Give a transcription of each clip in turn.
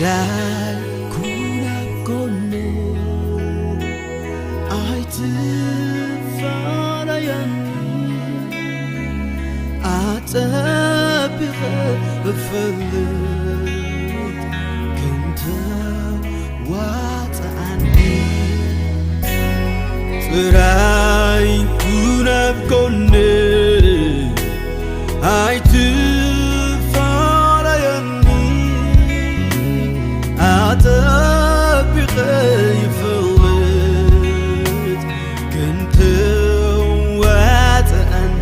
ራይ ኩን ኣብ ጎነይ ኣይትፋለየኒ፣ ኣጸቢቐ እፈልጥ ክንተ ዋጽኣኒ። ጥራይ ኩን ኣብ ጎነይ ኣይትፋለየኒ፣ ኣጸቢቐ ይፈልጥ ክንተ ዋጽኣኒ።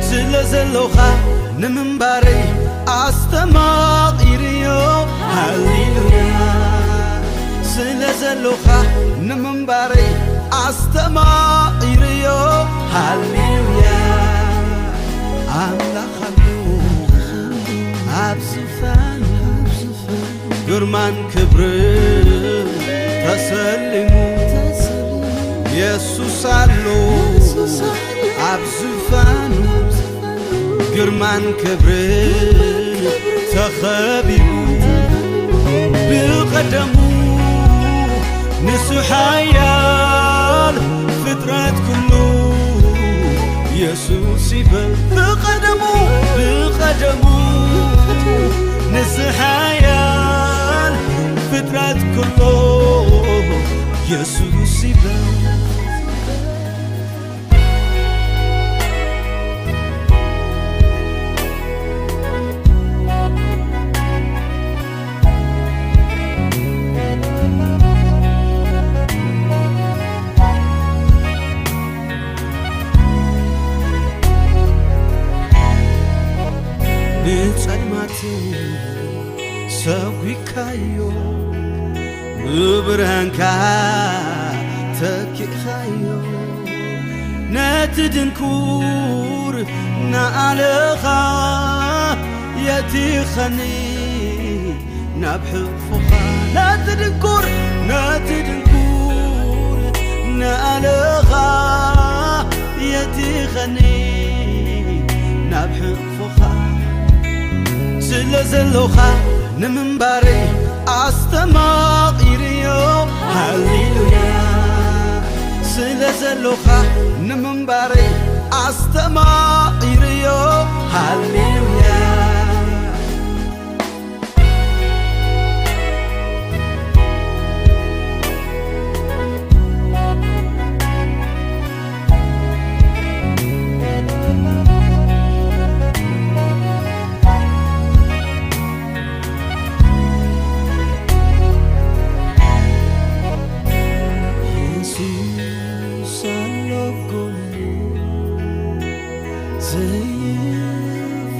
ስለ ዘሎኻ ንምንባረይ ኣስተማቒርዮ። ሃሌሉያ። ስለ ዘሎኻ ንምንባረይ ኣስተማቒርዮ። ሃሌሉያ። ኣምላኽ ኣሎ ኣብ ዝፋኑ፣ ግርማን ክብርን ተሰሊሙ። የሱስ ኣሎ ኣብ ዝፋኑ፣ ግርማን ክብርን ተኸቢቡ። ብቐደሙ ንሱ ሓያል፣ ፍጥረት ኩሉ የሱስ ይበል። ብቐደሙ፣ ብቐደሙ ንሱ ሓያል፣ ፍጥረት ኩሉ የሱስ ይበል። ንጸልማት ሰጒግካዮ፣ ብብርሃንካ ተኪእኻዮ። ነቲ ድንኩር ንኣለኻ የቲኸኒ ናብ ሕቕፎኻ። ነቲ ድንኩር፣ ነቲ ድንኩር ንኣለኻ የቲኸኒ ናብ ሕቕፎኻ። ስለ ዘሎኻ ንምንባረይ ኣስተማቒርዮ። ሃሌሉያ። ስለ ዘሎኻ ንምንባረይ ኣስተማቒርዮ። ሃሌሉያ። የሱስ ኣሎ ጎነይ፣ ዘይፍ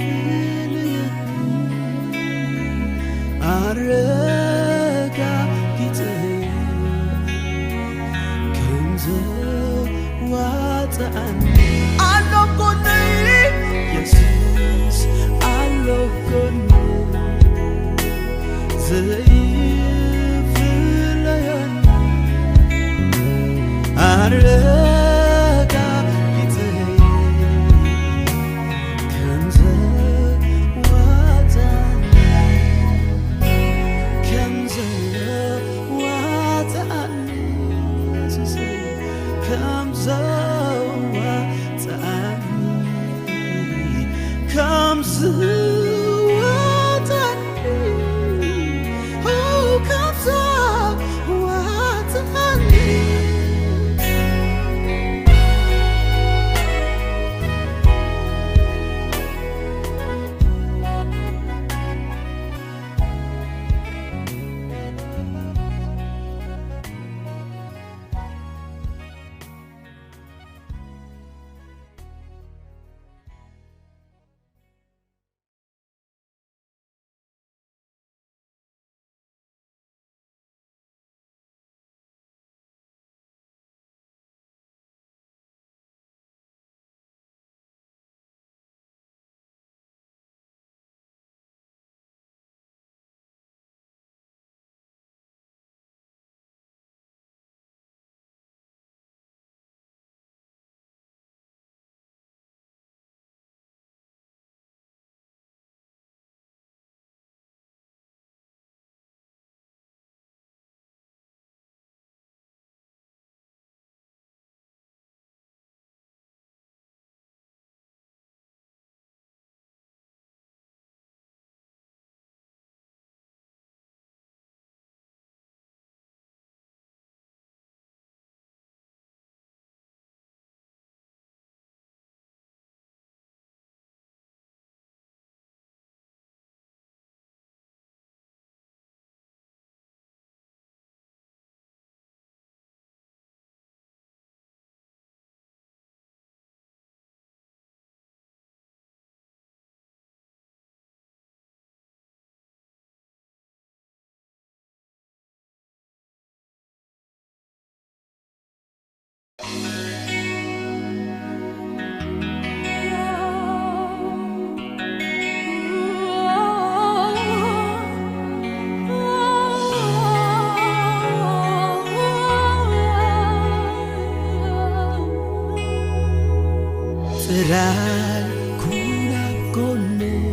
ዳይ ኩን ኣብ ጎነይ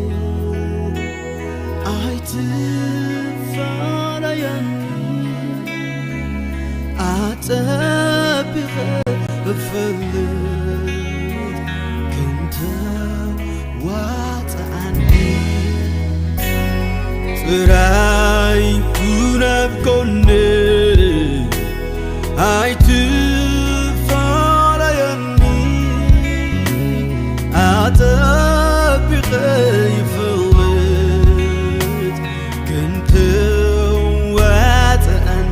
ኣይትፋለየኒ፣ ኣጸቢቐ እፈልጥ ክንተ ዋጽኣኒ። ጥራይ ኩን ኣብ ጎነይ ኣይትፋለየኒ፣ ኣጸቢቐ ይፈልጥ ክንተ ዋጽኣኒ።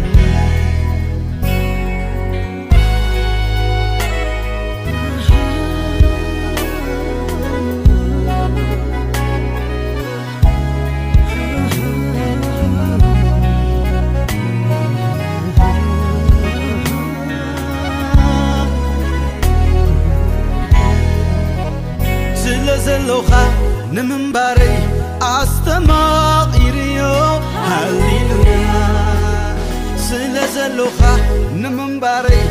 ስለ ዘሎኻ ንምንባረይ ኣስተማቒርዮ። ሃሌሉያ። ስለ ዘሎኻ ንምንባረይ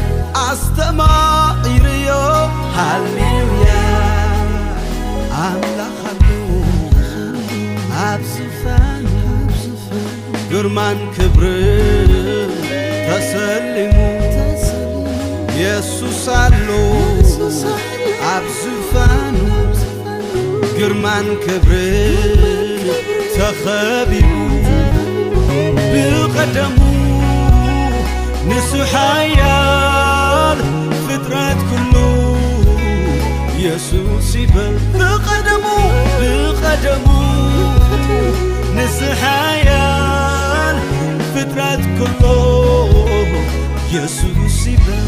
ኣስተማቒርዮ። ሃሌሉያ። ኣምላኽ ኣሎ ኣብ ዝፋን፣ ግርማን ክብርን ተሰሊሙ። የሱስ ኣሎ ኣብ ዝፋኑ፣ ግርማን ክብርን ተኸቢቡ። ብቐደሙ ንሱ ሓያል፣ ፍጥረት ኩሉ የሱስ ይበል። ብቐደሙ፣ ብቐደሙ ንሱ ሓያል፣ ፍጥረት ኩሉ የሱስ ይበል።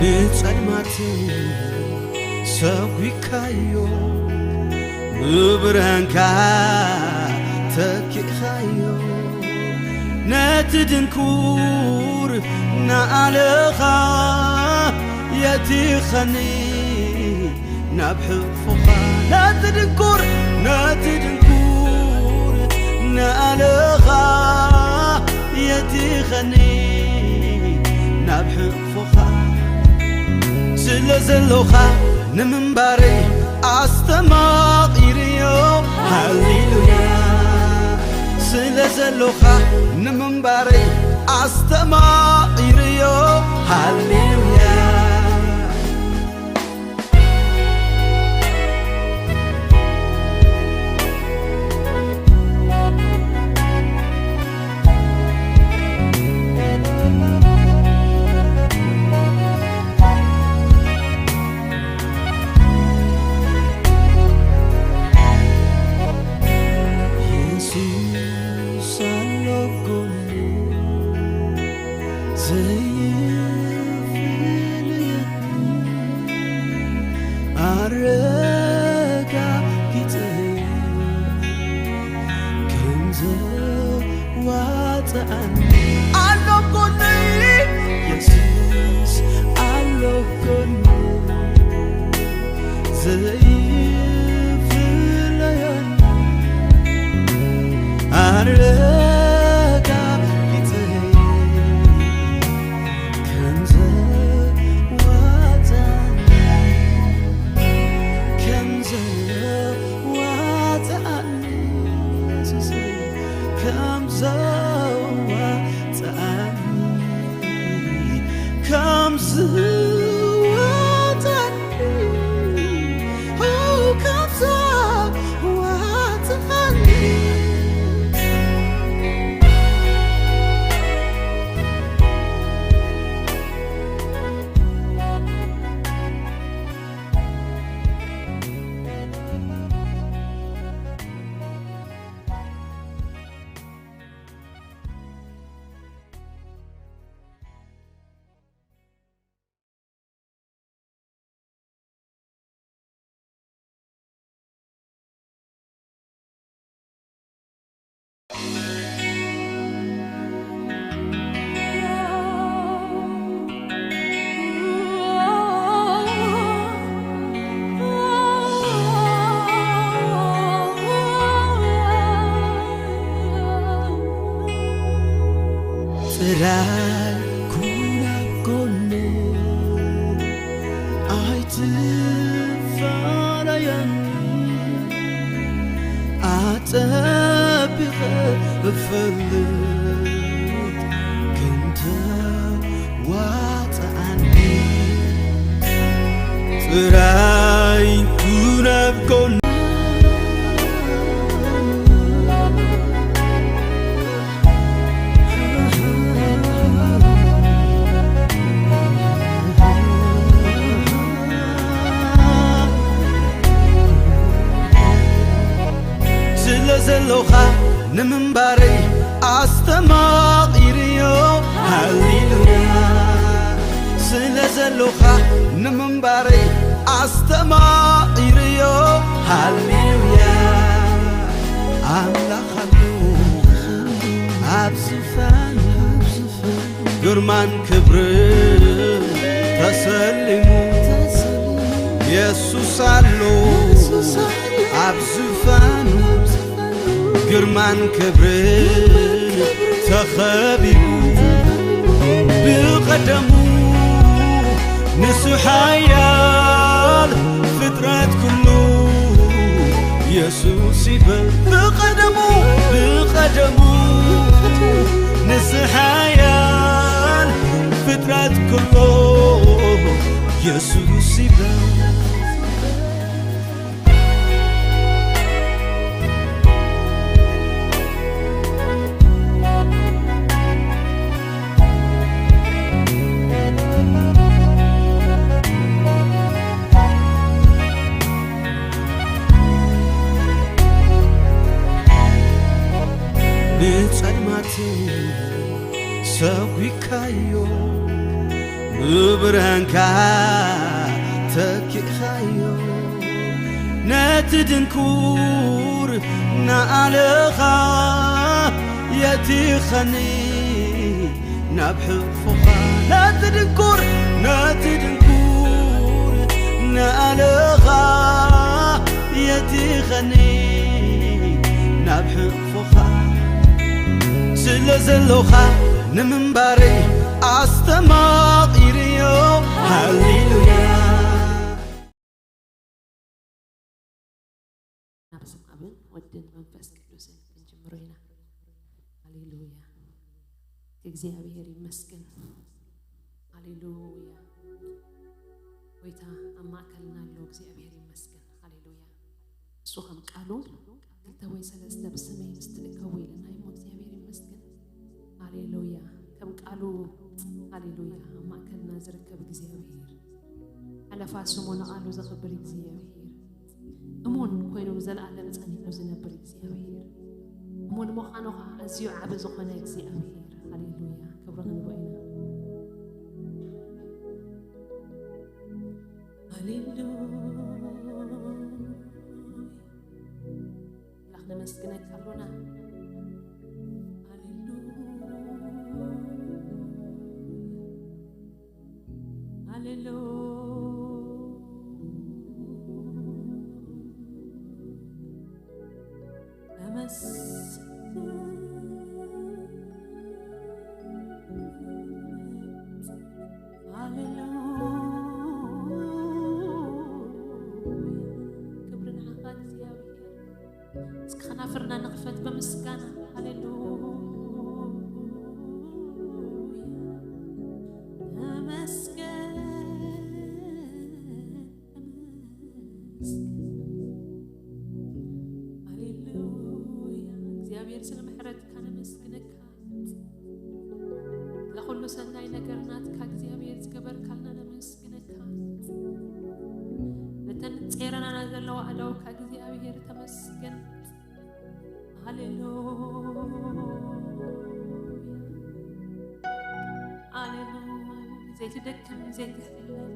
ንጸልማት ሰጒግካዮ፣ ብብርሃንካ ተኪእኻዮ። ነቲ ድንኩር ንኣለኻ የቲኸኒ ናብ ሕቑፎኻ። ነቲ ድንኩር፣ ነቲ ድንኩር ንኣለኻ የቲኸኒ ናብ ሕቑፎኻ። ስለ ዘሎኻ ንምንባረይ ኣስተማቒርዮ። ሃሌሉያ። ስለ ዘሎኻ ንምንባረይ ኣስተማቒርዮ። ሃሌሉያ። የሱስ ኣሎ ጎነይ፣ ዘይፍለየኒ፣ ኣረጋጊጸዮ ከም ዘዋጽኣኒ። ኣሎ ጎነይ፣ የሱስ ኣሎ ጎነይ፣ ዘይፍለየኒ፣ ኣረጋጊጸዮ ከም ዘዋጽኣኒ፣ ከም ዘዋጽኣኒ፣ የሱሰይ፣ ከም ዘዋጽኣኒ፣ ከም ዝዋጽኣኒ፣ ኦ፣ ከም ዝዋጽኣኒ። ራይ ኩን ኣብ ጎነይ ኣይትፈላለየኒ፣ ኣጸቢቐ እፈልጥ ክንተ ዋጽኣኒ። ጥራይ ኩን ኣብ ጎነይ። ስለ ዘሎኻ ንምንባረይ ኣስተማቒርዮ። ሃሌሉያ። ስለ ዘሎኻ ንምንባረይ ኣስተማቒርዮ። ሃሌሉያ። ኣምላኽ ኣሎ ኣብ ዝፋኑ፣ ግርማን ክብርን ተሰሊሙ። የሱስ ኣሎ ኣብ ዝፋኑ፣ ግርማን ክብርን ተኸቢቡ። ብቐደሙ ንሱ ሓያል፣ ፍጥረት ኩሉ የሱስ ይበል። ብቐደሙ፣ ብቐደሙ ንሱ ሓያል፣ ፍጥረት ኩሉ የሱስ ይበል። ንጸልማት ሰጒግካዮ፣ ብብርሃንካ ተኪእኻዮ። ነቲ ድንኩር ንኣለኻ የቲኸኒ ናብ ሕቕፎኻ። ነቲ ድንኩር፣ ነቲ ድንኩር ንኣለኻ የቲኸኒ ናብ ሕቕፎኻ። ስለ ዘሎኻ ንምንባረይ ኣስተማቒርዮ። ሃሌሉያ። በስመ ኣብን ወድን መንፈስ ቅዱስን ክንጅምሮ ኢና። ሃሌሉያ። እግዚኣብሔር ይመስገን። ሃሌሉያ። ጎይታ ኣብ ማእከልና ኣሎ። እግዚኣብሔር ይመስገን። ሃሌሉያ። እሱ ከም ቃሉ ክልተ ወይ ሰለስተ ብስመይ ምስ ትእከቡ ኢለና እሞ እግዚኣብሔር ይመስገን። ሃሌሉያ። ከም ቃሉ፣ ሃሌሉያ፣ ኣብ ማእከልና ዝርከብ እግዚኣብሔር፣ ሓለፋ ስሙ ንቓሉ ዘኽብር እግዚኣብሔር፣ እሙን ኮይኑ ንዘለኣለም ጸኒዑ ዝነብር እግዚኣብሔር፣ እሙን ምዃኑ ኸዓ ኣዝዩ ዓቢ ዝኾነ እግዚኣብሔር። ሃሌሉያ። ክብሪ ክንቦ ኢና። ሃሌሉያ። ኣምላኽ ነመስግነካ ኣሎና። ሃሌሉያ፣ ሃሌሉያ። ተመስገን። ሃሌሉያ። ክብሪ ንዓኻ እግዚኣብሔር። እስኪ ከናፍርና ንኽፈት ብምስጋና። ሃሌሉያ። ተመስገን፣ ተመስገን። ሃሌሉያ። እግዚኣብሔር ስለ ምሕረትካ ነመስግነካ። ለኹሉ ሰናይ ነገር ናትካ እግዚኣብሔር ዝገበርካልና ነመስግነካ። ነተን ጼረናና ዘለዋ ኣእዳውካ እግዚኣብሔር ተመስገን። ሃሌሉያ። ሃሌሉያ። ዘይትደክም፣ ዘይትሕለል፣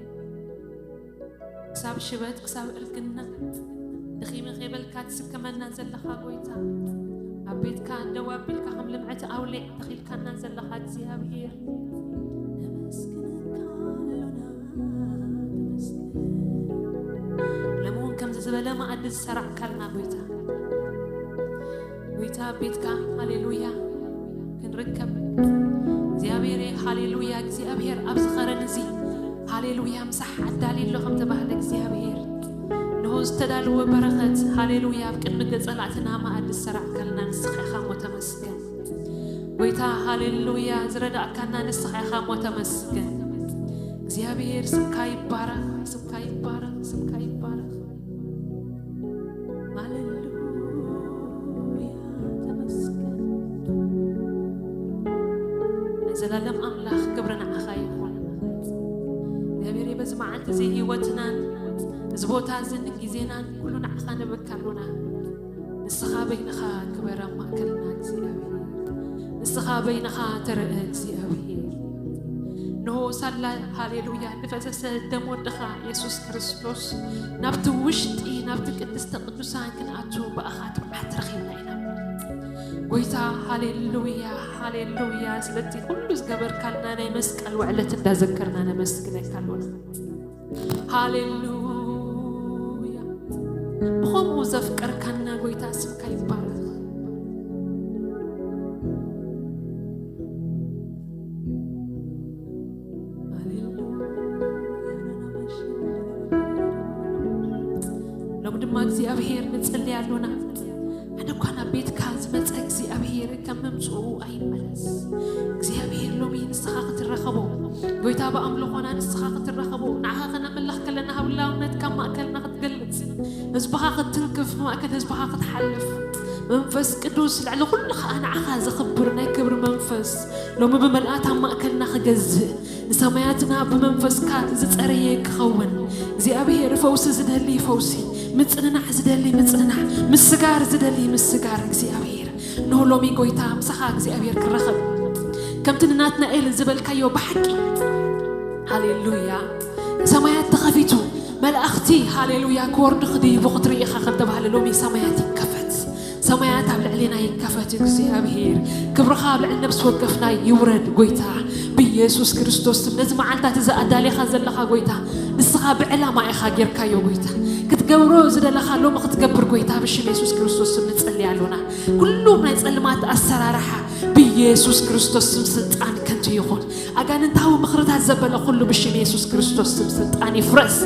ክሳብ ሽበት፣ ክሳብ እርግና፣ ደኺመ ከይበልካ ትስከመና ዘለኻ ጎይታ፣ ኣብ ቤትካ ደው ኣቢልካ ከም ልምዕቲ ኣውሊዕ ተኺልካና ዘለኻ እግዚኣብሔር፣ ነመስግነካ ኣሎና፣ ተመስገን። ሎሚ እውን ከምዚ ዝበለ መኣዲ ዝሰራዕካልና ጎይታ፣ ጎይታ ኣብ ቤትካ፣ ሃሌሉያ፣ ክንርከብ እግዚኣብሔር፣ ሃሌሉያ። እግዚኣብሔር ኣብዚ ኸረን እዚ፣ ሃሌሉያ፣ ምሳሕ ኣዳልዩ ኣሎ ከም ተባህለ እግዚኣብሔር፣ እንሆ ዝተዳለወ በረኸት፣ ሃሌሉያ፣ ኣብ ቅድሚ ገጸላትና መኣዲ ዝሰራዕካልና ንስኻ ኢኻ እሞ ተመስገን። ጎይታ፣ ሃሌሉያ፣ ዝረዳእካና ንስኻ ኢኻ እሞ ተመስገን። እግዚኣብሔር ስምካ ይባረኽ፣ ስምካ ይባረኽ፣ ስምካ ይባረኽ። ሃሌሉያ፣ ተመስገን። ናይ ዘላለም ኣምላኽ ክብሪ ንዓኻ ይኹን። እግዚኣብሔር፣ በዚ መዓልቲ እዚ ህይወትናን እዚ ቦታ እዝን ግዜናን ኩሉ ንዓኻ ንበካ ኣሎና። ንስኻ በይንኻ ክበር ኣብ ማእከልና እግዚኣብሔር። ንስኻ በይንኻ ተረእ እግዚኣብሔር። እንሆ ሳላ ሃሌሉያ ንፈሰሰ ደም ወድኻ የሱስ ክርስቶስ ናብቲ ውሽጢ ናብቲ ቅድስተ ቅዱሳን ክንኣቱ ብኣኻ ትብዓት ረኺብና ኢና። ጎይታ ሃሌሉያ፣ ሃሌሉያ፣ ስለቲ ኩሉ ዝገበርካልና ናይ መስቀል ውዕለት እንዳዘከርና ነመስግነካ ኣሎና። ሃሌሉያ። ብኸምኡ ዘፍቀርካና ጎይታ ስምካ ይባረኽ። ሃሌሉያ። ሎም ድማ እግዚኣብሔር ንጽሊ ኣሎና። ሓደ እኳ ናብ ቤትካ ዝመጸ እግዚኣብሔር ከም ምምጽኡ ኣይመለስ። እግዚኣብሔር ሎሚ ንስኻ ክትረኸቦ፣ ጎይታ ብኣምልኾና ንስኻ ክትረኸቦ፣ ንዓኻ ከነምልኽ ከለና ህላውነትካ ኣብ ማእከልና ክትገልጽ፣ ህዝብኻ ክትትንክፍ፣ ማእከል ህዝብኻ ክትሓልፍ፣ መንፈስ ቅዱስ ልዕሊ ኩሉ ኸኣ ንዓኻ ዘኽብር ናይ ክብሪ መንፈስ ሎሚ ብመልኣት ኣብ ማእከልና ክገዝእ፣ ንሰማያትና ብመንፈስካ ዝጸረየ ክኸውን፣ እግዚኣብሔር ፈውሲ ዝደሊ ፈውሲ፣ ምጽንናዕ ዝደሊ ምጽንናዕ፣ ምስጋር ዝደሊ ምስጋር እግዚኣብሔር። እንሆ ሎሚ ጎይታ ምሳኻ እግዚኣብሔር ክረኸብ። ከምቲ ንናትናኤል ዝበልካዮ ብሓቂ፣ ሃሌሉያ፣ ሰማያት ተኸፊቱ፣ መላእኽቲ፣ ሃሌሉያ፣ ክወርዱ ክድይቡ ክትርኢ ኢኻ ከም ተባህለ ሎሚ ሰማያት ይከፈት። ሰማያት ኣብ ልዕሌና ይከፈት እግዚኣብሔር። ክብርኻ ኣብ ልዕሊ ነፍሲ ወከፍና ይውረድ ጎይታ። ብኢየሱስ ክርስቶስ ስም ነዚ መዓልታት እዚ ኣዳሊኻ ዘለኻ ጎይታ፣ ንስኻ ብዕላማ ኢኻ ጌርካዮ ጎይታ። ክትገብሮ ዝደለኻ ሎሚ ክትገብር ጎይታ ብሽም የሱስ ክርስቶስ ስም ንጸሊ ኣሎና። ኩሉ ናይ ጸልማት ኣሰራርሓ ብኢየሱስ ክርስቶስ ስም ስልጣን ከንቱ ይኹን። ኣጋንንታዊ ምኽርታት ዘበለ ኩሉ ብሽም የሱስ ክርስቶስ ስም ስልጣን ይፍረስ።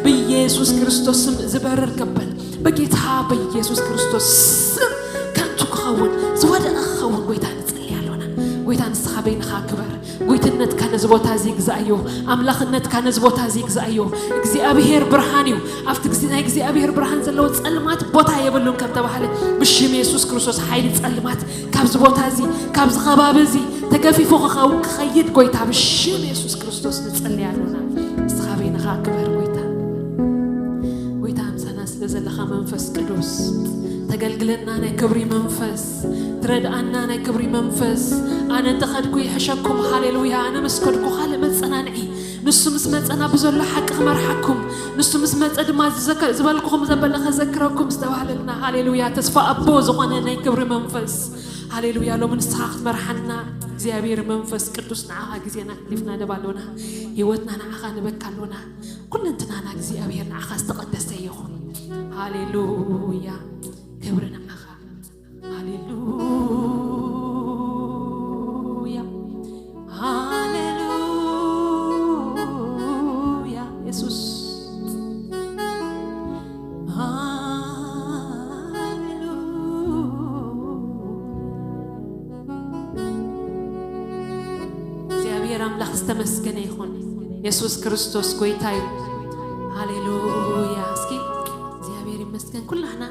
ብኢየሱስ ክርስቶስ ስም ዝበርር ከበል በጌታ በኢየሱስ ክርስቶስ ስም ከንቱ ክኸውን ዝወደቐ ክኸውን ጎይታ ንጽሊ ኣሎና። ጎይታ ንስኻ በይንኻ ክበር። ጎይትነትካ ነዚ ቦታ እዚ ይግዛእዮ። ኣምላኽነትካ ነዚ ቦታ እዚ ይግዛእዮ። እግዚኣብሔር ብርሃን እዩ። ኣብቲ ግዜ ናይ እግዚኣብሔር ብርሃን ዘለዎ ጸልማት ቦታ የብሉን ከም ተባህለ ብሽም የሱስ ክርስቶስ ሓይሊ ጸልማት ካብዚ ቦታ እዚ ካብዚ ከባቢ እዚ ተገፊፉ ክኸው ክኸይድ ጎይታ ብሽም የሱስ ክርስቶስ ንጽሊ ኣሎና። ንስኻ በይንኻ ክበር ጎይታ። ጎይታ ምሳና ስለ ዘለኻ መንፈስ ቅዱስ ተገልግለና ናይ ክብሪ መንፈስ ትረድኣና ናይ ክብሪ መንፈስ ኣነ እንተኸድኩ ይሕሸኩም ሃሌሉያ ኣነ ምስ ከድኩ ካልእ መጸናንዒ ንሱ ምስ መጸና ብዘሎ ሓቂ ክመርሓኩም ንሱ ምስ መጸ ድማ ዝበልኩኹም ዘበለ ከዘክረኩም ዝተባህለልና ሃሌሉያ ተስፋ ኣቦ ዝኾነ ናይ ክብሪ መንፈስ ሃሌሉያ ሎሚ ንስኻ ክትመርሓና እግዚኣብሔር መንፈስ ቅዱስ ንዓኻ ግዜና ኣሕሊፍና ንህብ ኣሎና ህይወትና ንዓኻ ንበካ ኣሎና ኩለንትናና እግዚኣብሔር ንዓኻ ዝተቐደሰ ይኹን ሃሌሉያ ክብሪ ንዓኻ ሃሌሉያ ሃሌሉያ የሱስ ሃሌሉያ እግዚኣብሔር ኣምላኽ ዝተመስገነ ይኹን የሱስ ክርስቶስ ጎይታ እዩ ሃሌሉያ እስኪ እግዚኣብሔር ይመስገን ኩላህና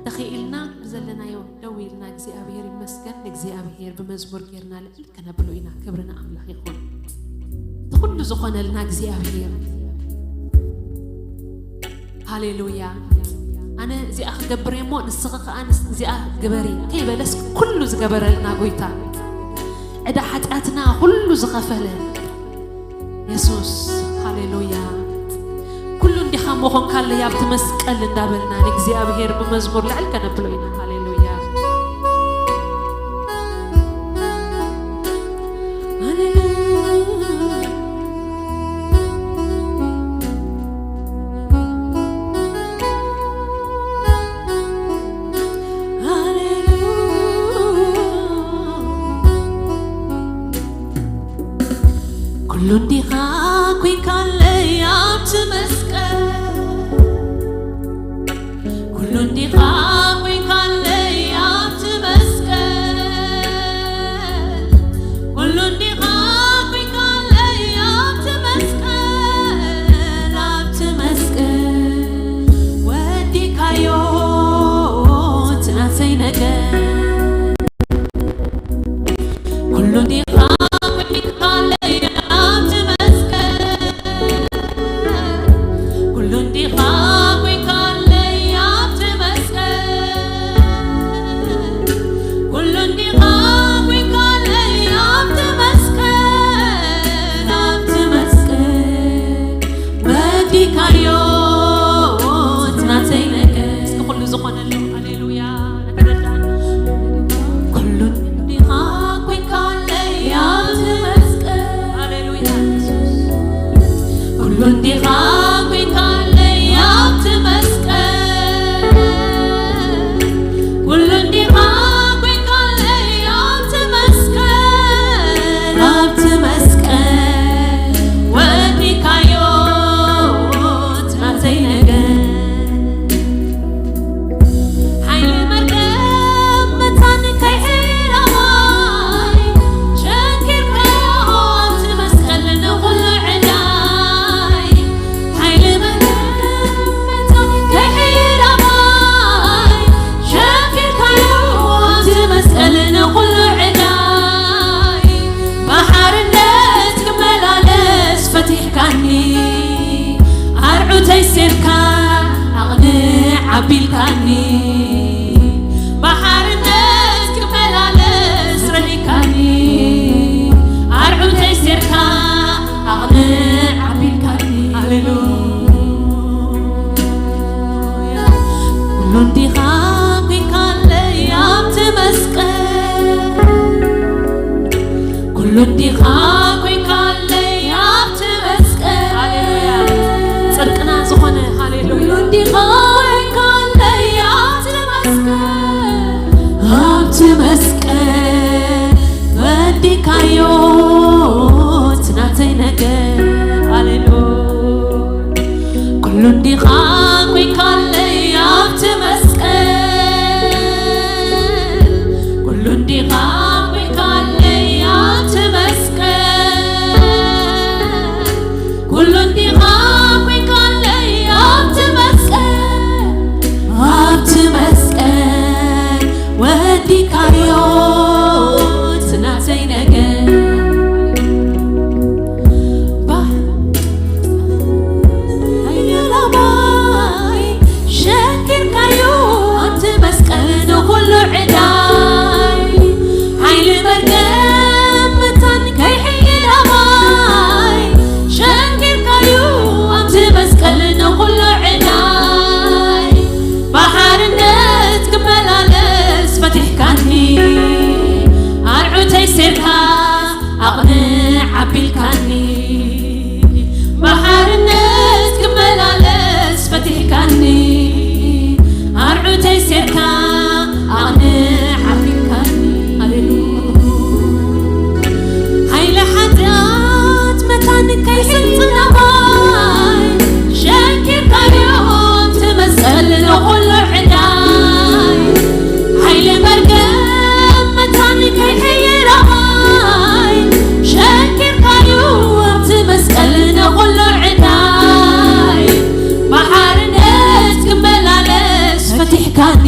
ተኽኢልና ብዘለናዮ ደው ኢልና እግዚኣብሔር ይመስገን ንእግዚኣብሔር ብመዝሙር ጌርና ልዕል ከነብሎ ኢና ክብሪ ንኣምላኽ ይኹን እቲ ኩሉ ዝኾነልና እግዚኣብሔር ሃሌሉያ ኣነ እዚኣ ክገብር እየ እሞ ንስኺ ከዓ ንስ- እዚኣ ግበሪ ከይበለስ ኩሉ ዝገበረልና ጎይታ ዕዳ ሓጢኣትና ኩሉ ዝኸፈለ የሱስ ሃሌሉያ ኩሉ እንዲኻ መኾንካለይ ኣብቲ መስቀል እንዳበልና ንእግዚኣብሔር ብመዝሙር ልዕል ከነብሎ ኢና ሃሌሉያ ሃሌሉያ እንዲኻ ኮይንካለይ ኣብቲ መስቀል፣ ኩሉ እንዲኻ ኮይንካለይ ኣብቲ መስቀል፣ ኩሉ እንዲኻ ኮይንካለይ ኣብቲ መስቀል፣ ኣብቲ መስቀል ወዲካዮ እቲ ናተይ ነገር። ኩሉ እንዲኻ ኮይንካለይ ኣብቲ መስቀል፣ ኩሉ እንዲኻ ኮይንካለይ ኣብቲ መስቀል፣ ኩሉ እንዲኻ ኮይንካለይ ኣብቲ መስቀል፣ ኣብቲ መስቀል ወዲካዮ እቲ ናተይ ነገር። እስኪ ኩሉ ዝኾነሉ ሃሌሉያ። ኩሉ እንዲኻ ኮይንካለይ ኣብቲ መስቀል። ሃሌሉያ የሱስ። ኩሉ እንዲኻ ኮይንካለይ ኣብቲ መስቀል። ኩሉ እንዲኻ ኮይንካለይ ኣብቲ መስቀል። ኣብቲ መስቀል ወዲካዮ እቲ ናተይ ነገር። ሓይሊ መርገም መታን ከይሕረዋይ ሸንኪርካዮ ኣብቲ መስቀል ንኹሉ ዕዳይ። ሓይሊ መርገም መታን ከይሕረዋይ ሸንኪርካዮ ኣብቲ መስቀል ንኹሉ ዕዳይ። ብሓርነት ክመላለስ ፈቲሕካኒ ኣርዑተይ ሴርካ ኣቕንዕ ኣቢልካኒ። ብሓርነት ክመላለስ ረዲካኒ ኣርዑተይ ሴርካ ኣቕንዕ ኣቢልካኒ። ሃሌሉያ። ኩሉ እንዲኻ ኮይንካለይ ኣብቲ መስቀል። ኩሉ እንዲኻ ኮይንካለይ ኣብቲ መስቀል። ሃሌሉያ። ጽድቅና ዝኾነ፣ ሃሌሉያ። ኩሉ እንዲኻ ኮይንካለይ ኣብቲ መስቀል። ኣብቲ መስቀል ወዲካዮ እቲ ናተይ ነገር። ሃሌሉያ። ኩሉ እንዲኻ ኮይንካለይ ኣብቲ መስቀል። ኩሉ እንዲኻ ኮይንካለይ ኣብቲ መስቀል። ኩሉ እንዲኻ ኮይንካለይ ኣብቲ መስቀል። ኣብቲ መስቀል ወዲካዮ እቲ ናተይ ነገር። ባ-፣ ሓይሊ ላባይ ሸኪርካዮ ኣብቲ መስቀል ንኹሉ ዕዳይ። ሓይሊ መርገም መታን ከይሕይል ኣባይ ሸኪርካዮ ኣብቲ መስቀል ንኹሉ ዕዳይ። ብሓርነት ክመላለስ ፈቲሕካኒ ኣርዑተይ ሴርካ ኣቕንዕ ኣቢልካኒ። ብሓርነት ክመላለስ ፈቲሕካኒ ኣርዑተይ ሴርካ ኣቕንዕ ኣቢልካኒ። ሃሌሉያ። ሓይሊ ሓጢኣት መታን ከይስልጥን ኣባይ ሸኪርካዮ ኣብቲ መስቀል ንኹሉ ዕዳይ። ሓይሊ መርገም መታን ከይሕይል ኣባይ ሸኪርካዮ ኣብቲ መስቀል ንኹሉ ዕዳይ። ብሓርነት ክመላለስ ፈቲሕካኒ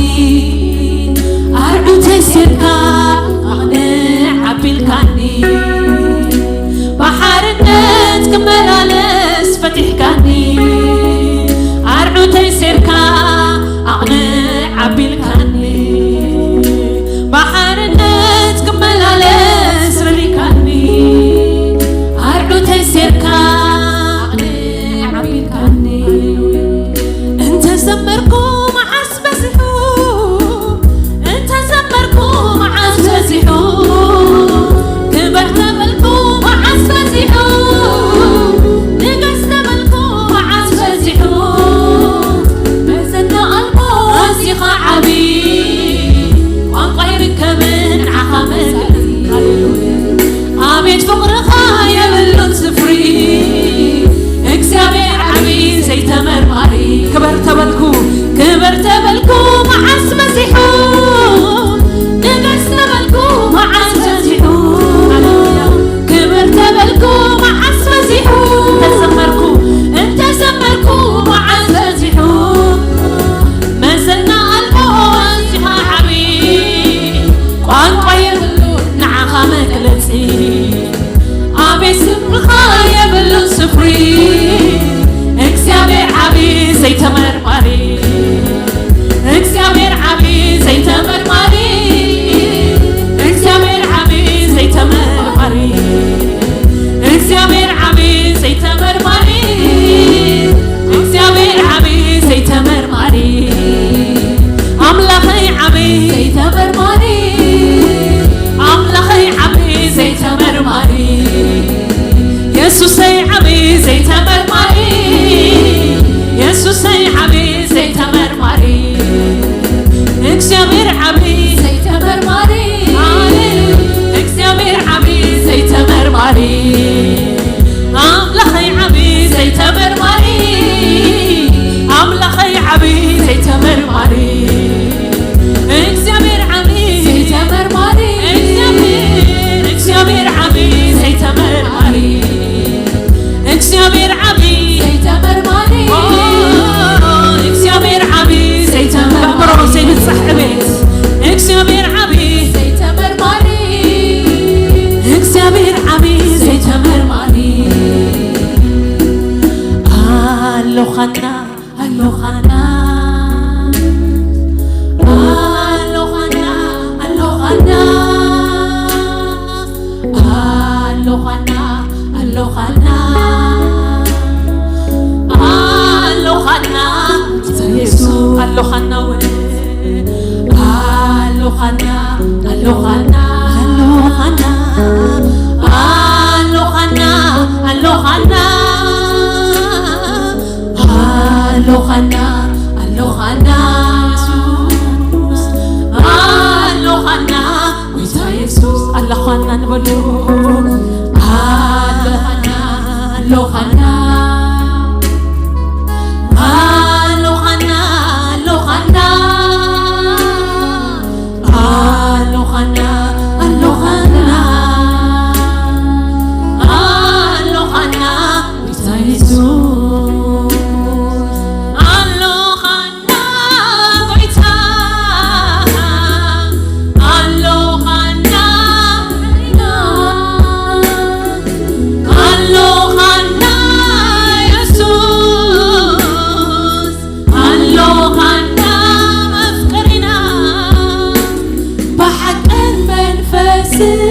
ኣርዑተይ ሴርካ ኣቕንዕ ኣቢልካኒ። ብሓርነት ክመላለስ ፈቲሕካኒ ኣርዑተይ ሴርካ ኣቕንዕ ኣቢልካኒ። ብሓርነት ክመላለስ ረዲካኒ ኣርዑተይ ሴርካ ኣቕንዕ ኣቢልካኒ። እንተዘመርኩ መዓስ በዚሑ፣ እንተዘመርኩ መዓስ በዚሑ፣ ክብርታ የሱሰይ ዓቢ ዘይተመርማሪ፣ የሱሰይ ዓቢ ዘይተመርማሪ፣ እግዚኣብሔር ዓቢ ዘይተመርማሪ፣ ሃሌሉያ፣ እግዚኣብሔር ዓቢ ዘይተመርማሪ፣ ኣምላኸይ ዓቢ ዘይተመርማሪ፣ ኣምላኸይ ዓቢ ዘይተመርማሪ፣ እግዚኣብሔር ዓቢ ዘይተመርማሪ፣ እግዚኣብሔር፣ እግዚኣብሔር ዓቢ ዘይተመርማሪ፣ እግዚኣብሔር ዓቢ ዘይተመርማሪ፣ ኦ፣ እግዚኣብሔር ዓቢ ዘይተመርማሪ፣ ኣእምሮ ዘይብጻሕ ዕቤት፣ እግዚኣብሔር ዓቢ ዘይተመርማሪ፣ እግዚኣብሔር ዓቢ ዘይተመርማሪ፣ ኣሎኻና፣ ኣሎኻና፣ ኣሎኻና፣ ኣሎኻና፣ ኣሎኻና፣ ኣሎኻና፣ ኣሎኻና፣ ጌታ የሱስ፣ ኣሎኻና ወ-፣ ኣሎኻና፣ ኣሎኻና፣ ኣሎኻና፣ ኣሎኻና፣ ኣሎኻና፣ ኣሎኻና፣ ኣሎኻና፣ ኣሎኻና፣ ጌታ የሱስ፣ ኣሎኻና ንበሉ። ኣሎኻና፣ ኣሎኻና፣ ኣሎኻና፣ ኣሎኻና፣ ኣሎኻና፣ ኣሎኻና፣ ኣሎኻና፣ ጌታ የሱስ፣ ኣሎኻና ጌታ፣ ኣሎኻና፣ ኣሎኻና የሱስ፣ ኣሎኻና መፍቀሪና፣ ብሓቅን መንፈስን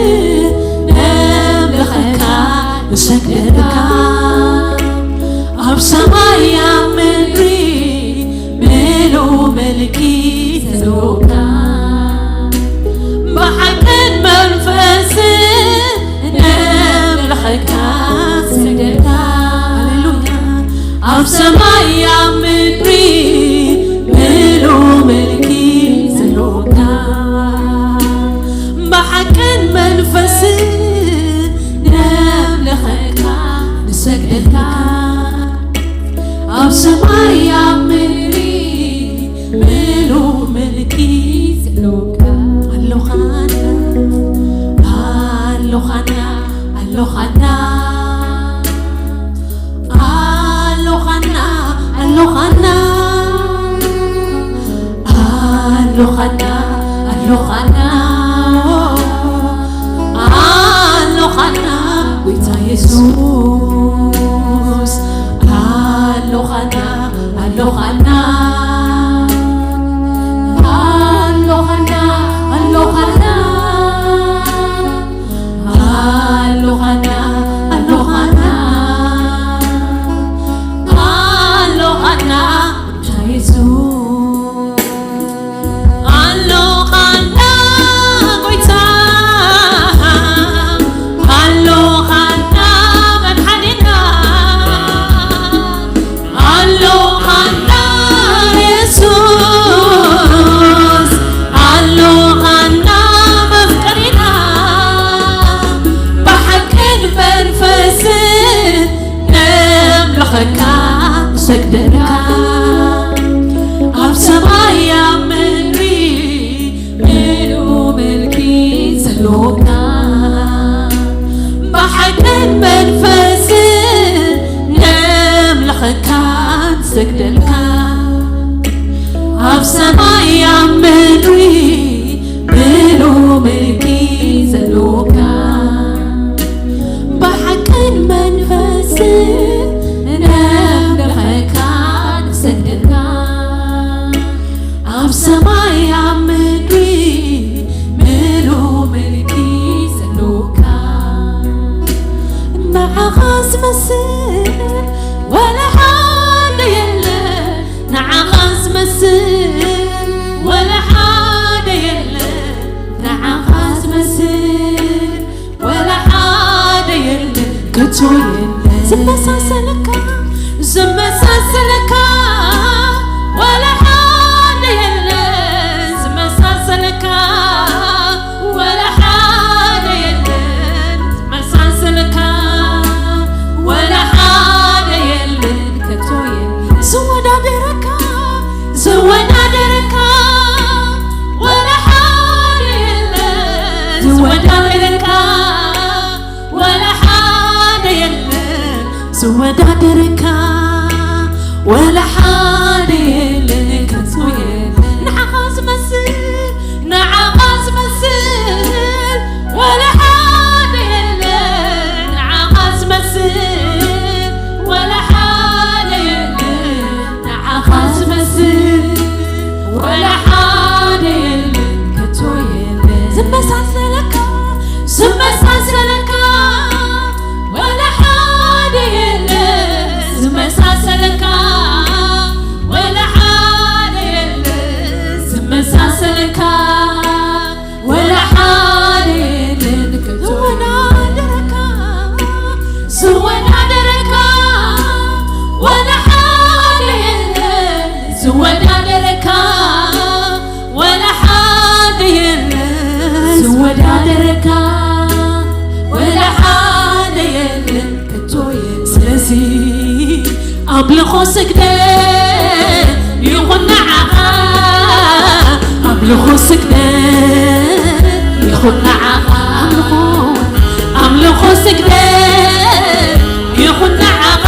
ነምልኸካ፣ ንሰግደልካ፣ ኣብ ሰማይ ኣብ ምድሪ ምሉእ ምልኪ ዘለካ፣ ብሓቅን መንፈስን ነምልኸካ፣ ንሰግደልካ። ሃሌሉያ። ኣብ ሰማይ ኣብ ምድሪ ምሉእ ምልኪ ዘለካ፣ ብሓቅን መንፈስን ነምልኸካ፣ ንሰግደልካ። ኣብ ሰማይ ኣብ ምድሪ ምሉእ ምልኪ ዘለካ፣ ኣሎኻና፣ ኣሎኻና፣ ኣሎኻና፣ ኣሎኻና፣ ኣሎኻና፣ ኣሎኻና፣ ኣሎኻና፣ ኣሎኻና፣ ጌታ የሱስ፣ ኣሎኻና፣ ኣሎኻና፣ ኣሎኻና፣ ኣሎኻና፣ ኣሎኻና፣ ኣሎኻና፣ ኣሎኻና፣ ጌታ የሱስ፣ ኣሎኻና ጌታ፣ ኣሎኻና መድሓኒና፣ ኣሎኻና የሱስ፣ ኣሎኻና መፍቀሪና፣ ብሓቅን መንፈስን ነምልኸካ፣ ንሰግደልካ፣ ኣብ ሰማይ ኣብ ምድሪ ምሉእ ምልኪ ዘሎካ፣ ብሓቅን መንፈስን ነምልኸካ፣ ንሰግደልካ፣ ኣብ ሰማይ ኣብ ምድሪ ምሉእ ምልኪ ዘሎካ፣ ብሓቅን መንፈስን ነምልኸካ፣ ንሰግደልካ፣ ኣብ ሰማይ ኣብ ምድሪ ምሉእ ምልኪ ዘሎካ፣ ንዓኻ ዝመስል ወላ ሓደ የለ፣ ንዓኻ ዝመስል ወላ ሓደ የለ፣ ንዓኻ ዝመስል ወላ ሓደ የለ፣ ከቶ የለ። ዝመሳሰለካ፣ ዝመሳሰለካ፣ ወላ ሓደ የለን። ዝመሳሰለካ፣ ወላ ሓደ የለን። ዝመሳሰለካ፣ ወላ ሓደ የለን። ከቶ የለን። ዝወዳደረካ፣ ዝወዳደረካ፣ ወላ ሓደ የለን። ዝወዳደረካ፣ ወላ ሓደ የለን። ዝወዳደረካ፣ ወላ ሓደ የለን። ከቶ የለን። ንዓኻ ዝመስል፣ ንዓኻ ዝመስል፣ ወላ ሓደ የለን። ንዓኻ ዝመስል፣ ወላ ሓደ የለን። ንዓኻ ዝመስል፣ ወላ ሓደ የለን። ከቶ የለን። ዝመሳሰለካ፣ ዝመሳሰለካ፣ ወላ ሓደ የለን። ዝመሳሰለካ፣ ወላ ሓደ የለን። ዝመሳሰለካ፣ ወላ ሓደ የለን። ከቶ ዝወዳደረካ፣ ዝወዳደረካ፣ ወላ ሓደ የለን። ዝወዳደረካ፣ ወላ ሓደ የለን። ዝወዳደረካ፣ ወላ ሓደ የለን። ከቶ የለን። ስለዚ ኣምልኾ ስግደት ይኹን ንዓኻ፣ ኣምልኾ ስግደት ይኹን ንዓኻ፣ ኣምልኾ፣ ኣምልኾ ስግደት ይኹን ንዓኻ፣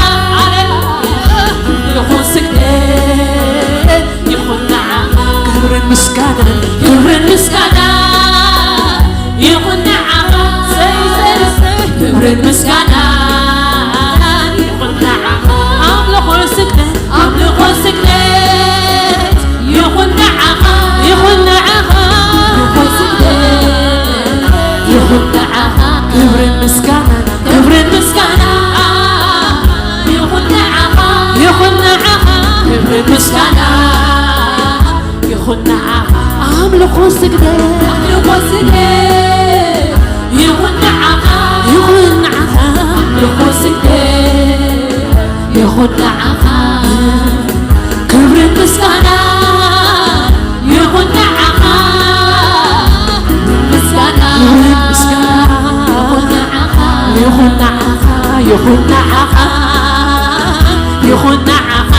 ኣምልኾ ስግደት ይኹን ንዓኻ፣ ክብርን ምስጋናን፣ ክብርን ምስጋናን ይኹን ንዓኻ፣ ክብርን ምስጋናን ይኹን ንዓኻ፣ ኣምልኾ ስግደት፣ ኣምልኾ ስግደት ይኹን ንዓኻ፣ ይኹን ንዓኻ፣ ኣምልኾ ስግደት ይኹን ንዓኻ፣ ክብርን ምስጋናን፣ ክብርን ምስጋናን ይኹን ንዓኻ፣ ይኹን ንዓኻ፣ ክብርን ምስጋናን ይኹን ንዓኻ፣ ኣምልኾ ስግደት፣ ኣምልኾ ስግደት ይኹን ንዓኻ፣ ይኹን ንዓኻ፣ ኣምልኾ ስግደት ይኹን ንዓኻ፣ ክብርን ምስጋናን ይኹን ንዓኻ፣ ምስጋና፣ ክብርን ምስጋና ይኹን ንዓኻ፣ ይኹን ንዓኻ፣ ይኹን ንዓኻ፣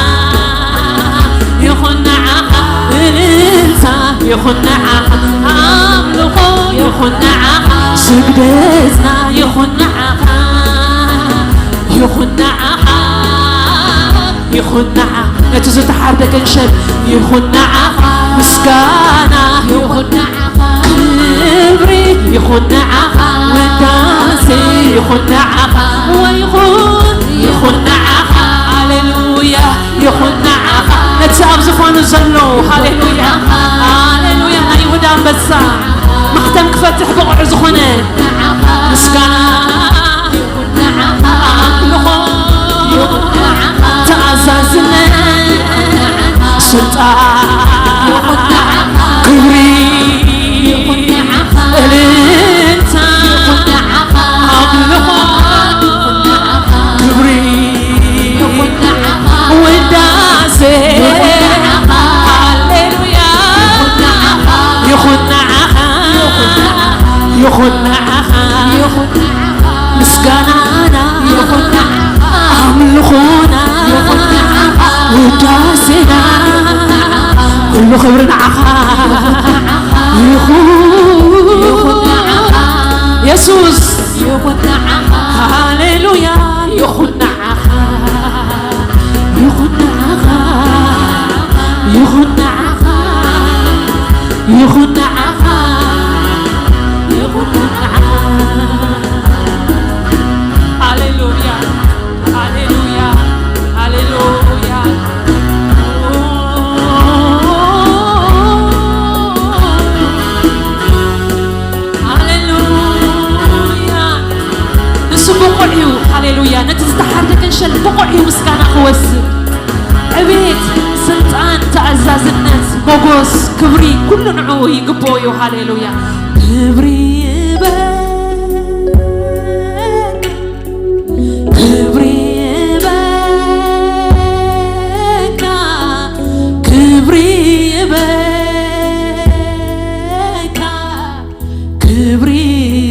ይኹን ንዓኻ፣ እልልታ ይኹን ንዓኻ፣ ኣምልኾ ይኹን ንዓኻ፣ ስግደትና ይኹን ንዓኻ፣ ይኹን ንዓኻ፣ ይኹን ንዓ-፣ ነቲ ዝተሓርደ ገንሸል ይኹን ንዓኻ፣ ምስጋና ይኹን ንዓኻ፣ ክብሪ ይኹን ንዓኻ፣ ውዳሴ ይኹን ንዓኻ፣ ወይኹን ይኹን ንዓኻ፣ ሃሌሉያ ይኹን ንዓኻ። ነቲ ኣብ ዝኾኑ ዘሎ፣ ሃሌሉያ፣ ሃሌሉያ፣ ናይ ይሁዳ ኣንበሳ ማሕተም ክፈትሕ ብቑዕ ዝኾነ ምስጋና ኣምልኾ፣ ተኣዛዝነት፣ ስልጣን፣ ክብሪ፣ እልልታ፣ ኣምልኾ፣ ክብሪ፣ ውዳሴ፣ ሃሌሉያ፣ ይኹን ንዓኻ፣ ይኹን ንዓኻ። ምስጋናና ይኹን ንዓኻ፣ ኣምልኾና ይኹን ንዓኻ፣ ውዳሴና ይኹን ንዓኻ፣ ኩሉ ክብሪ ንዓኻ ይኹን። ይኹን ንዓኻ፣ የሱስ ይኹን ንዓኻ፣ ሃሌሉያ ይኹን ንዓኻ፣ ይኹን ንዓኻ፣ ይኹን ንዓኻ፣ ይኹን ንዓኻ፣ ይኹን ንዓኻ። ሃሌሉያ፣ ሃሌሉያ፣ ሃሌሉያ። ሃሌሉያ። ንሱ ብቑዕ እዩ። ሃሌሉያ። ነቲ ዝተሓርደ ገንሸል ብቑዕ እዩ ምስጋና ክወስድ። ዕቤት፣ ስልጣን፣ ተኣዛዝነት፣ ሞጎስ፣ ክብሪ፣ ኩሉ ንዕኡ ይግብኦ እዩ። ሃሌሉያ። ክብሪ ይበል፣ ክብሪ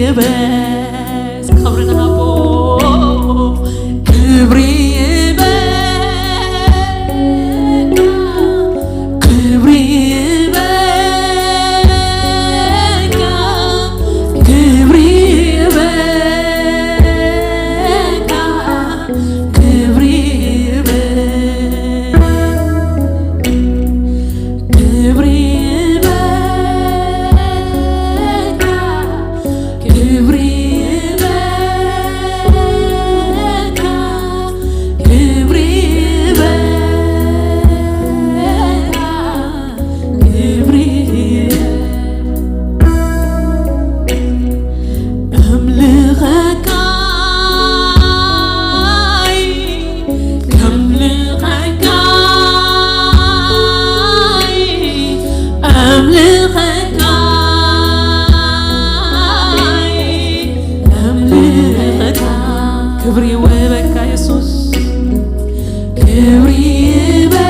ይበዝ ክብሪ ንሃቦ። ክብሪ ይበዝ፣ ክብሪ ይበዝ፣ ክብሪ ይበዝ፣ ክብሪ ይበዝ። ክብሪ ይበቃ፣ ክብሪ ይበቃ፣ ክብሪ ይበቃ፣ ክብሪ ይበቃ። ኣምልኸካይ፣ ኣምልኸካይ፣ ኣምልኸካይ፣ ኣምልኸካይ። ክብሪ ይወሃበካ የሱስ፣ ክብሪ ይበቃ።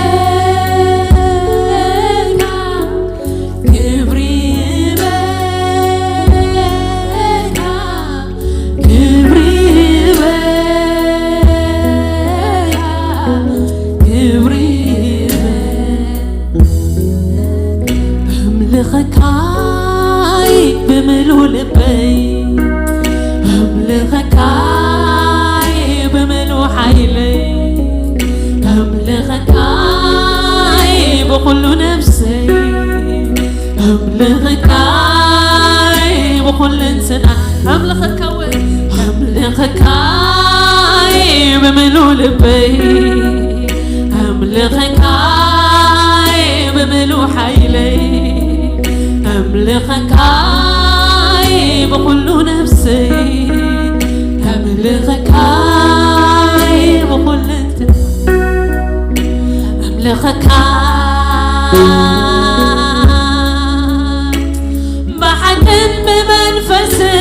ክብሪ ይበቃ፣ ክብሪ ይበቃ፣ ክብሪ ይበቃ። ኣምልኸካይ ብምሉእ ልበይ፣ ኣምልኸካይ ብምሉእ ሓይለይ፣ ኣምልኸካይ ብኹሉ ነፍሰይ፣ ኣምልኸካይ ብኹልንትና፣ ኣምልኸካ ወይ ኣምልኸካይ ብምሉእ ልበይ፣ ኣምልኸካይ ብምሉእ ሓይለይ፣ ኣምልኸካይ ብኹሉ ነፍሰይ፣ ኣምልኸካይ ብኹልንትና፣ ኣምልኸካ ብሓቅን ብመንፈስን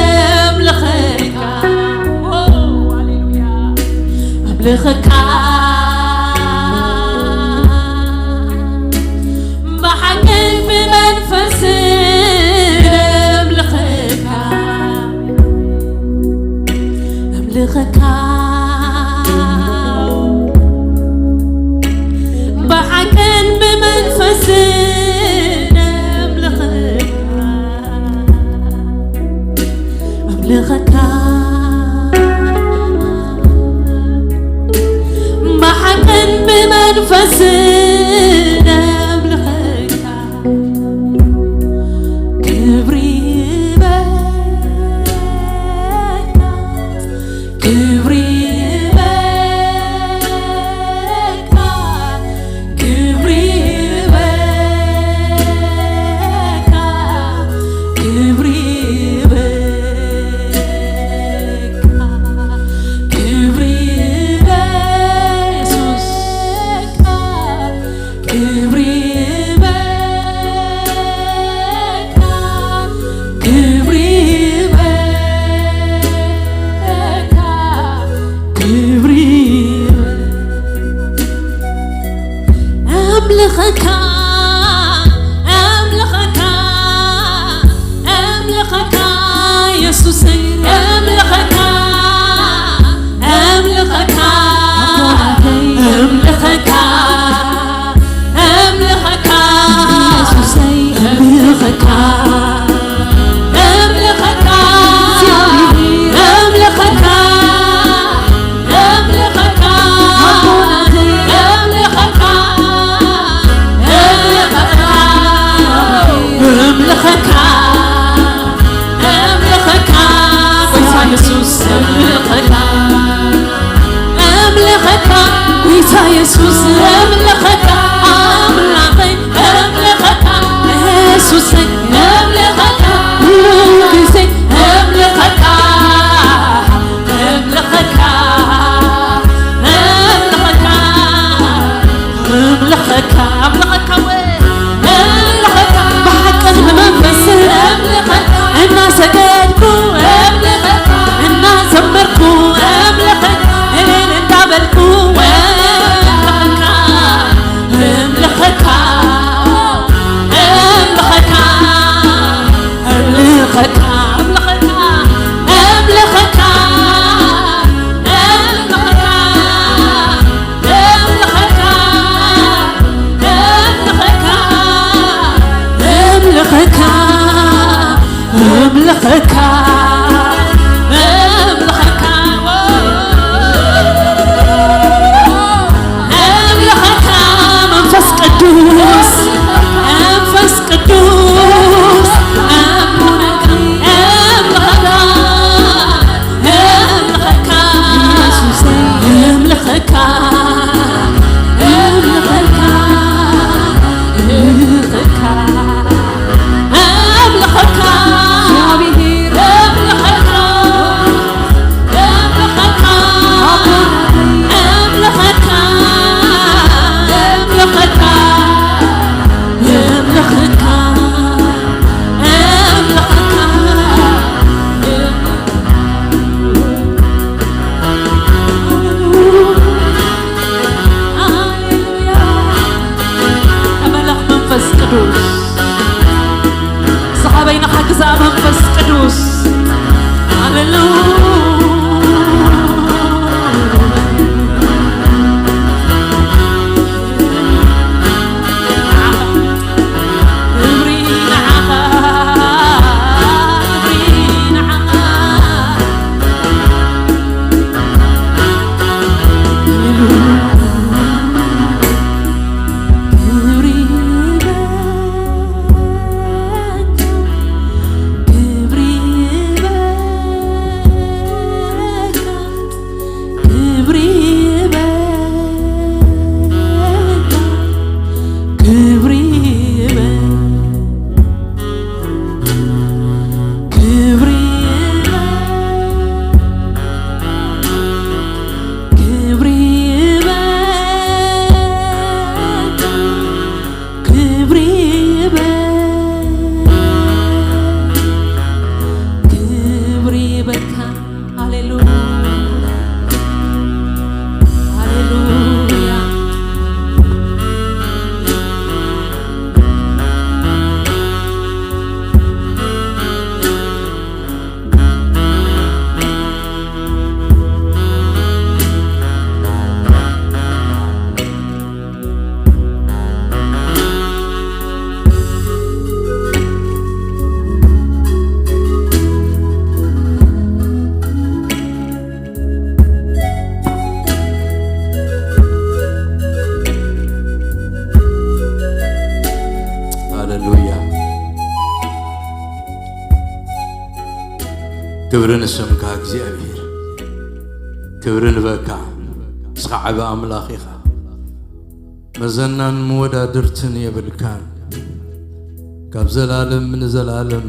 ኣምልኸካ። ኦ፣ ሃሌሉያ። ኣምልኸካ ብሓቅን ብመንፈስን ኣምልኸካ፣ ኣምልኸካ ብሓቅን ብመንፈስን ኣምልኸካ፣ ኣምልኸካ ብሓቅን ብመንፈስን ኣምልኸካ። ክብሪ ይበቃ፣ ክብሪ ይበቃ፣ ክብሪ ይበቃ፣ ክብሪ ይበቃ፣ ክብሪ ይበቃ፣ የሱስ ክብሪ ይበቃ፣ ክብሪ ይበቃ፣ ክብሪ ይበቃ። ኣምልኸካ፣ ኣምልኸካ፣ ኣምልኸካ የሱሰይ፣ ኣምልኸካ፣ ኣምልኸካ፣ ኣምልኸካ፣ ኣምልኸካ፣ የሱሰይ፣ ኣምልኸካ፣ ኣምልኸካ፣ ኣምልኸካ፣ ኣምልኸካ፣ ኣቦናተይ፣ ኣምልኸካ፣ እካ እምልኸካ፣ እምልኸካ መንፈስ ቅዱስ፣ መንፈስ ቅዱስ፣ እምልኸካ፣ እምልኸካ፣ እምልኸካ፣ እምልኸካ፣ እምልኸካ። ኣምልኸካ፣ ኣምልኸካ፣ ኣምልኸካ፣ ኣምልኸካ፣ ኣምልኸካ፣ ኣምልኸካ። ሃሌሉያ። ተመለኽ መንፈስ ቅዱስ። ንስኻ በይንኻ ግዛእ መንፈስ ቅዱስ። ሃሌሉያ። ክብሪ ንዓኻ፣ ክብሪ ንዓኻ። ክብሪ ይበካ፣ ክብሪ ይበካ፣ ክብሪ ይበካ፣ ክብሪ ይበካ። ክብሪ ይበል፣ ክብሪ ይበል፣ ክብሪ ይበል፣ ክብሪ ይበልካ። ሃሌሉያ፣ ሃሌሉያ። ሃሌሉያ። ክብሪ ንስምካ እግዚኣብሔር፣ ክብሪ ንበካ። ንስኻ ዓቢ ኣምላኽ ኢኻ፣ መዘናን መወዳድርትን የብልካን። ካብ ዘላለም ንዘላለም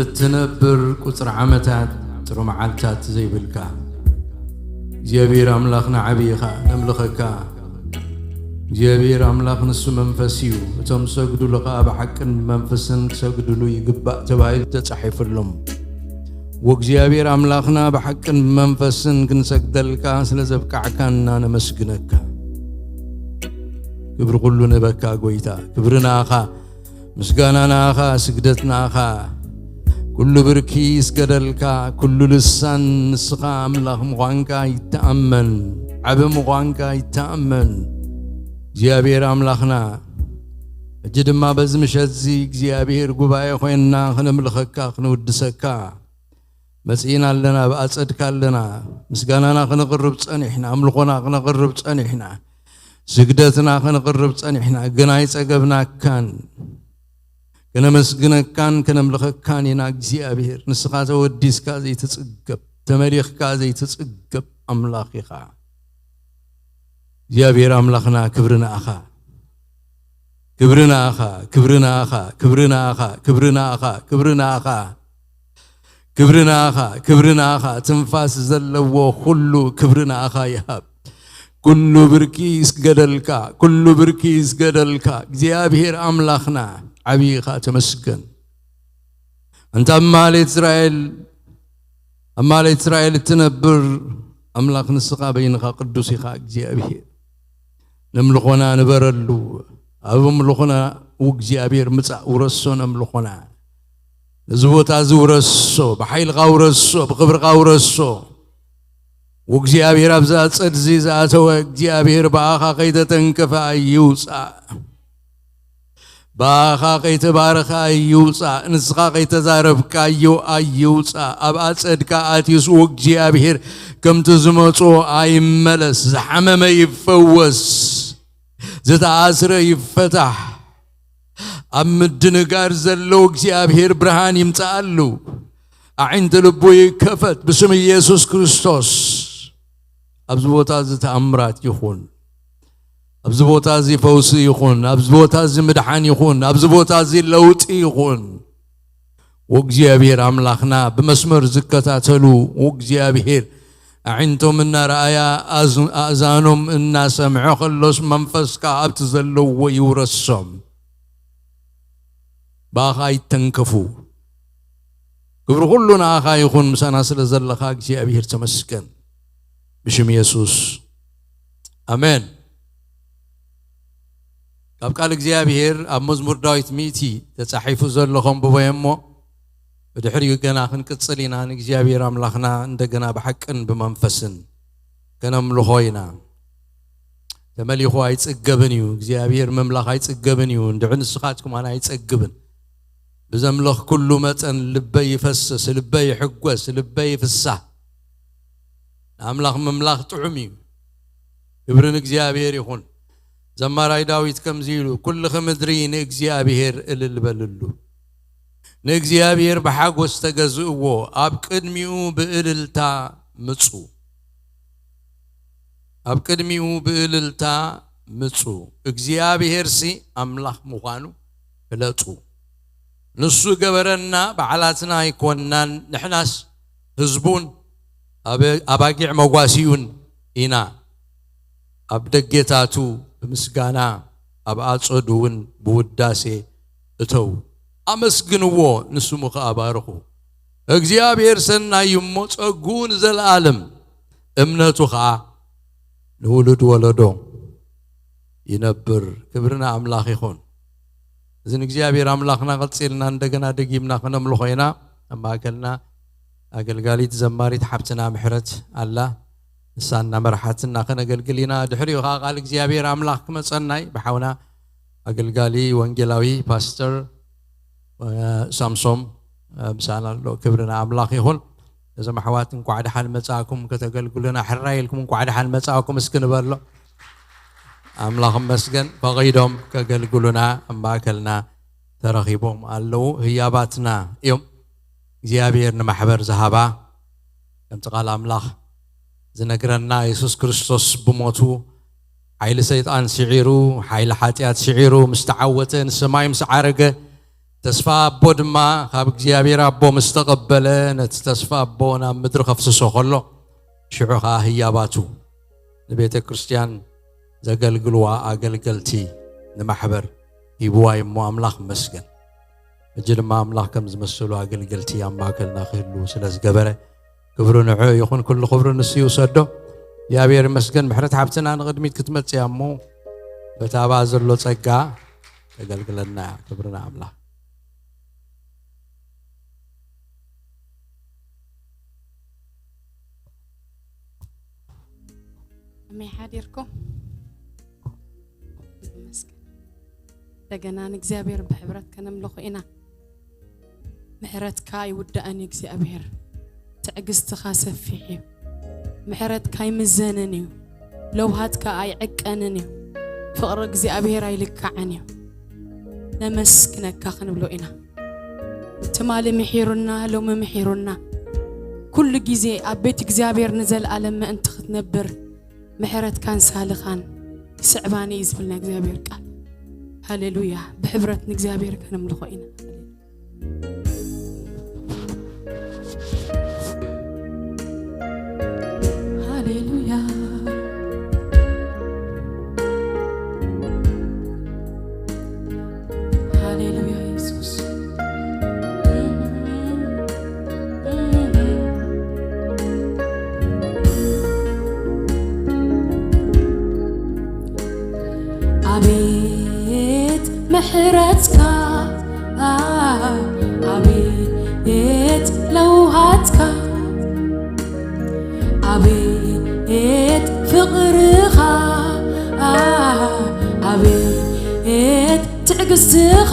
እትነብር፣ ቁጽሪ ዓመታት፣ ቁጽሪ መዓልታት ዘይብልካ እግዚኣብሔር ኣምላኽና ዓቢ ኢኻ፣ ነምልኸካ። እግዚኣብሔር ኣምላኽ ንሱ መንፈስ እዩ፣ እቶም ዝሰግዱሉ ኸኣ ብሓቅን ብመንፈስን ክሰግዱሉ ይግባእ ተባሂሉ ተጻሒፉሎም። ወእግዚኣብሔር ኣምላኽና ብሓቅን ብመንፈስን ክንሰግደልካ ስለ ዘብቃዕካና ነመስግነካ። ክብሪ ኩሉ ንበካ ጎይታ፣ ክብሪ ንኣኻ፣ ምስጋና ንኣኻ፣ ስግደት ንኣኻ። ኩሉ ብርኪ ይስገደልካ፣ ኩሉ ልሳን ንስኻ ኣምላኽ ምዃንካ ይተኣመን፣ ዓቢ ምዃንካ ይተኣመን። እግዚኣብሔር ኣምላኽና፣ ሕጂ ድማ በዚ ምሸትዚ እግዚኣብሔር ጉባኤ ኾይንና ኽነምልኸካ ኽንውድሰካ መጺእና ኣለና፣ ኣብ ኣጸድካ ኣለና። ምስጋናና ኽነቕርብ ጸኒሕና፣ ኣምልኾና ኽነቕርብ ጸኒሕና፣ ስግደትና ኽነቕርብ ጸኒሕና፣ ግን ኣይጸገብናካን። ከነመስግነካን ከነምልኸካን ኢና እግዚኣብሔር። ንስኻ ተወዲስካ ዘይትጽገብ፣ ተመሊኽካ ዘይትጽገብ ኣምላኽ ኢኻ። እግዚኣብሔር ኣምላኽና ክብሪ ንኣኻ፣ ክብሪ ንኣኻ፣ ክብሪ ንኣኻ፣ ክብሪ ንኣኻ፣ ክብሪ ንኣኻ፣ ክብሪ ንኣኻ፣ ክብሪ ንኣኻ፣ ክብሪ ንኣኻ። ትንፋስ ዘለዎ ኩሉ ክብሪ ንኣኻ ይሃብ። ኩሉ ብርኪ ይስገደልካ፣ ኩሉ ብርኪ ይስገደልካ። እግዚኣብሔር ኣምላኽና ዓብዪ ኢኻ፣ ተመስገን። ኣንታ ኣብ ማሌት እስራኤል፣ ኣብ ማሌት እስራኤል እትነብር ኣምላኽ ንስኻ በይንኻ ቅዱስ ኢኻ እግዚኣብሔር። ነምልኾና ንበረሉ። ኣብ ኣምልኾና እግዚኣብሔር ምጻእ ውረሶ ነምልኾና። ነዚ ቦታ እዚ ውረሶ፣ ብሓይልኻ ውረሶ፣ ብኽብርኻ ውረሶ። ወእግዚኣብሔር ኣብዛ ጸድዚ ዝኣተወ እግዚኣብሔር ብኣኻ ከይተተንከፈ ኣይውጻእ። ብኣኻ ከይተባረኸ ኣይውጻእ፣ ንስኻ ከይተዛረብካዮ ኣይውጻእ። ኣብ ኣጸድካ ኣትዩስ እግዚኣብሔር ከምቲ ዝመጾ ኣይመለስ፣ ዝሓመመ ይፈወስ፣ ዝተኣስረ ይፈታሕ። ኣብ ምድንጋር ዘሎ እግዚኣብሔር ብርሃን ይምጽኣሉ። ኣዒንቲ ልቡ ይከፈት ብስም ኢየሱስ ክርስቶስ። ኣብዚ ቦታ እዚ ተኣምራት ይኹን። ኣብዚ ቦታ እዚ ፈውሲ ይኹን። ኣብዚ ቦታ እዚ ምድሓን ይኹን። ኣብዚ ቦታ እዚ ለውጢ ይኹን። ወእግዚኣብሔር ኣምላኽና ብመስመር ዝከታተሉ፣ ወእግዚኣብሔር ኣዒንቶም እናረኣያ፣ ኣዝ-፣ ኣእዛኖም እናሰምዐ ከሎስ መንፈስካ ኣብቲ ዘለዎ ይውረሶም። ብኣኻ ይተንከፉ። ክብሪ ኩሉ ንኣኻ ይኹን፣ ምሳና ስለ ዘለኻ እግዚኣብሔር ተመስገን። ብሽም የሱስ ኣሜን። ካብ ቃል እግዚኣብሔር ኣብ መዝሙር ዳዊት ሚእቲ ተጻሒፉ ዘሎ ከንብቦ እየ እሞ፣ ብድሕሪኡ ገና ክንቅጽል ኢና። ንእግዚኣብሔር ኣምላኽና እንደገና ብሓቅን ብመንፈስን ከነምልኾ ኢና። ተመሊኹ ኣይጽገብን እዩ። እግዚኣብሔር ምምላኽ ኣይጽገብን እዩ። እንድዒ ንስኻትኩም ኣነ ኣይጸግብን። ብዘምለኽኩሉ መጠን ልበይ ይፈስስ፣ ልበይ ይሕጎስ፣ ልበይ ይፍሳህ። ንኣምላኽ ምምላኽ ጥዑም እዩ። ክብሪ ንእግዚኣብሔር ይኹን። ዘማራይ ዳዊት ከምዚ ኢሉ፣ "ኩልኺ ምድሪ ንእግዚኣብሔር እልል በልሉ። ንእግዚኣብሔር ብሓጎስ ተገዝእዎ፣ ኣብ ቅድሚኡ ብእልልታ ምጹ። ኣብ ቅድሚኡ ብእልልታ ምጹ። እግዚኣብሔርሲ ኣምላኽ ምዃኑ ፍለጡ። ንሱ ገበረና፣ ባዕላትና ኣይኮንናን፣ ንሕናስ ህዝቡን ኣብ-፣ ኣባጊዕ መጓሲኡን ኢና። ኣብ ደጌታቱ ብምስጋና፣ ኣብ ኣጸዱ እውን ብውዳሴ እተው። ኣመስግንዎ፣ ንስሙ ኸኣ ባርኹ። እግዚኣብሔር ሰናይ እዩ እሞ፣ ጸግኡ ንዘለኣለም፣ እምነቱ ኸኣ ንውሉድ ወለዶ ይነብር። ክብሪ ንኣምላኽ ይኹን። እዚ ንእግዚኣብሔር ኣምላኽና ቀጺልና እንደገና ደጊምና ከነምልኾ ኢና። ኣብ ማእከልና ኣገልጋሊት ዘማሪት ሓብትና ምሕረት ኣላ። ንሳ እናመርሓትና ከነገልግል ኢና። ድሕሪኡ ኸዓ ቃል እግዚኣብሔር ኣምላኽ ክመጸና እዩ። ብሓውና ኣገልጋሊ ወንጌላዊ ፓስተር፣ እ፣ ሳምሶም፣ እ፣ ምሳና ኣሎ። ክብሪ ንኣምላኽ ይኹን። እዞም ኣሕዋት እንኳዕ ደሓን መጻእኩም፣ ከተገልግሉና ሕራይ ኢልኩም እንኳዕ ደሓን መጻእኩም እስኪ ንበሎ። ኣምላኽ መስገን ፈቒዶም ከገልግሉና ኣብ ማእከልና ተረኺቦም ኣለዉ። ህያባትና እዮም። እግዚኣብሔር ንማሕበር ዝሃባ፣ ከምቲ ቃል ኣምላኽ ዝነግረና፣ የሱስ ክርስቶስ ብሞቱ ሓይሊ ሰይጣን ስዒሩ፣ ሓይሊ ሓጢኣት ስዒሩ ምስ ተዓወተ፣ ንሰማይ ምስ ዓረገ፣ ተስፋ ኣቦ ድማ ካብ እግዚኣብሔር ኣቦ ምስ ተቐበለ፣ ነቲ ተስፋ ኣቦ ናብ ምድሪ ከፍስሶ ከሎ፣ ሽዑ ኸዓ ህያባቱ ንቤተ ክርስቲያን ዘገልግልዋ ኣገልገልቲ ንማሕበር ሂብዋ እዩ እሞ ኣምላኽ ይመስገን። ሕጂ ድማ ኣምላኽ ከም ዝመሰሉ ኣገልገልቲ ኣብ ማእከልና ክህልዉ ስለ ዝገበረ፣ ክብሪ ንዑ ይኹን፣ ኩሉ ክብሪ ንሱ ይውሰዶ። እግዚኣብሔር ይመስገን። ምሕረት ሓብትና ንቕድሚት ክትመጽእ እያ እሞ፣ በታ ኣብኣ ዘሎ ጸጋ ተገልግለና እያ። ክብሪ ንኣምላኽ። ከመይ ሓዲርኩም? ይመስገን። እንደገና ንእግዚኣብሔር ብሕብረት ከነምልኾ ኢና። ምሕረትካ ኣይውዳእን እዩ እግዚኣብሔር። ትዕግስትኻ ሰፊሕ እዩ። ምሕረትካ ኣይምዘንን እዩ። ለውሃትካ ኣይዕቀንን እዩ። ፍቕሪ እግዚኣብሔር ኣይልካዕን እዩ። ነመስግነካ ክንብሎ ኢና። ትማሊ ምሒሩና፣ ሎሚ ምሒሩና። ኩሉ ግዜ ኣብ ቤት እግዚኣብሔር ንዘለኣለም ምእንቲ ክትነብር ምሕረትካን ሳልኻን ይስዕባኒ እዩ ዝብል ናይ እግዚኣብሔር ቃል። ሃሌሉያ። ብሕብረት ንእግዚኣብሔር ከነምልኾ ኢና። ሃሌሉያ። ሃሌሉያ የሱስ። ኣቤት ምሕረትካ፣ ኣቤት ለውሃትካ፣ ኣቤት ፍቕርኻ፣ ኣቤት ትዕግስትኻ፣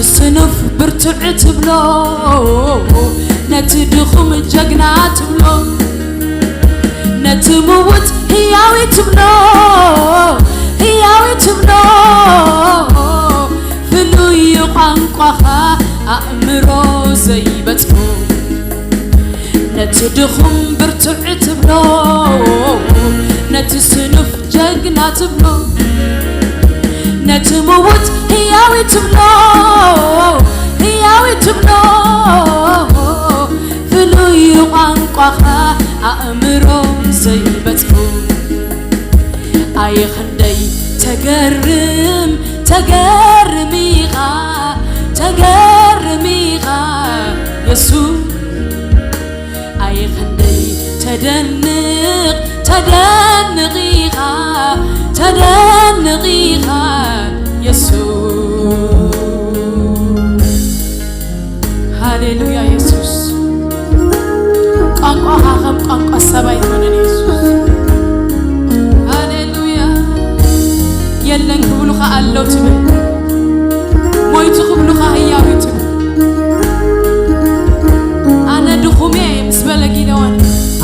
ስኑፍ ብርቱዕ ትብሎ፣ ነቲ ድኹም ጀግና ትብሎ፣ ነቲ ምዉት ህያዊ ትብሎ፣ ህያዊ ትብሎ። ፍሉይ ቋንቋኻ ኣእምሮ ዘይበጽሖ፣ ነቲ ድኹም ብርቱዕ ትብሎ፣ ነቲ ስኑፍ ጀግና ትብሎ፣ ነቲ ምዉት ህያዊ ትብሎ፣ ህያዊ ትብሎ። ፍሉይ ቋንቋኻ ኣእምሮ ዘይበጽሑ። ኣየ ክንደይ ተገርም፣ ተገርም ኢኻ፣ ተገርም ኢኻ የሱስ። ኣየ ክንደይ ተደንቕ፣ ተደንቕ ኢኻ፣ ተደንቕ ኢኻ የሱስ። ሃሌሉያ የሱስ። ቋንቋኻ ከም ቋንቋ ሰብ ኣይኮነን የሱስ። ሃሌሉያ። የለን ክብሉኻ ኣሎ ትብል፣ ሞይቱ ክብሉኻ ህያው እዩ ትብል። ኣነ ድኹም እየ ምስ በለ ጊደዎን፣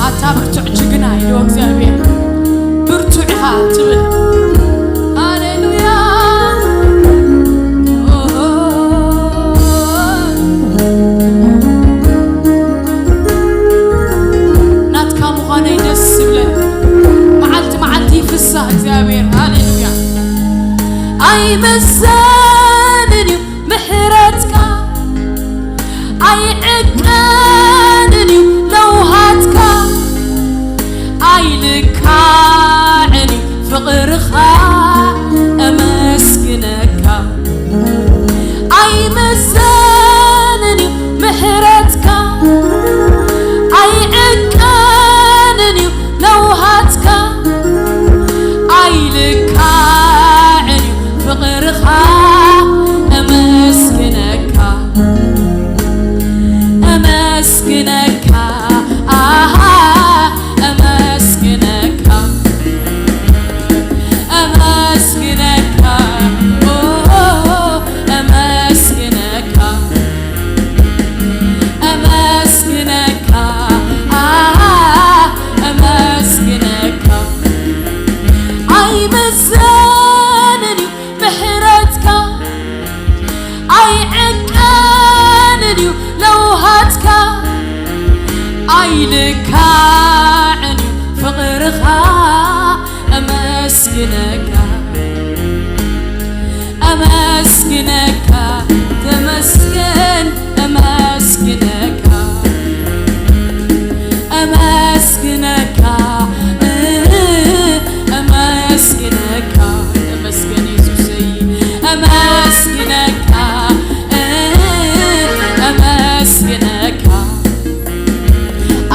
ኣታ ብርቱዕ ጅግና ኢልዎ እግዚኣብሔር። ብርቱዕ ኢኻ ትብል። ሃሌሉያ። ኦሆ። ናትካ ምዃነይ ደስ ዝብለኒ፣ መዓልቲ መዓልቲ ይፍሳህ እግዚኣብሔር። ሃሌሉያ። ኣይመዘንን እዩ ምሕረትካ፣ ኣይዕቀንን እዩ ለውሃትካ፣ ኣይልካዕን እዩ ፍቕርኻ። ኣመስግነካ፣ ኣይመዘንን እዩ ምሕረትካ፣ ኣይዕቀንን እዩ ለውሃትካ፣ ኣይልካዕን እዩ ፍቕርኻ። ኣመስግነካ፣ ኣመስግነካ፣ ኣሃ፣ ኣመስግነካ፣ ኣመስግነካ፣ ኦ፣ ኣመስግነካ፣ ኣመስግነካ፣ ኣሃ፣ ኣመስግነካ። ኣይመዘንን እዩ ምሕረትካ፣ ኣይዕቀንን እዩ ለውሃትካ፣ ኣይልካዕን እዩ ፍቕርኻ። ኣመስግነካ፣ ኣመስግነካ፣ ተመስገን፣ ኣመስግነካ፣ ኣመስግነካ፣ ኣመስግነካ፣ ተመስገን የሱሰይ፣ ኣመስግነካ፣ ኣመስግነካ።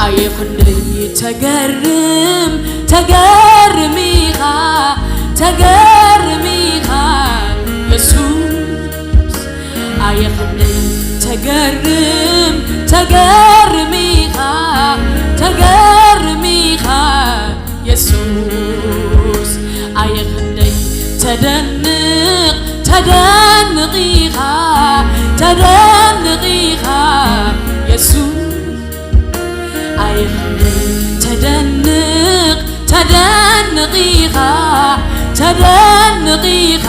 ኣየ ክንደይ ተገርም፣ ተገርም ኢኻ፣ ተገርም ኢኻ የሱስ። ኣየ ክንደይ ተገርም፣ ተገርም ኢኻ፣ ተገርም ኢኻ የሱስ። ኣየ ክንደይ ተደንቕ፣ ተደንቕ ኢኻ፣ ተደንቕ ኢኻ የሱስ። ኣየ ክንደይ ተደንቕ፣ ተደንቕ ኢኻ፣ ተደንቕ ኢኻ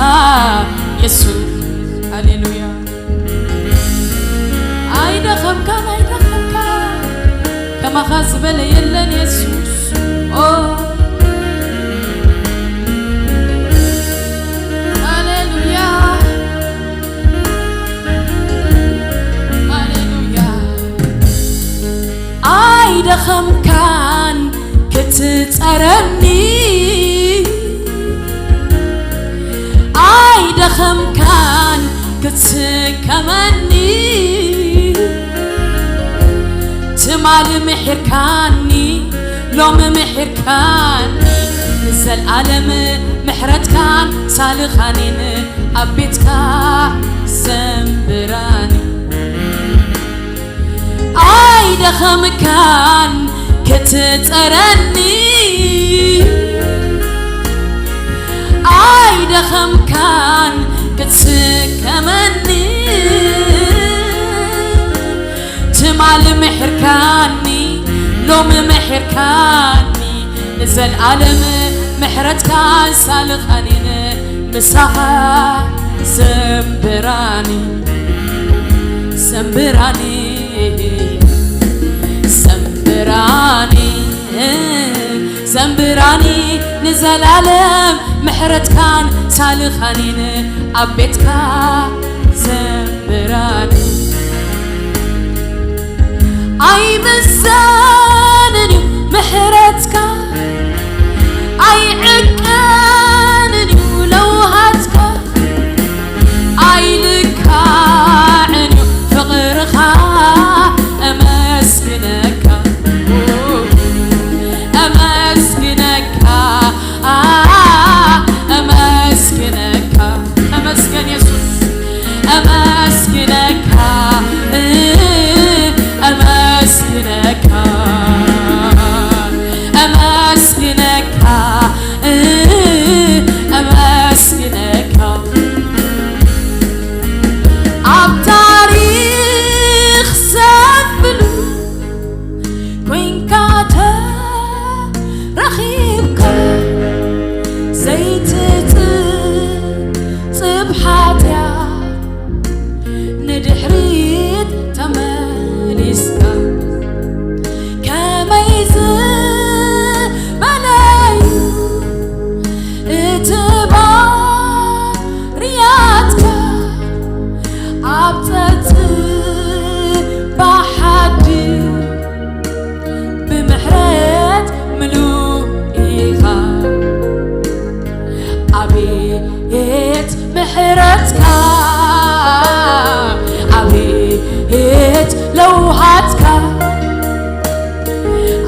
የሱስ። ሃሌሉያ። ኣይደኸምካን፣ ኣይደኸምካን፣ ከማኻ ዝበለ የለን የሱስ። ኦ፣ ሃሌሉያ፣ ሃሌሉያ። ኣይደኸምካን ክትጸረኒ፣ ኣይደኸምካን ክትስከመኒ። ትማሊ ምሒርካኒ፣ ሎሚ ምሒርካኒ፣ ንዘልኣለም ምሕረትካን ሳልኻኒን ኣብ ቤትካ ዘንብራኒ። ኣይደኸምካን ክትጸረኒ፣ ኣይደኸምካን ክትስከመኒ። ምሕርካኒ፣ ሎሚ ምሕርካኒ፣ ንዘልኣለም ምሕረትካን ሳልኻኒን ምሳኻ ዘምብራኒ፣ ዘምብራኒ፣ ዘምብራኒ፣ ዘምብራኒ፣ ንዘልኣለም ምሕረትካን ሳልኻኒን ኣብ ቤትካ ዘምብራኒ። ኣይምዘንን እዩ ምሕረትካ፣ ኣይዕቀንን እዩ ለውሃትካ፣ ኣይልካዕን እዩ ፍቕርኻ። እመስግነካ፣ እመስግነካ፣ እመስግነካ። ተመስገን የሱስ። እመስግነካ፣ እመስግነካ፣ እመስግነካ፣ እመስግነካ። ኣብ ታሪኽ ሰፍሉ ኮይንካ ተረኺብካ፣ ዘይትጽብጽብ ሓጢኣት ንድሕሪት ተመሊስካ። ከመይ ዝበለ እዩ እቲ ባርያትካ፣ ኣብ ጸጽባሕ ሓድር ብምሕረት ምሉእ ኢኻ። ኣቤት ምሕረትካ፣ ኣቤት ለውሃትካ፣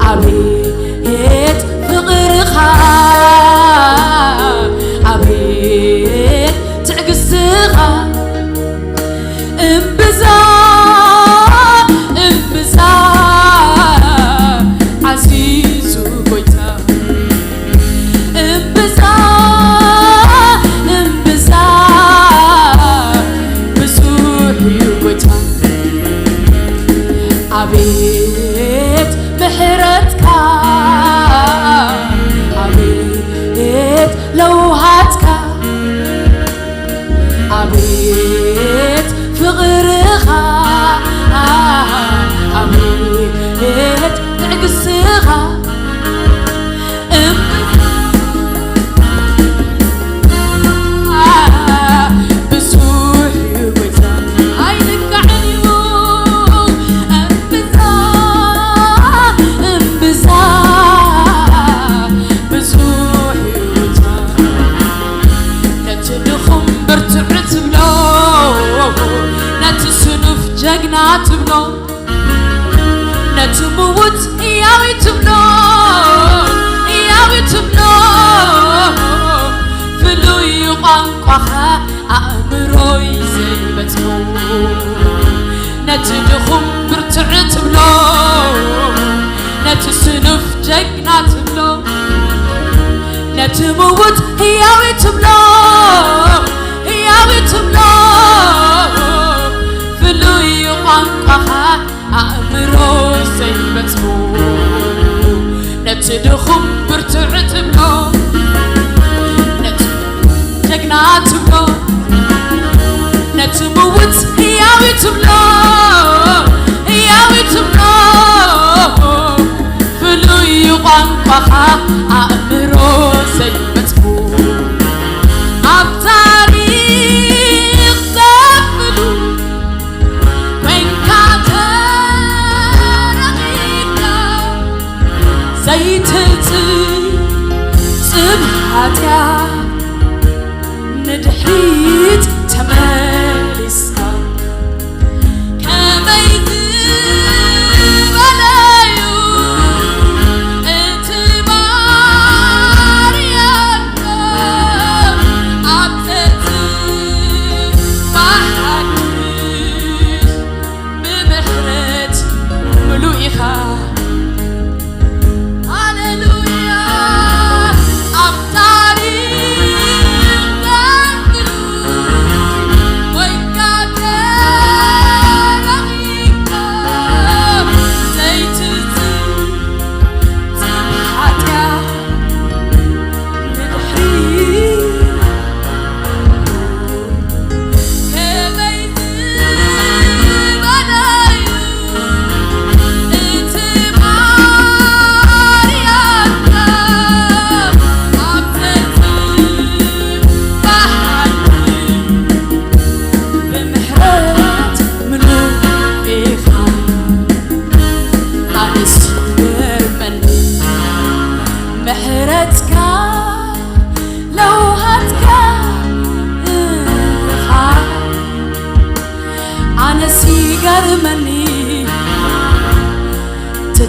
ኣቤት ፍቕርኻ፣ ኣቤት ትዕግስትኻ። እምብዛ፣ እምብዛ ዓዚዙ ጎይታ፣ እምብዛ፣ እምብዛ ብዙሕ እዩ ጎይታ። ኣቤት ምሕረትካ፣ ኣቤት ለውሃትካ፣ ኣቤት ፍቕርኻ፣ ኣቤት ትዕግስትኻ። እምብዛ ብዙሕ እዩ ጎይታ፣ ኣይልካዕን እዩ። እምብዛ፣ እምብዛ ብዙሕ እዩ ጎይታ። ነቲ ድኹም ብርትዕ ትብሎ፣ ነቲ ስኑፍ ጀግና ትብሎ፣ ነቲ ምዉት ህያው ትብሎ፣ ህያው ትብሎ። ፍሉይ ቋንቋኻ ኣእምሮይ ዘይበጽሖ። ነቲ ድኹም ብርትዕ ትብሎ፣ ነቲ ስኑፍ ጀግና ትብሎ፣ ነቲ ምዉት ህያው ትብሎ፣ ህያው ትብሎ። ፍሉይ ቋንቋኻ ኣእምሮ ዘይበጽሑ፣ ነቲ ድኹም ብርቱዕ ትብሎ፣ ነቲ ጀግና ትብሎ፣ ነቲ ምዉት ህያው ትብሎ፣ ህያው ትብሎ። ፍሉይ ቋንቋኻ ኣእምሮ ዘይበጽሑ፣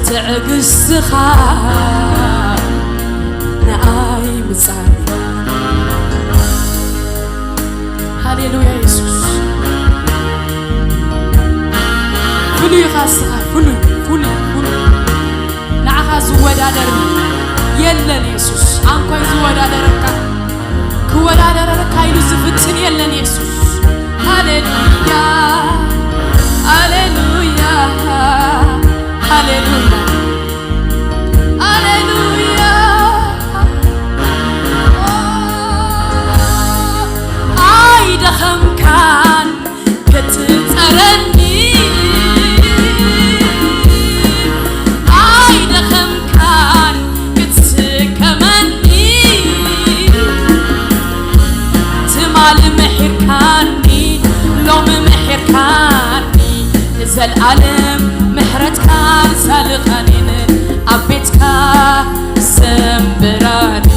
ትዕግስትኻ ንኣይ ምጻን። ሃሌሉያ የሱስ። ፍሉይ ኢኻ እስኻ፣ ፍሉይ፣ ፍሉይ፣ ፍሉይ። ንዓኻ ዝወዳደር የለን የሱስ። ኣንኮይ ዝወዳደረካ፣ ክወዳደረካ ኢሉ ዝፍትን የለን የሱስ። ሃሌሉያ፣ ሃሌሉያ፣ ሃሌሉያ፣ ሃሌሉያ። ኣይደኸምካን ክትጸረኒ፣ ኣይደኸምካን ክትስከመኒ። ትማሊ ምሒርካኒ፣ ሎሚ ምሒርካኒ፣ ንዘልኣለም ምሕረትካን ሳልኻኒን ኣብ ቤትካ ዘንብራኒ።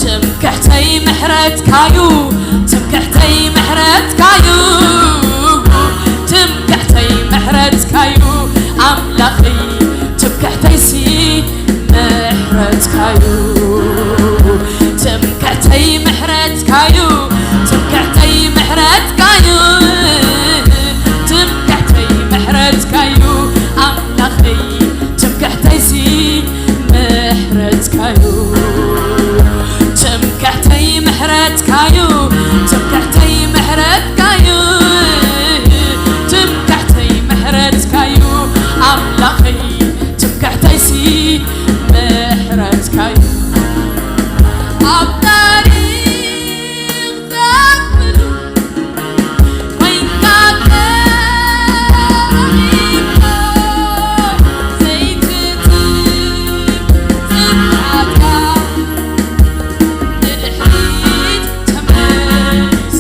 ትምክሕተይ ምሕረትካዩ፣ ትምክሕተይ ምሕረትካዩ፣ ትምክሕተይ ምሕረትካዩ ኣምላኸይ፣ ትምክሕተይሲ ምሕረትካዩ። ትምክሕተይ ምሕረትካዩ፣ ትምክሕተይ ምሕረትካዩ፣ ትምክሕተይ ምሕረትካዩ ኣምላኸይ፣ ትምክሕተይሲ ምሕረትካዩ። ትምክሕተይ ምሕረትካዩ፣ ትምክሕተይ ምሕረትካዩ፣ ትምክሕተይ ምሕረትካዩ ኣምላኸይ፣ ትምክሕተይሲ ምሕረትካዩ። ኣብ ታሪኽ ዘብል ኮይንካ ተረኺብካ፣ ዘይትትብ ጽንዓትካ ንድሕሪት ተመልስ።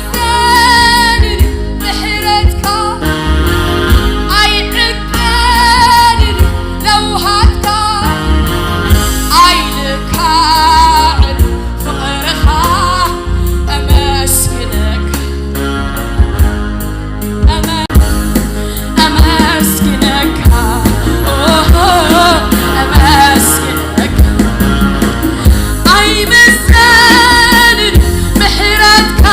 ኣይምዘንን ምሕረትካ፣ ኣይዕቀንን ለውሃትካ፣ ኣይልካዕን ፍቕርኻ። ኣመስግነካ፣ ኣመ-፣ ኣመስግነካ፣ ኦሆ፣ ኣመስግነካ። ኣይምዘንን ምሕረትካ፣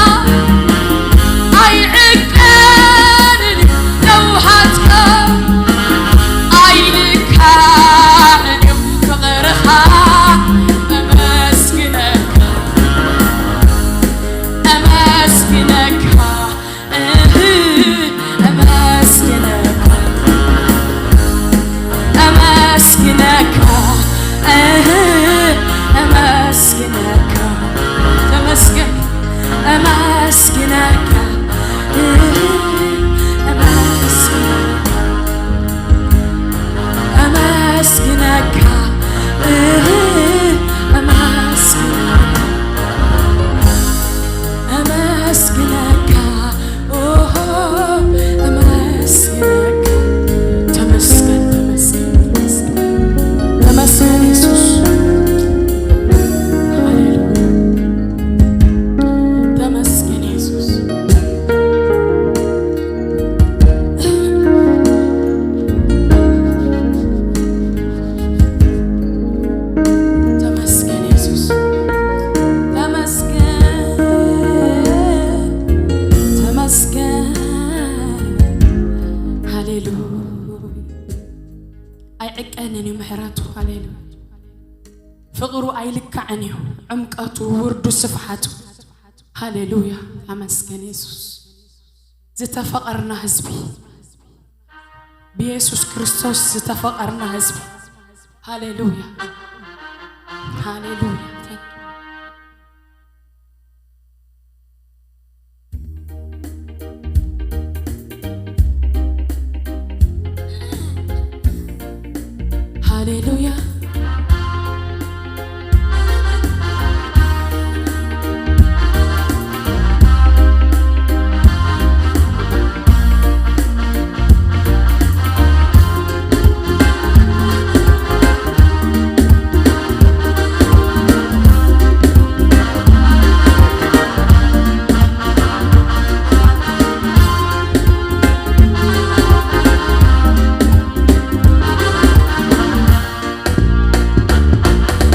ኣይዕቀንን ለውሃትካ፣ ኣይልካዕን እዩ ፍቕርኻ። ኣመስግነካ፣ ኣመስግነካ፣ እህ፣ ኣመስግነካ፣ ኣመስግነካ፣ እህ፣ ኣመስግነካ። ተመስገን፣ ኣመስግነካ፣ እህ፣ ኣመስግነካ፣ ኣመስግነካ፣ እህ፣ ኣመስግነካ። ኣመስግነካ፣ ኦሆ፣ ኣመስግነካ። ተመስገን፣ ተመስገን፣ ተመስገን። ተመስገን የሱስ። ሃሌሉያ። ተመስገን የሱስ። ኣይዕቀንን እዩ ምሕረቱ። ሃሌሉያ። ፍቕሩ ኣይልካዕን እዩ፣ ዕምቀቱ፣ ውርዱ፣ ስፍሓቱ። ሃሌሉያ። ተመስገን የሱስ። ዝተፈቐርና ህዝቢ፣ ብየሱስ ክርስቶስ ዝተፈቐርና ህዝቢ። ሃሌሉያ። ሃሌሉያ። ሃሌሉያ።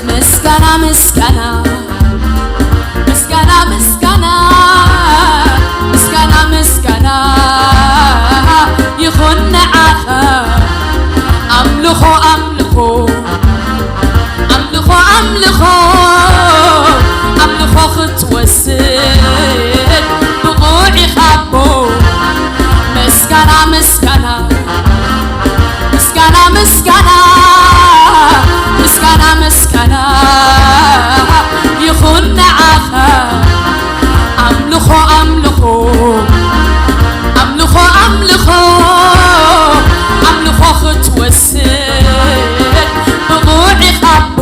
ምስጋና ምስጋና ምስጋና ምስጋና ምስጋና ምስጋና ይኹን ንዓኻ። ኣምልኾ ኣምልኾ ኣምልኾ ኣምልኾ ኣምልኾ ክትወስድ ብቑዕ ኢኻ ኣቦ። ምስጋና ምስጋና ምስጋና ምስጋና ምስጋና ምስጋና ይኹን ንዓኻ። ኣምልኾ ኣምልኾ ኣምልኾ ኣምልኾ ኣምልኾ ክትወስድ ብቑዕ ኢኻ ኣቦ።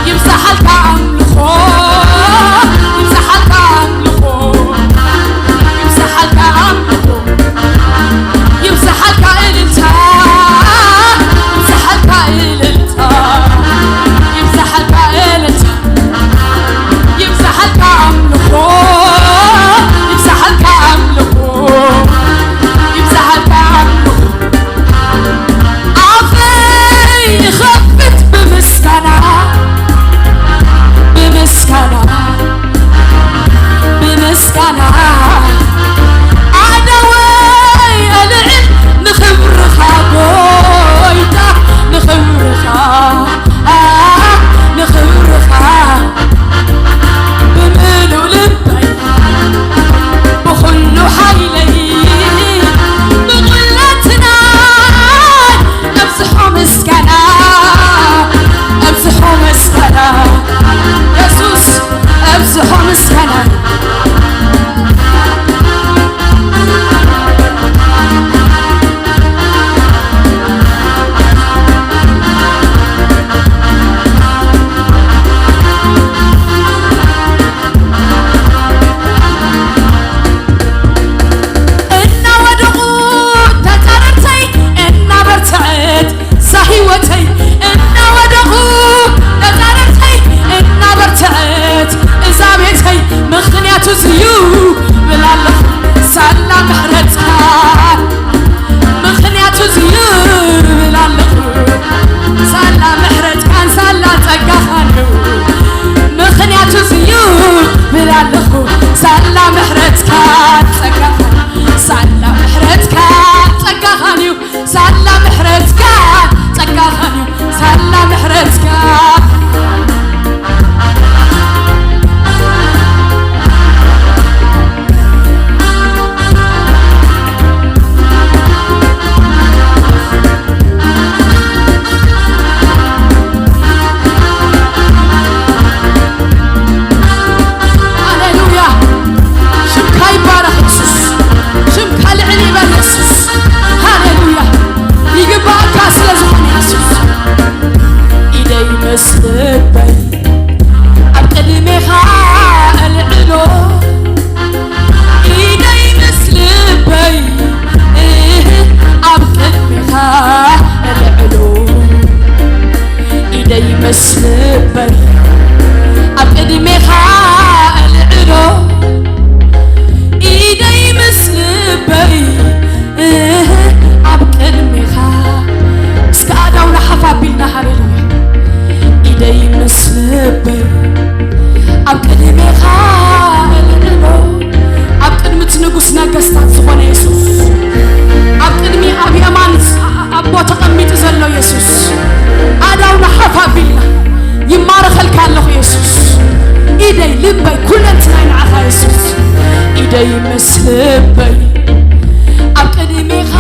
ይብዛሓልካ ኣምልኾ፣ ይብዛሓልካ ኣምልኾ፣ ይብዛሓልካ ኣምልኾ፣ ይብዛሓልካ እልልታ፣ ይብዛሓልካ እልልታ፣ ይብዛሓልካ እልልታ፣ ይብዛሓልካ ኣምልኾ፣ ይብዛሓልካ ኣምልኾ፣ ይብዛሓልካ ኣምልኾ። ኣፈይ ይኸፍት ብምስጋና፣ ብምስጋና፣ ብምስጋና። ኣእዳወይ ኣልዕል ንኽብርኻ ጎይታ፣ ንኽብርኻ፣ ንኽብርኻ። ብምሉእ ልበይ ብኹሉ ሓይለይ ብቑለትናይ ኣብዝሖ ምስጋና፣ ኣብዝሖ ምስጋና፣ የሱስ ኣብዝሖ ምስጋና። እናወደቑ ተጻረርተይ እናበርትዐት እዛ ህይወተይ፣ እናወደቑ ተጻረርተይ እናበርትዐት እዛ ቤተይ፣ ምኽንያቱ እዩ ብል ኣለኹ ሳላ ምሕረትካ፣ ምኽንያቱ እዩ ብል ኣለኹ ሳላ ምሕረትካን ሳላ ጸጋኻን እዩ፣ ምኽንያቱ እዩ ብል ኣለኹ ሳላ ምሕረትካ ጸጋኻን፣ ሳላ ምሕረትካ ጸጋኻን እዩ፣ ሳላ ምሕረትካ ጸጋኻን እዩ፣ ሳላ ምሕረትካ። ሃሌሉያ። ሽምካ ይባረኽ የሱስ። ሽምካ ልዕል ይበል የሱስ። ሃሌሉያ። ይግባእካ ስለ ዝኾነ የሱስ። ኢደይ ምስ ልበይ ኣብ ቅድሜኻ እልዕሎ። ኢደይ ምስ ልበይ ኣብ ቅድሜኻ እልዕሎ። ኢደይ ምስ ልበይ ኣብ ቅድሜኻ እልዕሎ። ኢደይ ምስ ልበይ ኣብ ቅድሜኻ። እስከ ኣእዳውና ሓፍ ኣቢልና ሃሌሉያ። ኢደይ ምስ ልበይ ኣብ ቅድሜኻ እልዕሎ። ኣብ ቅድሚ እቲ ንጉስ ነገስታት ዝኾነ የሱስ፣ ኣብ ቅድሚ ኣብ የማን ኣቦ ተቐሚጡ ዘሎ የሱስ፣ ኣእዳውና ሓፍ ኣቢልና ይማረኸልካ ኣለኹ የሱስ። ኢደይ፣ ልበይ፣ ኩለንትናይ ንዓኻ የሱስ። ኢደይ ምስ ልበይ ኣብ ቅድሜኻ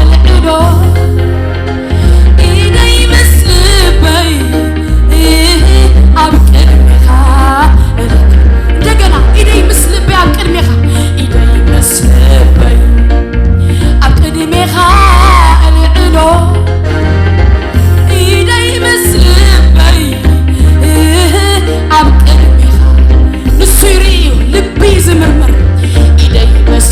እልዕሎ። ኢደይ ምስ ልበይ ኣብ ቅድሜኻ እልዕሎ። እንደገና ኢደይ ምስ ልበይ ኣብ ቅድሜኻ፣ ኢደይ ምስ ልበይ ኣብ ቅድሜኻ እልዕሎ። ኢደይ ምስ ልበይ ኣብ ቅድሜኻ። ንሱ ይርኢ እዩ፣ ልቢ እዩ ዝምርምር። ኢደይ ምስ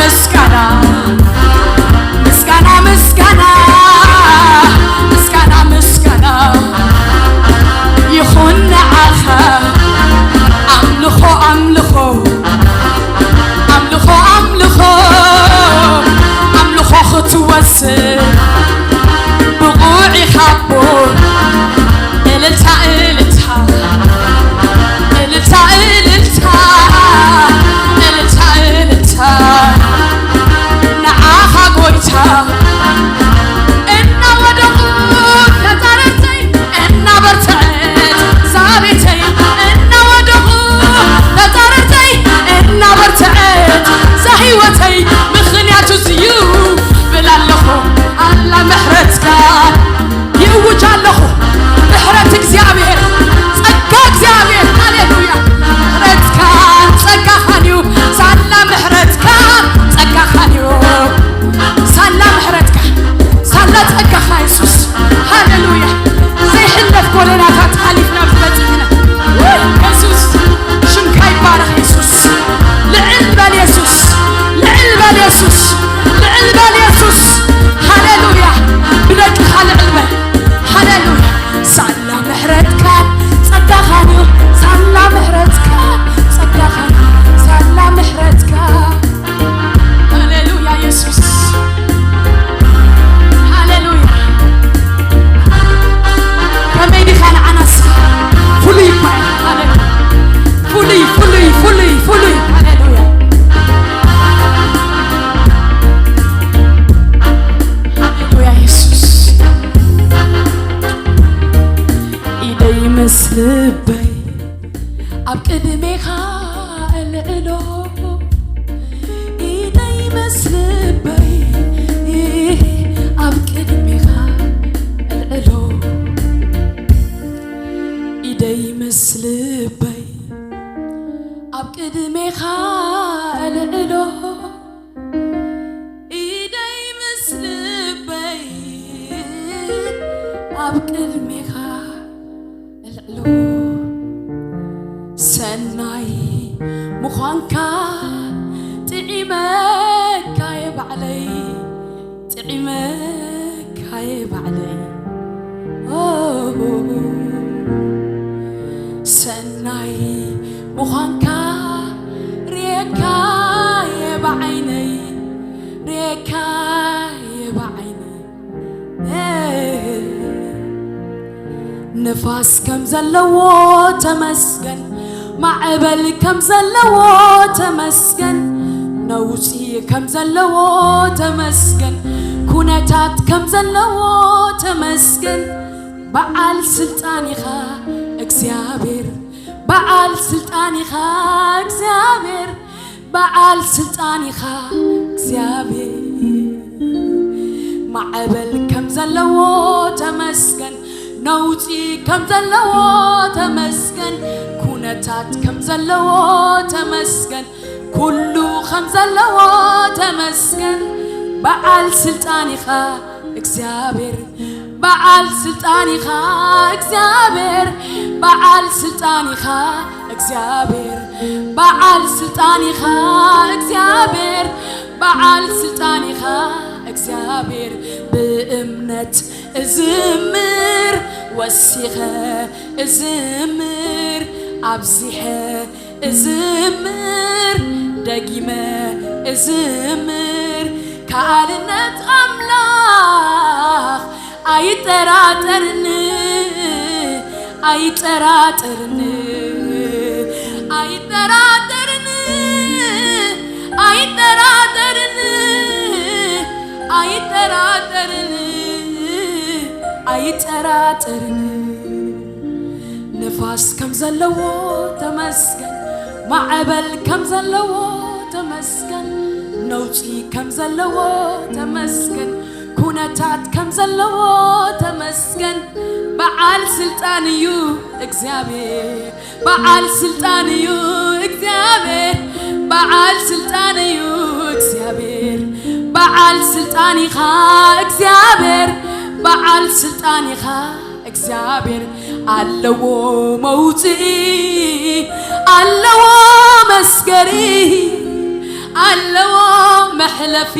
ምስጋና ምስጋና ምስጋና ምስጋና ምስጋና ይኹን ንዓኻ። ኣምልኾ ኣምልኾ ኣምልኾ ኣምልኾ ኣምልኾ ክትወስድ ብቑዕ ኢኻ ኣቦ። እልልታ እልልታ እልልታ እልልታ እልልታ እልልታ ንዓኻ ጎይታ። እናወደቑ ተጻረርተይ እናበርትዐት ዛቤተይ እናወደቑ ተጻረርተይ እናበርትዐት ዛህይወተይ ምኽንያቱ እዩ ብል ኣለኹ ኣላ ምሕረትካ ይእውጅ ኣለኹ። ምሕረት እግዚኣብሔር ጸጋ እግዚኣብሔር ሃሌሉያ ምሕረትካ ጸጋኻን እዩ ሳላ ምሕረትካ ጸጋኻን እዩ ሳላ ምሕረትካ ሳላ ጸጋኻ የሱስ ሃሌሉያ ዘይሕለፍ ጎደናታት ሓሊፍና በጺሕና የሱስ ሽምካ ይባረኽ የሱስ ልዕል በል የሱስ ልዕል በል የሱስ ልዕል በል የሱስ ሃሌሉያ ብደቅኻ ልዕል በል ሃሌሉያ ሳላ ምሕረትካ ጸጋኻ ሳላ ምሕረትካ ጸጋኻ ሳላ ምሕረትካ ሃሌሉያ የሱስ ሃሌሉያ ከመይ ዲኻ ንዓናስ ፍሉይ እኳ ፍሉይ ፍሉይ ፍሉይ ፍሉይ ሃሌሉያ ሃሌሉያ የሱስ ኢደይ ምስ ልበይ ኣብ ቅድሜኻ እልዕሎ ኢደይ ምስ ልበይ ኣብ ቅድሜኻ እልዕሎ ኢደይ ምስ ልበይ ኣብ ቅድሜኻ እልዕሎ ኢደይ ምስ ልበይ ኣብ ቅድሜኻ እልዕሎ ሰናይ ምዃንካ ጥዒመካየ ባዕለይ ጥዒመካየ ባዕለይ ሰናይ ምዃንካ ርየካየ ብዓይነይ ርየካየ ብዓይነይ ንፋስ ከም ዘለዎ ተመስገን ማዕበል ከም ዘለዎ ተመስገን ነውፂ ከም ዘለዎ ተመስገን ኩነታት ከም ዘለዎ ተመስገን በዓል ስልጣን ኢኻ እግዚኣብሔር በዓል ስልጣን ኢኻ እግዚኣብሔር በዓል ስልጣን ኢኻ እግዚኣብሔር ማዕበል ከም ዘለዎ ተመስገን ነውፂ ከም ዘለዎ ተመስገን ኩነታት ከም ዘለዎ ተመስገን ኩሉ ከም ዘለዎ ተመስገን በዓል ስልጣን ኢኻ እግዚኣብሔር በዓል ስልጣን ኢኻ እግዚኣብሔር በዓል ስልጣን ኢኻ እግዚኣብሔር በዓል ስልጣን ኢኻ እግዚኣብሔር በዓል ስልጣን ኢኻ እግዚኣብሔር ብእምነት እዝምር ወሲኸ እዝምር ኣብዚሐ እዝምር ደጊመ እዝምር ከኣልነት ኣምላኽ ኣይጠራጠርን ኣይጠራጠርን ኣይጠራጠርን ኣይጠራጠርን ኣይጠራጠርን ኣይጠራጠርን ንፋስ ከም ዘለዎ ተመስገን ማዕበል ከም ዘለዎ ተመስገን ነውፂ ከም ዘለዎ ተመስገን ኩነታት ከም ዘለዎ ተመስገን በዓል ስልጣን እዩ እግዚኣብሔር በዓል ስልጣን እዩ እግዚኣብሔር በዓል ስልጣን እዩ እግዚኣብሔር በዓል ስልጣን ኢኻ እግዚኣብሔር በዓል ስልጣን ኢኻ እግዚኣብሔር ኣለዎ መውፅኢ ኣለዎ መስገሪ ኣለዎ መሕለፊ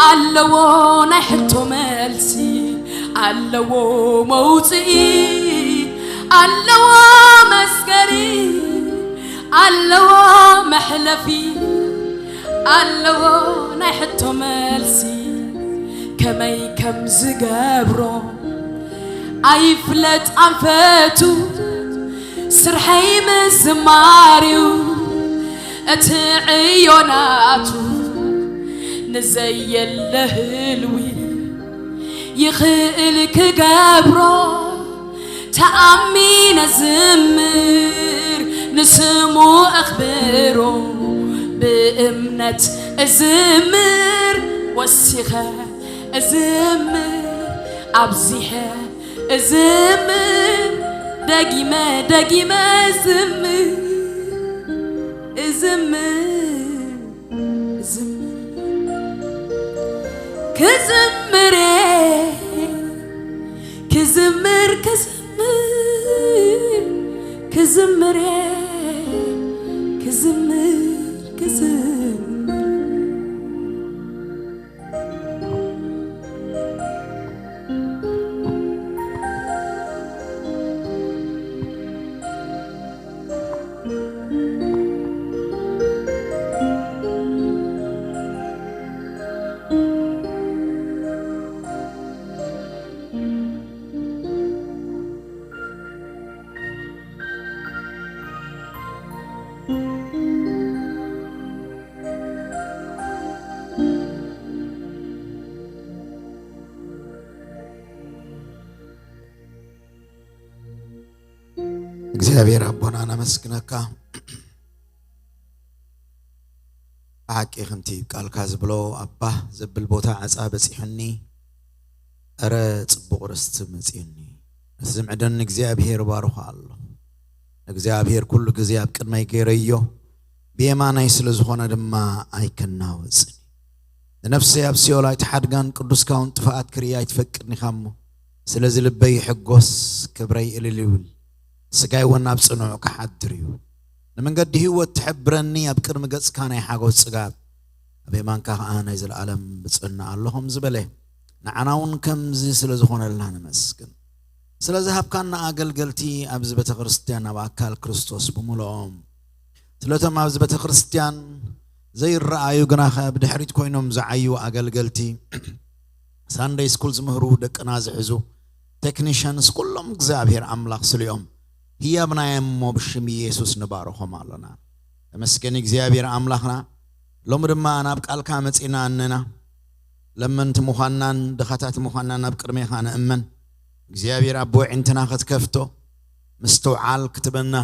ኣለዎ፣ ናይ ሕቶ መልሲ ኣለዎ፣ መውፅኢ ኣለዎ፣ መስገሪ ኣለዎ፣ መሕለፊ ኣለዎ፣ ናይ ሕቶ መልሲ ከመይ ከም ዝገብሮ ኣይፍለጥ ኣንፈቱ፣ ስርሐይ ምዝማርዩ እቲ ዕዮ ናቱ፣ ንዘየለ ህልዊ ይኽእል ክገብሮ። ተኣሚነ ዝምር ንስሙ ኣኽብሮ፣ ብእምነት እዝምር ወሲኸ እዝምር ኣብዚሐ እዝምር፣ ደጊመ ደጊመ እዝምር፣ እዝምር፣ እዝምር። ክዝምር፣ ክዝምር፣ ክዝምር፣ ክዝምር፣ ክዝምር፣ ክዝምር። እግዚኣብሔር ኣቦና ነመስግነካ። ብሓቂ ከምቲ ቃልካ ዝብሎ ኣባ ዘብል ቦታ ዕፃ በፂሑኒ፣ እረ ፅቡቕ ርስቲ መፂኡኒ። ነቲ ዝምዕደኒ እግዚኣብሔር ባርኾ ኣሎ። ንእግዚኣብሔር ኩሉ ግዜ ኣብ ቅድመይ ገይረዮ፣ ብየማናይ ስለ ዝኾነ ድማ ኣይክናወጽን። ንነፍሰይ ኣብ ሲኦል ኣይትሓድጋን፣ ቅዱስካ እውን ጥፍኣት ክርኢ ኣይትፈቅድን ኢኻ እሞ፣ ስለዚ ልበይ ይሕጎስ፣ ክብረይ እልል ይብል፣ ስጋይ እውን ኣብ ጽንዑ ክሓድር እዩ። ንመንገዲ ህይወት ትሕብረኒ፣ ኣብ ቅድሚ ገጽካ ናይ ሓጎስ ጽጋብ፣ ኣብ የማንካ ኸኣ ናይ ዘለኣለም ብጽዕና ኣሎ ከም ዝበለ፣ ንዓና እውን ከምዚ ስለ ዝኾነልና ነመስግን። ስለ ዝሃብካና ኣገልገልቲ ኣብዚ ቤተ ክርስቲያን ኣብ ኣካል ክርስቶስ ብምልኦም፣ ስለቶም ኣብዚ ቤተ ክርስቲያን ዘይረኣዩ ግና ኸ ብድሕሪት ኮይኖም ዝዓዩ ኣገልገልቲ፣ ሳንደይ ስኩል ዝምህሩ፣ ደቅና ዝሕዙ፣ ቴክኒሽንስ፣ ኩሎም እግዚኣብሔር ኣምላኽ ስሊኦም ህያብናዮም እሞ ብሽም ኢየሱስ ንባርኾም ኣሎና። ተመስገን እግዚኣብሔር ኣምላኽና። ሎሚ ድማ ናብ ቃልካ መጺና ኣነና ለመንቲ ምዃንናን ድኻታት ምዃንናን ኣብ ቅድሜኻ ንእመን። እግዚኣብሔር ኣቦ ኣዒንትና ክትከፍቶ፣ ምስትውዓል ክትበና፣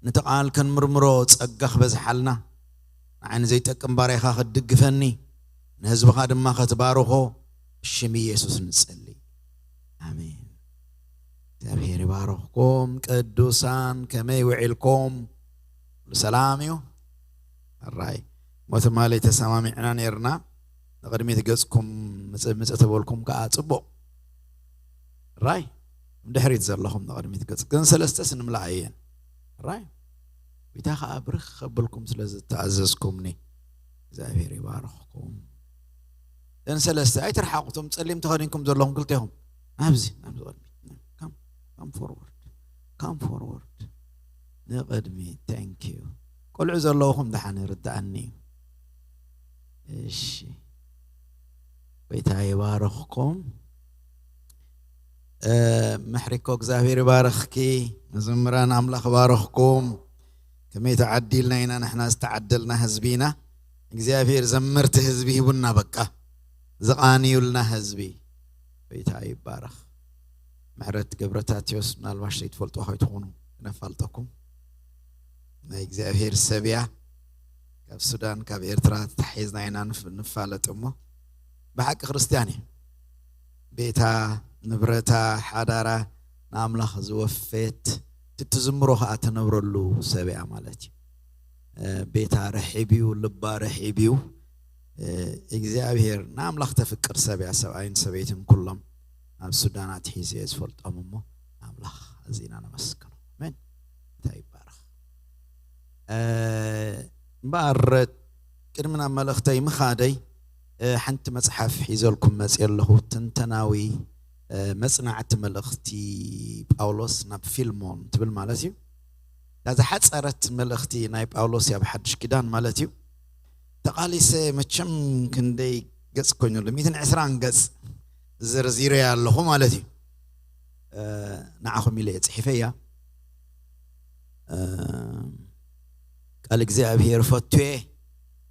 ነቲ ቃል ከንምርምሮ ጸጋ ክበዝሓልና፣ ንዓይ ንዘይጠቅም ባርያኻ ክትድግፈኒ፣ ንህዝብኻ ድማ ክትባርኾ ብሽም ኢየሱስ ንጸሊ። ኣሜን። እግዚኣብሔር ይባርኽኩም ቅዱሳን፣ ከመይ ውዒልኩም? ኩሉ ሰላም እዩ? ኣራይ፣ ሞ ትማሊ ተሰማሚዕና ነይርና፣ ንቕድሚት ገጽኩም ምጽእ ምጽእ ተበልኩም ከኣ ጽቡቕ። ራይ፣ ንድሕሪት ዘለኹም ንቕድሚት ገጽ። እተን ሰለስተ ስንምልኣ እየን። ራይ፣ ቢታ ከኣ ብርኽ ከብልኩም ስለ ዝተኣዘዝኩምኒ እግዚኣብሔር ይባርኽኩም። እተን ሰለስተ ኣይትርሓቑ፣ እቶም ጸሊም ተኸዲንኩም ዘለኹም ክልቴኹም ናብዚ፣ ናብዚ ቅድሚት። ካም፣ ካም ፎርወርድ፣ ካም ፎርወርድ። ንቕድሚት። ታንክ ዩ። ቆልዑ ዘለውኹም ደሓን ይርድኣኒ እዩ። እሺ፣ ጎይታ ይባርኽኩም። እ፣ ምሕሪኮ እግዚኣብሔር ይባርኽኪ። መዘምራን ኣምላኽ ይባርኽኩም። ከመይ ተዓዲልና ኢና ንሕና ዝተዓደልና ህዝቢ ኢና። እግዚኣብሔር ዘመርቲ ህዝቢ ሂቡና፣ በቃ ዝቓንዩልና ህዝቢ። ጎይታ ይባረኽ። ምሕረት ገብረታቴዎስ ምናልባሽ ዘይትፈልጡ ከይትኾኑ ክነፋልጠኩም። ናይ እግዚኣብሔር ሰብ እያ። ካብ ሱዳን ካብ ኤርትራ ተታሒዝና ኢና ንፍ-፣ ንፋለጥ እሞ ብሓቂ ክርስትያን እየ። ቤታ፣ ንብረታ፣ ሓዳራ ንኣምላኽ ዝወፈየት፣ ትትዝምሮ ኸኣ ትነብረሉ ሰብ እያ ማለት እዩ። እ፣ ቤታ ርሒብ እዩ፣ ልባ ርሒብ እዩ። እ፣ እግዚኣብሔር ንኣምላኽ ተፍቅር ሰብ እያ፣ ሰብኣይን ሰበይትን ኩሎም ኣብ ሱዳን ኣትሒዘ እየ ዝፈልጦም እሞ ኣምላኽ ኣዚና ነመስግኖ። ኣሜን። እንታይ ይባረኽ። እ፣ እምበኣር ቅድሚ ናብ መልእኽተይ ምኻደይ፣ እ፣ ሓንቲ መጽሓፍ ሒዘልኩም መጽየ ኣለኹ። ትንተናዊ፣ እ፣ መጽናዕቲ መልእኽቲ ጳውሎስ ናብ ፊልሞን ትብል ማለት እዩ። እታ ዝሓጸረት መልእኽቲ ናይ ጳውሎስ እያ፣ ኣብ ሓድሽ ኪዳን ማለት እዩ። ተቓሊሰ መቸም ክንደይ ገጽ ኮይኑ ኣሎ፣ ሚእትን ዕስራን ገጽ ዘርዚረያ ኣለኹ ማለት እዩ። እ፣ ንዓኹም ኢለ እየ ጽሒፈያ። እ፣ ቃል እግዚኣብሔር ፈትየ፣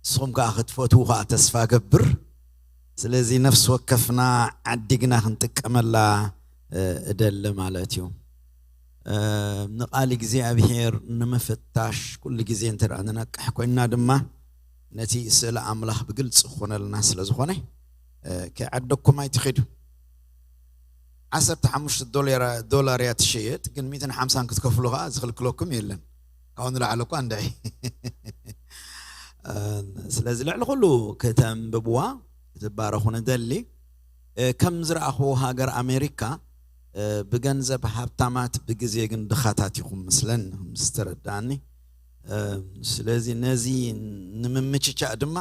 ንስኹም ከኣ ክትፈትዉ ከኣ ተስፋ ገብር። ስለዚ ነፍሲ ወከፍና ዓዲግና ክንጥቀመላ፣ እ፣ እደሊ ማለት እዩ። እ፣ ንቃል እግዚኣብሔር ንምፍታሽ ኩሉ ግዜ እንተ ደኣ ንነቅሕ ኮይንና ድማ ነቲ ስእሊ ኣምላኽ ብግልጺ ክኾነልና ስለ ዝኾነ፣ እ፣ ከይዓደኩም ኣይትኺዱ። ዓሰርተ ሓሙሽተ ዶላር፣ ዶላር እያ ትሸየጥ፣ ግን ሚእትን ሓምሳን ክትከፍሉ ከኣ ዝኽልክለኩም የለን። ካብኡ ንላዕሊ እኳ እንድዒ። እ፣ ስለዚ ልዕሊ ኩሉ ከተንብብዋ፣ ክትባረኹ ንደሊ። እ፣ ከም ዝረኣኹዎ ሃገር ኣሜሪካ፣ እ፣ ብገንዘብ ሃብታማት፣ ብግዜ ግን ድኻታት ኢኹም ምስለኒ፣ ምስ ተረዳእኒ። እ፣ ስለዚ ነዚ ንምምችቻእ ድማ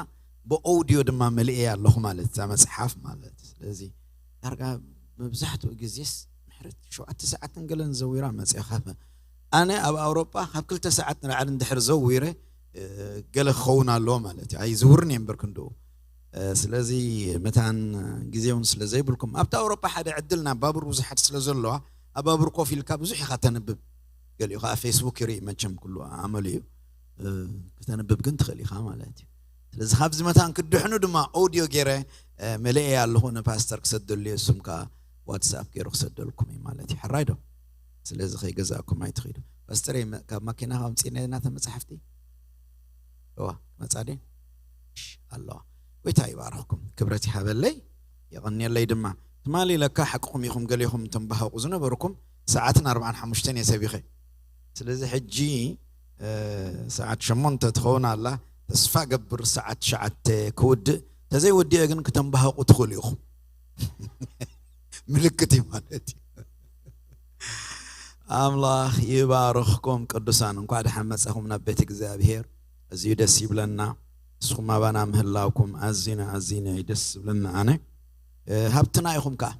ብኦውድዮ ድማ መሊኤ ኣለኹ ማለት፣ እዛ መጽሓፍ ማለት። ስለዚ ዳርጋ መብዛሕትኡ ግዜስ ምሕረት ሸውዓተ ሰዓትን ገለን ዘዊራ መጽያ። ካብ ኣነ ኣብ ኣውሮጳ ካብ ክልተ ሰዓት ንላዕሊ እንድሕር ዘዊረ፣ እ፣ ገለ ክኸውን ኣለዎ ማለት እዩ። ኣይዝውርን እየ እምበር ክንድኡ። እ፣ ስለዚ መታን ግዜ እውን ስለ ዘይብልኩም፣ ኣብታ ኣውሮጳ ሓደ ዕድል ናብ ባቡር ብዙሓት ስለ ዘለዋ፣ ኣብ ባቡር ኮፍ ኢልካ ብዙሕ ኢኻ ተንብብ። ገሊኡ ከኣ ፌስቡክ ይርኢ መቸም፣ ኩሉ ኣመሉ እዩ። እ፣ ክተንብብ ግን ትኽእል ኢኻ ማለት እዩ። ስለዚ ካብዚ መታን ክድሕኑ ድማ ኦድዮ ገይረ፣ እ፣ መሊኤ ኣለኹ፣ ንፓስተር ክሰደሉ እየ፣ እሱም ከኣ ዋትሳፕ ገይሩ ክሰደልኩም እዩ ማለት እዩ። ሕራይ ዶ? ስለዚ ከይገዛእኩም ኣይትኺዱ። ፓስተር፣ ካብ ማኪና ከምፂእና ናተ መፅሓፍቲ? እዋ፣ መፃ ድየ? እሺ፣ ኣለዋ። ጎይታ ይባርኽኩም፣ ክብረት ይሃበለይ፣ የቐንየለይ ድማ። ትማሊ ለካ ሓቅኹም ኢኹም፣ ገሊኹም ተንባሃቑ ዝነበርኩም፣ ሰዓትን ኣርባዓን ሓሙሽተን እየ ሰቢኸ። ስለዚ ሕጂ፣ እ፣ ሰዓት ሸሞንተ ትኸውን ኣላ። ተስፋ ገብር ሰዓት ትሽዓተ ክውድእ፣ ተዘይወዲአ ግን ክተንባሃቑ ትኽእሉ ኢኹም። ምልክት እዩ ማለት እዩ። ኣምላኽ ይባርኽኩም ቅዱሳን፣ እንኳዕ ደሓን መጻኹም ናብ ቤት እግዚኣብሔር። ኣዝዩ ደስ ይብለና፣ ንስኹም ኣባና ምህላውኩም ኣዚና ኣዚና እዩ ደስ ዝብለና። ኣነ፣ እ፣ ሃብትና ኢኹም ከኣ፣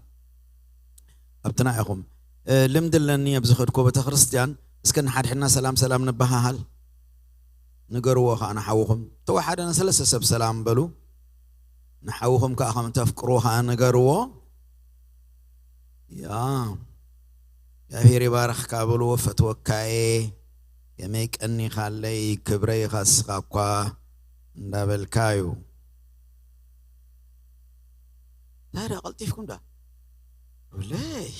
ሃብትና ኢኹም። እ፣ ልምዲ ኣለኒ፣ ኣብ ዝኸድኩ ቤተክርስትያን እስከ ንሓድሕድና ሰላም ሰላም ንበሃሃል። ንገርዎ ከኣ ንሓውኹም። ተወሓደ ንሰለስተ ሰብ ሰላም በሉ። ንሓውኹም ከኣ ከም ተፍቅርዎ ከኣ ንገርዎ። ያ፣ እግዚኣብሔር ይባርኽካ በልዎ። ፈትወካየ፣ ከመይ ቀኒኻለይ፣ ክብረይ ኢኻ እስኻ እኳ እንዳበልካ እዩ። ታዲያ ቀልጢፍኩም ዳ? ብለይ።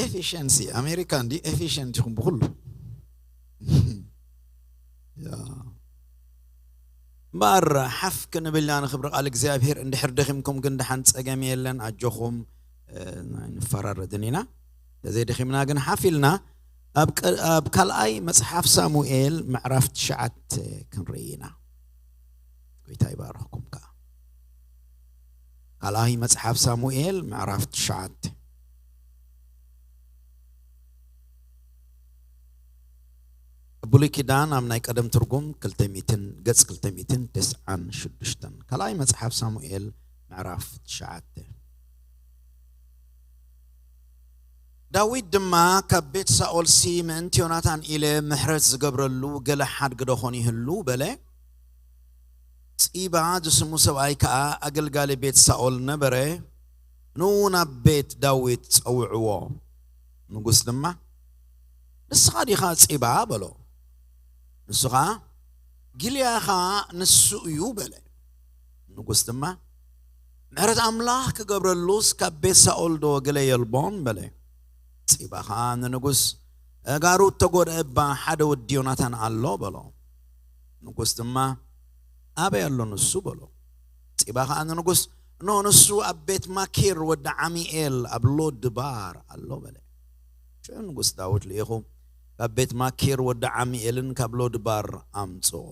ኤፊሽንሲ፣ ኣሜሪካ እንዲ ኤፊሽንት ኢኹም ብኹሉ። ያ። እምበኣር ሓፍ ክንብል ኢና ንኽብሪ ቃል እግዚኣብሔር። እንድሕር ደኺምኩም ግን ደሓን ጸገም የለን፣ ኣጆኹም፣ እ፣ ኣይንፈራረድን ኢና። እንተዘይደኺምና ግን ሓፍ ኢልና ኣብ ቀ-፣ ኣብ ካልኣይ መጽሓፍ ሳሙኤል ምዕራፍ ትሽዓተ ክንርኢ ኢና። ጎይታ ይባርኽኩም ከኣ። ካልኣይ መጽሓፍ ሳሙኤል ምዕራፍ ትሽዓተ። ብሉይ ኪዳን ኣብ ናይ ቀደም ትርጉም ክልተ ሚእትን፣ ገጽ ክልተ ሚእትን ተስዓን ሽዱሽተን። ካልኣይ መጽሓፍ ሳሙኤል ምዕራፍ ትሽዓተ። ዳዊት ድማ፣ ካብ ቤት ሳኦልሲ ምእንቲ ዮናታን ኢለ ምሕረት ዝገብረሉ ገለ ሓድጊ ደኾን ይህሉ? በለ። ጺባ ዝስሙ ሰብኣይ ከኣ ኣገልጋሊ ቤት ሳኦል ነበረ። ንኡ ናብ ቤት ዳዊት ጸውዕዎ። ንጉስ ድማ፣ "ንስኻ ዲኻ ጺባ?" በሎ። ንሱ ኸኣ፣ "ጊልያኻ ንሱ እዩ" በለ። ንጉስ ድማ፣ "ምሕረት ኣምላኽ ክገብረሉስ ካብ ቤት ሳኦል ዶ ገለ የልቦን?" በለ። ጺባ ኸኣ ንንጉስ፣ "ኣእጋሩ እተጎድአ እባ ሓደ ወዲ ዮናታን ኣሎ" በሎ። ንጉስ ድማ፣ "ኣበይ ኣሎ ንሱ?" በሎ። ጺባ ኸኣ ንንጉስ፣ "እንሆ ንሱ ኣብ ቤት ማኪር ወዲ ዓሚኤል ኣብ ሎድባር ኣሎ" በለ። ሽዑ ንጉስ ዳዊት ልኢኹ፣ ካብ ቤት ማኪር ወዲ ዓሚኤልን ካብ ሎድባር ኣምጽኦ።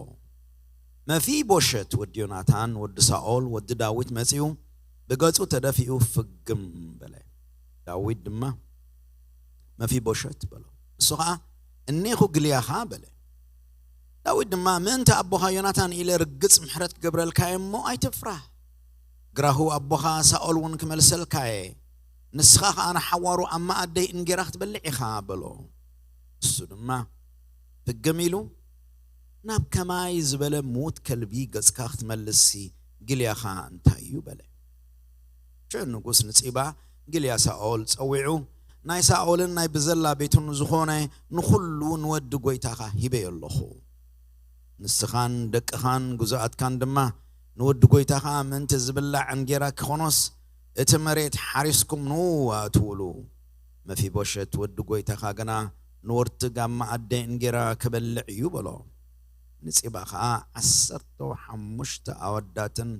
መፊቦሸት ወዲ ዮናታን ወዲ ሳኦል ወዲ ዳዊት መጺኡ፣ ብገጹ ተደፊኡ ፍግም በለ። ዳዊት ድማ፣ "መፊቦሸት" በሎ። ንሱ ኸኣ፣ "እኔኹ ግልያኻ" በለ። ዳዊት ድማ፣ ምእንቲ ኣቦኻ ዮናታን ኢለ ርግጽ ምሕረት ክገብረልካ እየ እሞ ኣይትፍራህ። ግራሁ ኣቦኻ ሳኦል እውን ክመልሰልካ እየ። ንስኻ ኸኣ ንሓዋሩ ኣብ መኣደይ እንጌራ ክትበልዕ ኢኻ በሎ። እሱ ድማ ፍግም ኢሉ፣ ናብ ከማይ ዝበለ ምዉት ከልቢ ገጽካ ክትመልስሲ ግልያኻ እንታይ እዩ በለ። ሽዑ ንጉስ ንጺባ ግልያ ሳኦል ጸዊዑ፣ ናይ ሳኦልን ናይ ብዘላ ቤቱን ዝኾነ ንኹሉ ንወዲ ጐይታኻ ሂበዮ ኣለኹ። ንስኻን ደቅኻን ግዙኣትካን ድማ ንወዲ ጐይታኻ ምእንቲ ዝብላዕ እንጌራ ክኾኖስ እቲ መሬት ሓሪስኩም ንእኡ ኣእትዉሉ። መፊቦሸት ወዲ ጐይታኻ ግና ንወርትግ ኣብ መኣደ እንጌራ ክበልዕ እዩ በሎ። ንጺባ ኸኣ ዓሰርተ ሓሙሽተ ኣወዳትን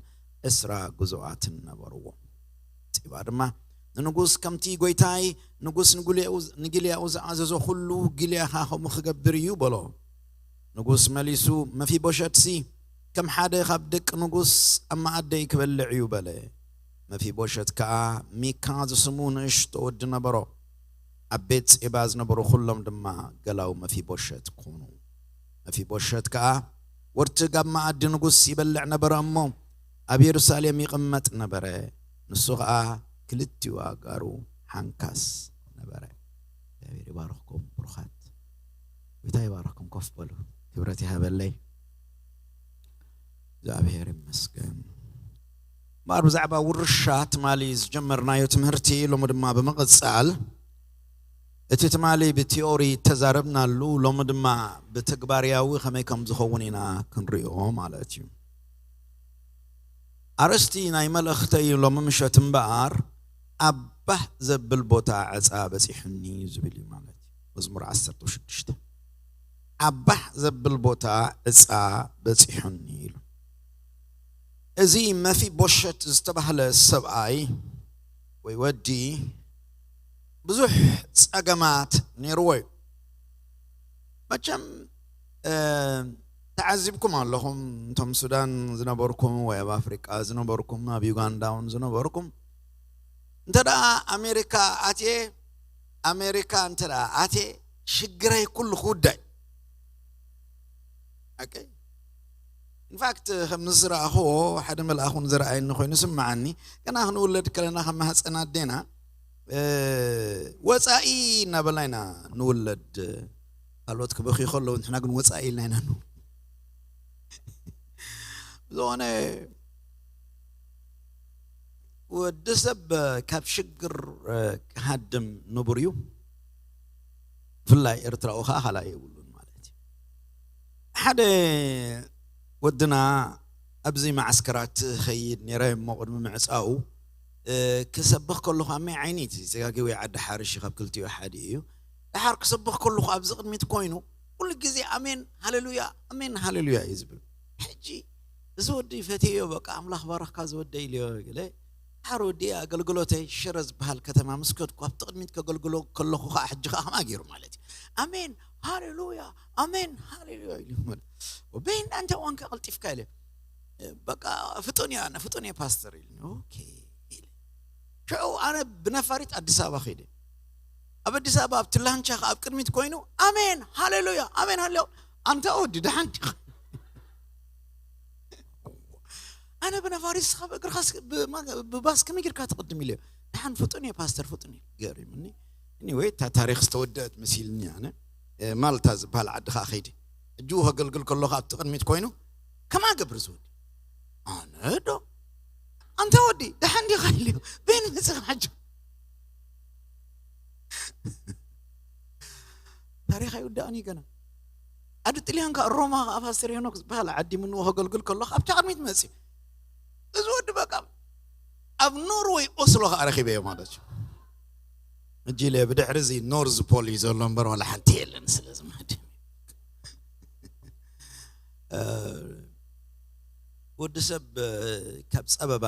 ዕስራ ግዙኣትን ነበርዎ። ጺባ ድማ ንንጉስ፣ ከምቲ ጐይታይ ንጉስ ንጉልያኡ-፣ ንግልያኡ ዝኣዘዞ ኹሉ ግልያኻ ከምኡ ክገብር እዩ በሎ። ንጉስ መሊሱ፣ መፊቦሸትሲ ከም ሓደ ካብ ደቂ ንጉስ ኣብ መኣደይ ክበልዕ እዩ በለ። መፊቦሸት ከኣ ሚካ ዝስሙ ንእሽቶ ወዲ ነበሮ። ኣብ ቤት ጺባ ዝነበሩ ኹሎም ድማ ገላው መፊቦሸት ኮኑ። መፊቦሸት ከኣ ወርትግ ኣብ መኣዲ ንጉስ ይበልዕ ነበረ እሞ ኣብ የሩሳሌም ይቕመጥ ነበረ። ንሱ ኸኣ ክልቲኡ ኣእጋሩ ሓንካስ ነበረ። እግዚኣብሔር ይባርኽኩም ብሩኻት። ጐይታ ይባርኽኩም። ኮፍ በሉ። ክብረት ይሃበለይ። እግዚኣብሔር ይመስገን። እምበኣር ብዛዕባ ውርሻ ትማሊ ዝጀመርናዮ ትምህርቲ ሎሚ ድማ ብምቕጻል እቲ ትማሊ ብቲዮሪ እተዛረብናሉ ሎሚ ድማ ብተግባርያዊ ከመይ ከም ዝኸውን ኢና ክንሪኦ ማለት እዩ። ኣርእስቲ ናይ መልእኽተይ ሎሚ ምሸት እምበኣር ኣብ ባህ ዘብል ቦታ ዕጻ በጺሑኒ ዝብል እዩ ማለት እዩ። መዝሙር ዓሰርተ ሽዱሽተ ኣብ ባህ ዘብል ቦታ ዕጻ በጺሑኒ ኢሉ። እዚ መፊቦሸት ዝተባህለ ሰብኣይ ወይ ወዲ ብዙሕ ጸገማት ነይርዎ እዩ። መቸም፣ እ፣ ተዓዚብኩም ኣለኹም፣ እንቶም ሱዳን ዝነበርኩም ወይ ኣብ ኣፍሪቃ ዝነበርኩም፣ ኣብ ዩጋንዳ እውን ዝነበርኩም፣ እንተ ደኣ ኣሜሪካ ኣትየ፣ ኣሜሪካ እንተ ደኣ ኣትየ፣ ሽግረይ ኩሉ ክውዳእ። ኦኬ። ኢንፋክት፣ ከም ዝረኣኽዎ፣ ሓደ መልኣኽ እውን ዝረኣየኒ ኮይኑ ስምዓኒ። ገና ክንውለድ ከለና፣ ከም ማህፀን ኣዴና፣ እ፣ ወፃኢ እናበልና ኢና ንውለድ። ካልኦት ክበኽዩ ከለዉ፣ ንሕና ግን ወፃኢ ኢልና ኢና ንውለድ። ብዝኾነ፣ ወዲ ሰብ ካብ ሽግር፣ እ፣ ክሃድም ንቡር እዩ። ብፍላይ ኤርትራዊ ኸኣ ካልኣይ የብሉን ማለት እዩ። ሓደ ወድና ኣብዚ መዓስከራት ኸይድ ነይረ እሞ ቅድሚ ምዕጻኡ፣ እ፣ ክሰብኽ ከለኹ ኣብ ማይ ዓይኒ እቲ ተጋጊወ ዓዲ ሓርሽ ካብ ክልቲኡ ሓደ እዩ። ደሓር ክሰብኽ ከለኹ ኣብዚ ቅድሚት ኮይኑ ኩሉ ግዜ ኣሜን ሃሌሉያ፣ ኣሜን ሃሌሉያ እዩ ዝብል። ሕጂ እዚ ወዲ ፈትየዮ፣ በቃ ኣምላኽ ባረኽካ ዝወደይ ኢልዮ ገለ። ደሓር ወዲ ኣገልግሎተይ ሽረ ዝበሃል ከተማ ምስ ከድኩ ኣብቲ ቅድሚት ከገልግሎ ከለኹ ኸዓ ሕጂ ኸዓ ከምኣ ገይሩ ማለት እዩ። ኣሜን ሃሌሉያ፣ ኣሜን ሃሌሉያ ኢሉ ማለት። ወበይን ኣንተ ዋንካ ቀልጢፍካ ኢለ። በቃ ፍጡን እየ ኣነ፣ ፍጡን እየ ፓስተር ኢሉ። ኦኬ ኢለ። ሽዑ ኣነ ብነፋሪት ኣዲስ ኣበባ ኸይደ። ኣብ ኣዲስ ኣበባ ኣብቲ ላንቻ ኸዓ ኣብ ቅድሚት ኮይኑ ኣሜን ሃሌሉያ፣ ኣሜን ሃሌሉያ። ኣንታ ወዲ ደሓን ዲኻ? ኣነ ብነፋሪት፣ ንስኻ ብእግርኻ ስ-፣ ብማ-፣ ብባስ ከመይ ጌርካ ትቕድም ኢለ። ደሓን ፍጡን እየ ፓስተር፣ ፍጡን እየ። ገሪሙኒ። ኤኒወይ፣ እታ ታሪኽ ዝተወደአት መሲልኒ ኣነ። እ፣ ማልታ ዝበሃል ዓዲ ኸዓ ኸይደ። ሕጂ ከገልግል ከለኹ ኣብቲ ቅድሚት ኮይኑ ከምኣ ገብር እዚ ወዲ። ኣነ ዶ? ኣንታ ወዲ፣ ደሓን ዲኻ ኢለዮ። በይን መጺኻ ሕጂ? ታሪኽ ኣይውዳእን እዩ ገና። ዓዲ ጥልያን ከኣ ሮማ ከኣ ፓስተር ሄኖክ ዝበሃል ዓዲ ምንዎ ከገልግል ከለኹ ኣብታ ቅድሚት መጺኡ። እዚ ወዲ በቃ ኣብ ኖርወይ ኦስሎ ከኣ ረኺበዮ ማለት እዩ። ሕጂ ኢለ ብድሕሪ እዚ ኖርዝ ፖል እዩ ዘሎ እምበር ዋላ ሓንቲ የለን። ስለዚ ማለት እዩ። እ፣ ወዲ ሰብ፣ እ፣ ካብ ጸበባ፣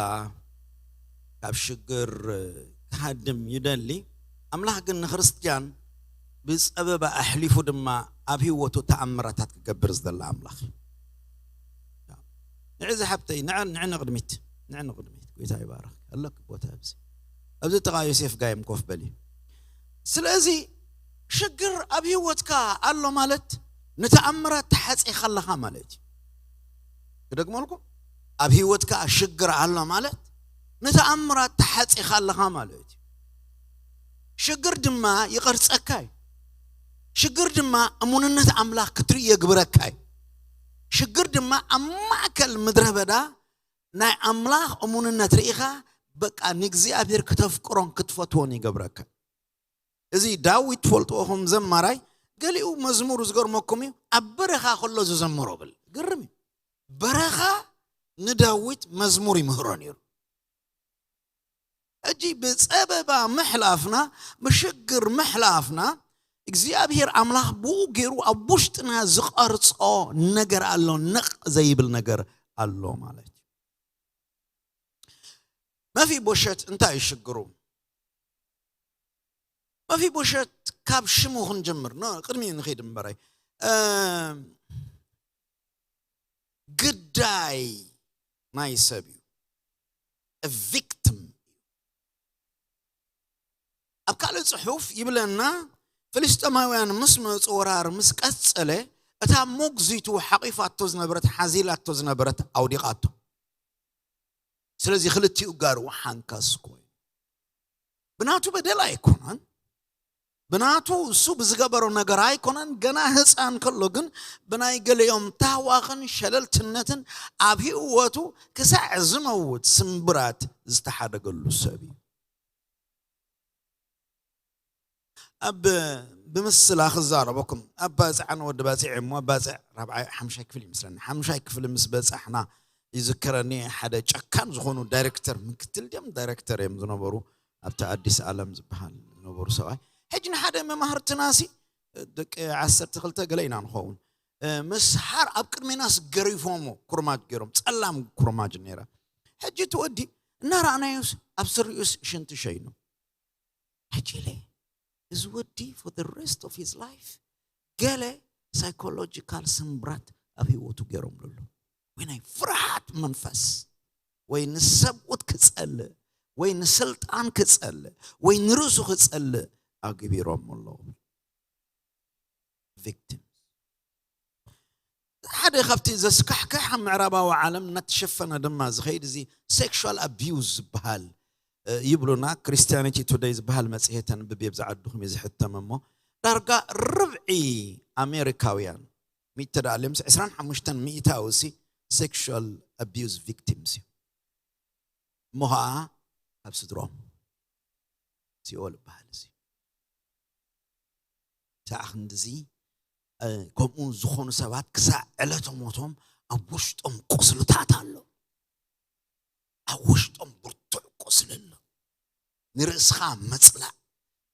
ካብ ሽግር፣ እ፣ ክሃድም ይደሊ። ኣምላኽ ግን ንክርስትያን ብጸበባ ኣሕሊፉ ድማ ኣብ ህይወቱ ተኣምራታት ክገብር ዝደሊ ኣምላኽ እዩ። ንዕ ዝሓብተይ፣ ንዕ፣ ንዕ ንቕድሚት፣ ንዕ ንቕድሚት። ጎይታ ይባረኽ። ኣለክ ቦታ ኣብዚ። ኣብዚ ጥቓ ዮሴፍ ጋይም ኮፍ በሊ። ስለዚ ሽግር ኣብ ህይወትካ ኣሎ ማለት ንተኣምራት ተሓጺኻ ኣለኻ ማለት እዩ። ክደግመልኩም፣ ኣብ ህይወትካ ሽግር ኣሎ ማለት ንተኣምራት ተሓጺኻ ኣለኻ ማለት እዩ። ሽግር ድማ ይቐርጸካ እዩ። ሽግር ድማ እሙንነት ኣምላኽ ክትርኢ የግብረካ እዩ። ሽግር ድማ ኣብ ማእከል ምድረ በዳ ናይ ኣምላኽ እሙንነት ርኢኻ፣ በቃ ንእግዚኣብሔር ክተፍቅሮን ክትፈትዎን ይገብረካ። እዚ ዳዊት ትፈልጥዎ ከም ዘማራይ፣ ገሊኡ መዝሙር ዝገርመኩም እዩ፣ ኣብ በረኻ ከሎ ዝዘመሮ ብል። ግርም እዩ። በረኻ ንዳዊት መዝሙር ይምህሮ ነይሩ። ሕጂ ብጸበባ ምሕላፍና፣ ብሽግር ምሕላፍና፣ እግዚኣብሔር ኣምላኽ ብኡ ገይሩ ኣብ ውሽጥና ዝቐርጾ ነገር ኣሎ፣ ነቕ ዘይብል ነገር ኣሎ ማለት እዩ። መፊቦሸት እንታይ እዩ ሽግሩ? መፊቦሸት ካብ ሽሙ ክንጀምር፣ ኖ፣ ቅድሚ ንኸይድ እምበራይ፣ እ፣ ግዳይ ናይ ሰብ እዩ። ቪክቲም። ኣብ ካልእ ጽሑፍ ይብለና፣ ፍልስጤማውያን ምስ መጹ፣ ወራር ምስ ቀጸለ፣ እታ ሞግዚቱ ሓቂፋቶ ዝነበረት፣ ሓዚላቶ ዝነበረት ኣውዲቓቶ። ስለዚ ክልቲኡ ጋሩ ሓንካስ ኮይኑ። ብናቱ በደል ኣይኮነን፣ ብናቱ እሱ ብዝገበሮ ነገር ኣይኮነን። ገና ህፃን ከሎ ግን ብናይ ገሊኦም ታህዋኽን ሸለልትነትን ኣብ ህይወቱ ክሳዕ ዝመውት ስምብራት ዝተሓደገሉ ሰብ እዩ። ኣብ ብምስላ ክዛረበኩም፣ ኣብ ባፅዕ፣ ኣነ ወዲ ባፅዕ እሞ፣ ኣብ ባፅዕ ራብዓይ ሓምሻይ ክፍሊ ይመስለኒ፣ ሓምሻይ ክፍሊ ምስ በፃሕና ይዝከረኒ። ሓደ ጨካን ዝኾኑ ዳይሬክተር፣ ምክትል ድዮም ዳይሬክተር እዮም ዝነበሩ ኣብቲ ኣዲስ ኣለም ዝበሃል ዝነበሩ ሰብኣይ። ሕጂ ንሓደ መማህርትናሲ ደቂ ዓሰርተ ክልተ ገለ ኢና ንኸውን፣ ምስ ሓር ኣብ ቅድሜናስ ገሪፎሞ፣ ኩርማጅ ገይሮም፣ ፀላም ኩርማጅ ነይራ። ሕጂ እቲ ወዲ እናረኣናዮስ ኣብ ስሪኡስ ሽንቲ ሸይኑ። ሕጂ ኢለ፣ እዚ ወዲ for the rest of his life ገለ ሳይኮሎጂካል ስምብራት ኣብ ህይወቱ ገይሮምሉ ኣለዉ። ወይ ናይ ፍርሃት መንፈስ፣ ወይ ንሰብኡት ክጸልእ፣ ወይ ንስልጣን ክጸልእ፣ ወይ ንርእሱ ክጸልእ ኣግቢሮም ኣለዉ። ቪክቲምስ። ሓደ ካብቲ ዘስካሕክሕ ኣብ ምዕራባዊ ዓለም እናተሸፈነ ድማ ዝኸይድ እዚ ሴክሹዋል ኣቢዩዝ ዝበሃል፣ እ፣ ይብሉና። ክሪስቲያኒቲ ቱደይ ዝበሃል መጽሔት ኣንብቤ፣ ኣብዚ ዓድኹም እዩ ዝሕተም እሞ፣ ዳርጋ ርብዒ ኣሜሪካውያን፣ ሚእቲ ተዳልዮምስ ዕስራን ሓሙሽተን ሚእታዊ ሲ ሴክሹዋል ኣቢዩዝ ቪክቲምስ እዩ። እሞ ኸዓ ካብ ስድሮም ሲኦል ይበሃል እዚ። ክሳዕ ክንድዚ፣ እ፣ ከምኡ ዝኾኑ ሰባት ክሳዕ ዕለተ ሞቶም ኣብ ውሽጦም ቁስልታት ኣሎ። ኣብ ውሽጦም ብርቱዕ ቁስሊ ኣሎ። ንርእስኻ ምጽላእ፣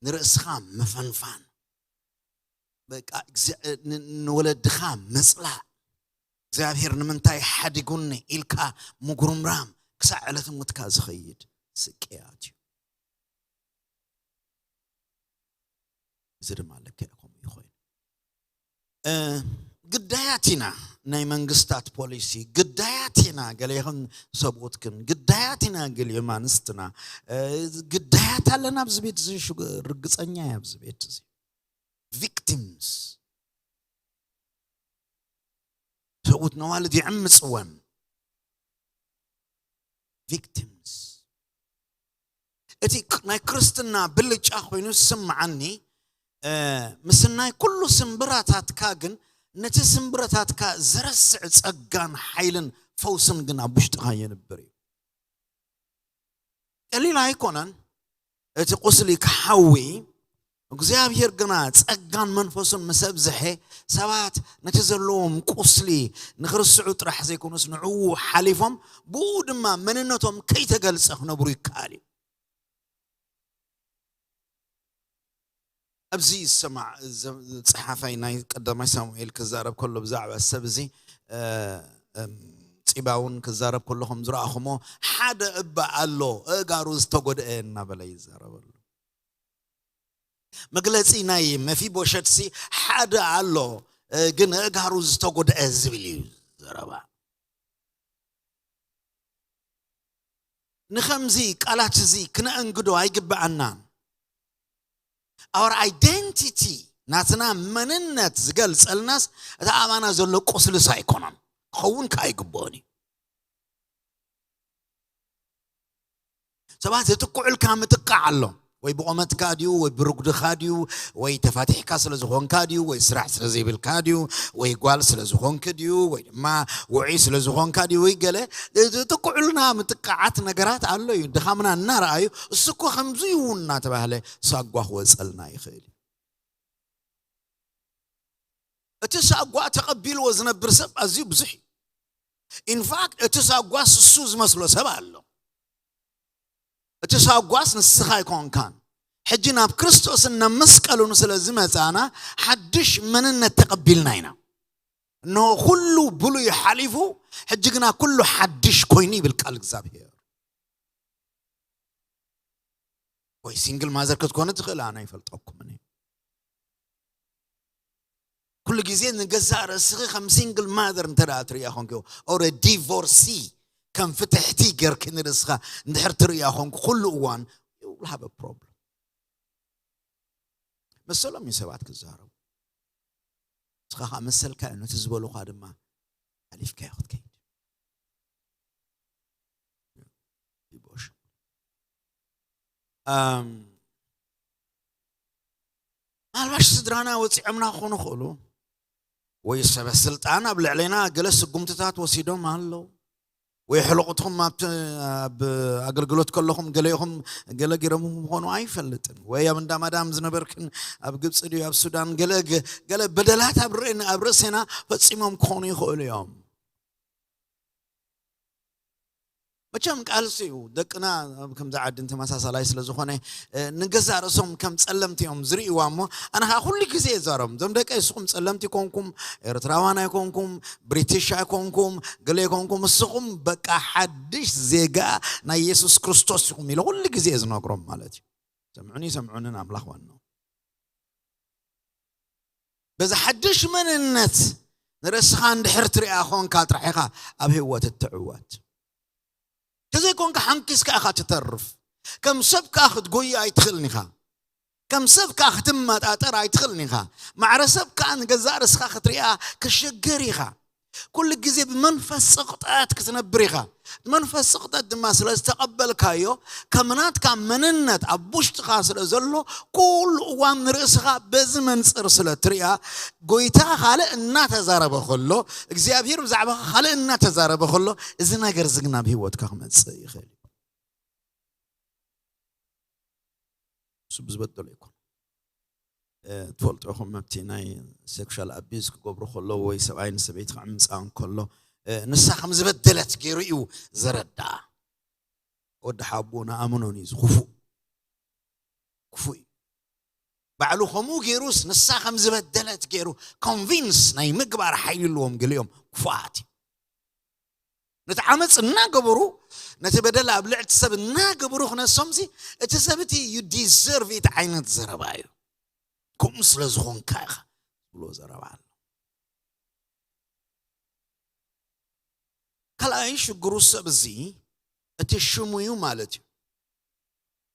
ንርእስካ ምፍንፋን፣ በቃ፣ ንወለድኻ ምፅላእ፣ እግዚኣብሔር ንምንታይ ሓዲጉኒ ኢልካ ምጉርምራም፣ ክሳዕ ዕለት ሞትካ ዝኸይድ ስቅያት እዩ። እዚ ድማ ልክዕ ከምኡ እዩ ኮይኑ። ግዳያት ኢና፣ ናይ መንግስታት ፖሊሲ ግዳያት ኢና፣ ገሌኽን ሰብኡትክን ግዳያት ኢና፣ ገሊኦም ኣንስትና ግዳያት ኣለና ኣብዚ ቤት እዚ። ርግፀኛ እየ ኣብዚ ቤት እዚ። ቪክቲምስ፣ ሰብኡት ነዋልድ ይዕምፅወን። ቪክቲምስ። እቲ ናይ ክርስትና ብልጫ ኮይኑ ዝስምዓኒ፣ ምስ ናይ ኩሉ ስምብራታትካ ግን፣ ነቲ ስምብራታትካ ዘረስዕ ጸጋን ሓይልን ፈውስን ግን ኣብ ውሽጥኻ የንብር እዩ። ቀሊል ኣይኮነን እቲ ቁስሊ ክሓዊ። እግዚኣብሔር ግና ጸጋን መንፈሱን ምስ ኣብዝሐ፣ ሰባት ነቲ ዘለዎም ቁስሊ ንኽርስዑ ጥራሕ ዘይኮኑስ፣ ንዕኡ ሓሊፎም ብኡ ድማ መንነቶም ከይተገልጸ ክነብሩ ይከኣል እዩ። ኣብዚ ዝሰማዕ፣ ጸሓፋይ ናይ ቀዳማይ ሳሙኤል ክዛረብ ከሎ ብዛዕባ ሰብ እዚ፣ ጺባውን ክዛረብ ከሎ ከም ዝረኣኹሞ፣ ሓደ እባ ኣሎ፣ እጋሩ ዝተጎድአ እናበለ ይዛረበሉ። መግለጺ ናይ መፊቦሸትሲ ሓደ ኣሎ፣ ግን እጋሩ ዝተጎድአ ዝብል እዩ ዘረባ። ንኸምዚ ቃላት እዚ ክነእንግዶ ኣይግብኣናን። Our identity ናትና መንነት ዝገልጸልናስ እቲ ኣባና ዘሎ ቁስልስ ኣይኮነን፣ ክኸውን ከኣ ኣይግብኦን እዩ። ሰባት ዝጥቅዑልካ ምጥቃዕ ኣሎ። ወይ ብቆመትካ ድዩ፣ ወይ ብርጉድኻ ድዩ፣ ወይ ተፋቲሕካ ስለ ዝኾንካ ድዩ፣ ወይ ስራሕ ስለ ዘይብልካ ድዩ፣ ወይ ጓል ስለ ዝኾንክ ድዩ፣ ወይ ድማ ውዑይ ስለ ዝኾንካ ድዩ፣ ወይ ገለ ዝጥቅዑልና ምጥቃዓት ነገራት ኣሎ እዩ። ድኻምና እናረኣዩ፣ እሱ እኮ ከምዚ እዩ እናተባህለ ሳጓ ክወጸልና ይኽእል እዩ። እቲ ሳጓ ተቐቢልዎ ዝነብር ሰብ ኣዝዩ ብዙሕ እዩ። ኢንፋክት እቲ ሳጓስ እሱ ዝመስሎ ሰብ ኣሎ። እቲ ሳጓስ ንስኻ ኣይኮንካን። ሕጂ ናብ ክርስቶስን ናብ መስቀሉን ስለ ዝመጻና ሓድሽ መንነት ተቐቢልና ኢና። እንሆ ኩሉ ብሉይ ሓሊፉ፣ ሕጂ ግና ኩሉ ሓድሽ ኮይኑ ይብል ቃል እግዚኣብሔር። ወይ ሲንግል ማዘር ክትኮነ ትኽእል፣ ኣነ ኣይፈልጠኩምን እየ። ኩሉ ግዜ ንገዛእ ርእስኺ ከም ሲንግል ማዘር እንተ ደኣ ትርእያ ኾንኪ፣ ኦር ዲቮርሲ ከም ፍትሕቲ ጌርኪ ንርእስኻ እንድሕር ትርእያ ኾንኪ፣ ኩሉ እዋን you will have a problem። መሰሎም እዩ ሰባት ክዛረቡ። ንስኻ ኸኣ መሰልካ እዩ፣ ነቲ ዝበሉኻ ድማ ሓሊፍካዮ ክትከይድ። ይቦሽ። ኣም፣ ምናልባሽ ስድራና ወጺዖምና ክኾኑ ይኽእሉ፣ ወይ ሰበ ስልጣን ኣብ ልዕሌና ገለ ስጉምትታት ወሲዶም ኣለዉ፣ ወይ ሕሉቕትኹም ኣብቲ፣ ኣብ ኣገልግሎት ከለኹም ገለ ኢኹም፣ ገለ ገይሮም ክኾኑ ኣይፈልጥን፣ ወይ ኣብ እንዳ ማዳም ዝነበርክን ኣብ ግብጺ ድዩ ኣብ ሱዳን ገለ፣ ገለ በደላት ኣብ ርእን-፣ ኣብ ርእሴና ፈጺሞም ክኾኑ ይኽእሉ እዮም። መቸም ቃልሲ እዩ። ደቅና ኣብ ከምዚ ዓድን ተመሳሳላይ ስለ ዝኾነ፣ እ፣ ንገዛእ ርእሶም ከም ጸለምቲ እዮም ዝርእይዋ እሞ፣ ኣነ ኸኣ ኩሉ ግዜ እዛረቦም፣ "እዞም ደቀይ ንስኹም ጸለምቲ ኣይኮንኩም፣ ኤርትራውያን ኣይኮንኩም፣ ብሪቲሽ ኣይኮንኩም፣ ገለ ኣይኮንኩም፣ ንስኹም በቃ ሓድሽ ዜጋ ናይ የሱስ ክርስቶስ ኢኹም" ኢለ ኩሉ ግዜ እየ ዝነግሮም ማለት እዩ። ሰምዑኒ፣ ሰምዑንን ኣምላኽ ዋናው። በዚ ሓድሽ መንነት ንርእስኻ እንድሕር ትሪኣ ኾንካ ጥራሕ ኢኻ ኣብ ህይወት እትዕወት። ተዘይኮንካ ሓንኪስካ ኢኻ ትተርፍ። ከም ሰብ ከኣ ክትጎይ ኣይትኽእልን ኢኻ። ከም ሰብ ከኣ ክትመጣጠር ኣይትኽእልን ኢኻ። ማዕረ ሰብ ከኣ ንገዛእ ርእስኻ ክትሪኣ ክሽግር ኢኻ። ኩሉ ግዜ ብመንፈስ ጽቕጠት ክትነብር ኢኻ። መንፈስ ጽቕጠት ድማ ስለ ዝተቐበልካዮ፣ ከም ናትካ መንነት ኣብ ውሽጥኻ ስለ ዘሎ፣ ኩሉ እዋን ንርእስኻ በዚ መንጽር ስለ ትሪኣ፣ ጎይታ ካልእ እናተዛረበ ከሎ፣ እግዚኣብሔር ብዛዕባኻ ካልእ እናተዛረበ ከሎ፣ እዚ ነገር እዚ ግን ናብ ህይወትካ ክመጽእ ይኽእል እዩ። እሱ ብዝበደሎ ይኮን። እ፣ ትፈልጡ ኢኹም፣ ኣብቲ ናይ ሴክሹዋል ኣቢዩዝ ክገብሩ ከለዉ ወይ ሰብኣይ ንሰበይቲ ክዕምጻ እንከሎ፣ እ፣ ንሳ ከም ዝበደለት ገይሩ እዩ ዘረድኣ። ወዲ ሓቦ ንኣምኖን እዩ ዝኽፉእ። ክፉእ እዩ። ባዕሉ ከምኡ ገይሩስ ንሳ ከም ዝበደለት ገይሩ ኮንቪንስ ናይ ምግባር ሓይሊ ኣለዎም ገሊኦም ክፉኣት እዩ። ነቲ ዓመፅ እናገበሩ፣ ነቲ በደል ኣብ ልዕሊ ሰብ እናገበሩ ክነሶምሲ፣ እቲ ሰብ እቲ you deserve it ዓይነት ዘረባ እዩ። ከምኡ ስለ ዝኾንካ ኢኻ ዝብሎ ዘረባ ኣሎ። ካልኣይ ሽግሩ ሰብ እዚ እቲ ሽሙ እዩ ማለት እዩ።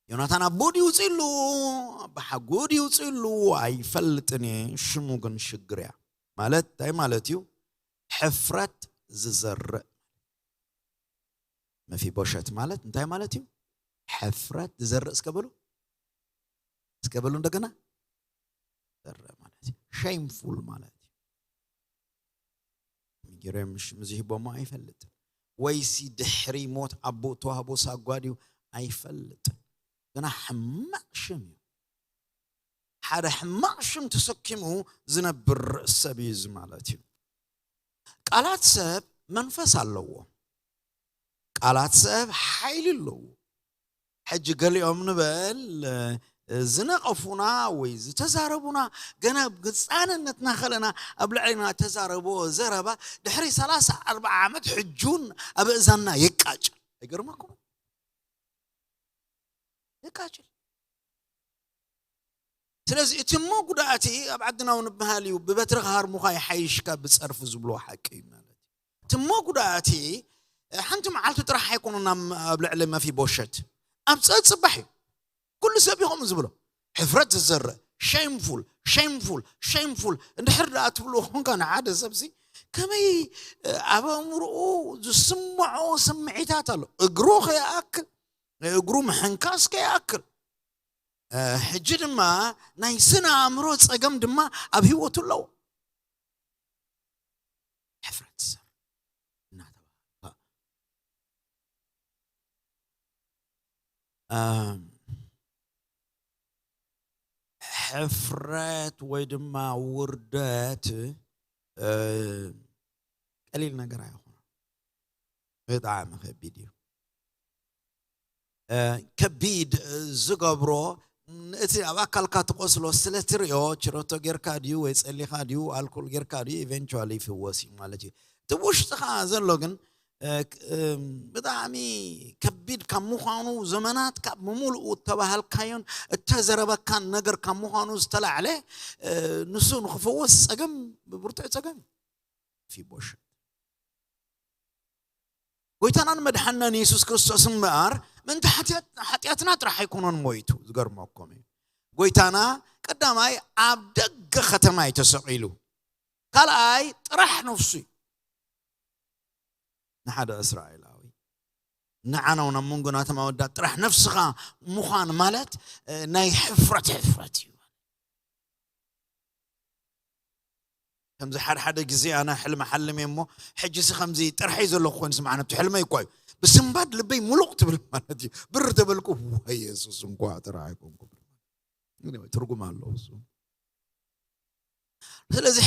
ዮናታን ኣቦ ድዩ ውፅእሉ፣ ኣቦ ሓጎ ድዩ ውፅእሉ፣ ኣይፈልጥን እየ። ሽሙ ግን ሽግር እያ። ማለት እንታይ ማለት እዩ? ሕፍረት ዝዘርእ። መፊቦሸት ማለት እንታይ ማለት እዩ? ሕፍረት ዝዘርእ። እስከ በሉ፣ እስከ በሉ እንደገና። ዝዘርእ ማለት እዩ ሼምፉል ማለት እዩ። ሚጌሬም ሽም ዝህቦሞ ኣይፈልጥን። ወይሲ ድሕሪ ሞት ኣቦ ተዋህቦ ሳጓ ድዩ ኣይፈልጥን። ግና ሕማቕ ሽም እዩ። ሓደ ሕማቕ ሽም ተሰኪሙ ዝነብር ሰብ እዩ እዚ ማለት እዩ። ቃላት ሰብ መንፈስ ኣለዎ። ቃላት ሰብ ሓይሊ ኣለዎ። ሕጂ ገሊኦም ንበል፣ እ፣ ዝነቐፉና ወይ ዝተዛረቡና፣ ገና ብህጻንነትና ከለና ኣብ ልዕሊና እተዛረብዎ ዘረባ ድሕሪ ሰላሳ ኣርብዓ ዓመት ሕጂ እውን ኣብ እዛንና የቃጭል። ኣይገርመኩም? የቃጭል። ስለዚ እቲ መጉዳእቲ ኣብ ዓድና እውን ይበሃል እዩ፣ "ብበትሪ ክሃርሙኻ ይሓይሽ ካብ ብጸርፊ" ዝብልዎ ሓቂ እዩ ማለት እዩ። እቲ መጉዳእቲ፣ እ፣ ሓንቲ መዓልቲ ጥራሕ ኣይኮነን ኣብ፣ ኣብ ልዕሊ መፊቦሸት፣ ኣብ ጸጽባሕ እዩ። ኩሉ ሰብ እዩ ከምኡ ዝብሎ። ሕፍረት ዝዘርእ፣ shameful, shameful, shameful እንድሕር ደኣ ትብልዎ ኮንካ ንሓደ ሰብሲ፣ ከመይ ኣብ ኣእምርኡ ዝስምዖ ስምዒታት ኣሎ። እግሩ ከይኣክል፣ ንእግሩ ምሕንካስ ከይኣክል፣ ሕጂ ድማ ናይ ስነ ኣእምሮ ጸገም ድማ ኣብ ህይወቱ ኣለዎ። ሕፍረት ሰብ እናተባህለ ሕፍረት ወይ ድማ ውርደት ቀሊል ነገር ኣይኾነ። ብጣዕሚ ከቢድ እዩ። ከቢድ ዝገብሮ፣ እቲ ኣብ ኣካልካ ትቆስሎ ስለ ትሪኦ፣ ችረቶ ጌርካ ድዩ ወይ ጸሊኻ ድዩ ኣልኮል ጌርካ ድዩ ኢቨንቹዋሊ ይፍወስ እዩ ማለት እዩ። እቲ ውሽጥኻ ዘሎ ግን ብጣዕሚ ከቢድ ካብ ምዃኑ፣ ዘመናት ካብ ምምልኡ እተባሃልካዮን እተዘረበካን ነገር ካብ ምዃኑ ዝተላዕለ፣ ንሱ ንክፍወስ ጸገም፣ ብርቱዕ ጸገም። ፊቦሸት ጎይታናን መድሓናን የሱስ ክርስቶስ እምበኣር ምእንቲ ሓጢኣትና ጥራሕ ኣይኮነን ሞይቱ። ዝገርመኩም እዩ። ጎይታና ቀዳማይ ኣብ ደገ ከተማ እዩ ተሰቒሉ። ካልኣይ ጥራሕ ነፍሱ እዩ። ንሓደ እስራኤላዊ፣ ንዓና እውን ኣብ መንጎ ናቶም ኣወዳት ጥራሕ ነፍስኻ ምዃን ማለት ናይ ሕፍረት ሕፍረት እዩ። ከምዚ ሓደ ሓደ ግዜ ኣነ ሕልሚ ሓልም እየ እሞ፣ ሕጂ ሲ ከምዚ ጥርሐይ ዘለኹ ኮይኑ ስምዓኒ፣ እቲ ሕልመይ እኳ እዩ። ብስንባድ ልበይ ሙሉቕ ትብል ማለት እዩ። ብር ተበልኩ፣ ወይ የሱስ፣ እንኳ ጥራሕ ኣይኮንኩ። ግን ትርጉም ኣለዎ እሱ። ስለዚ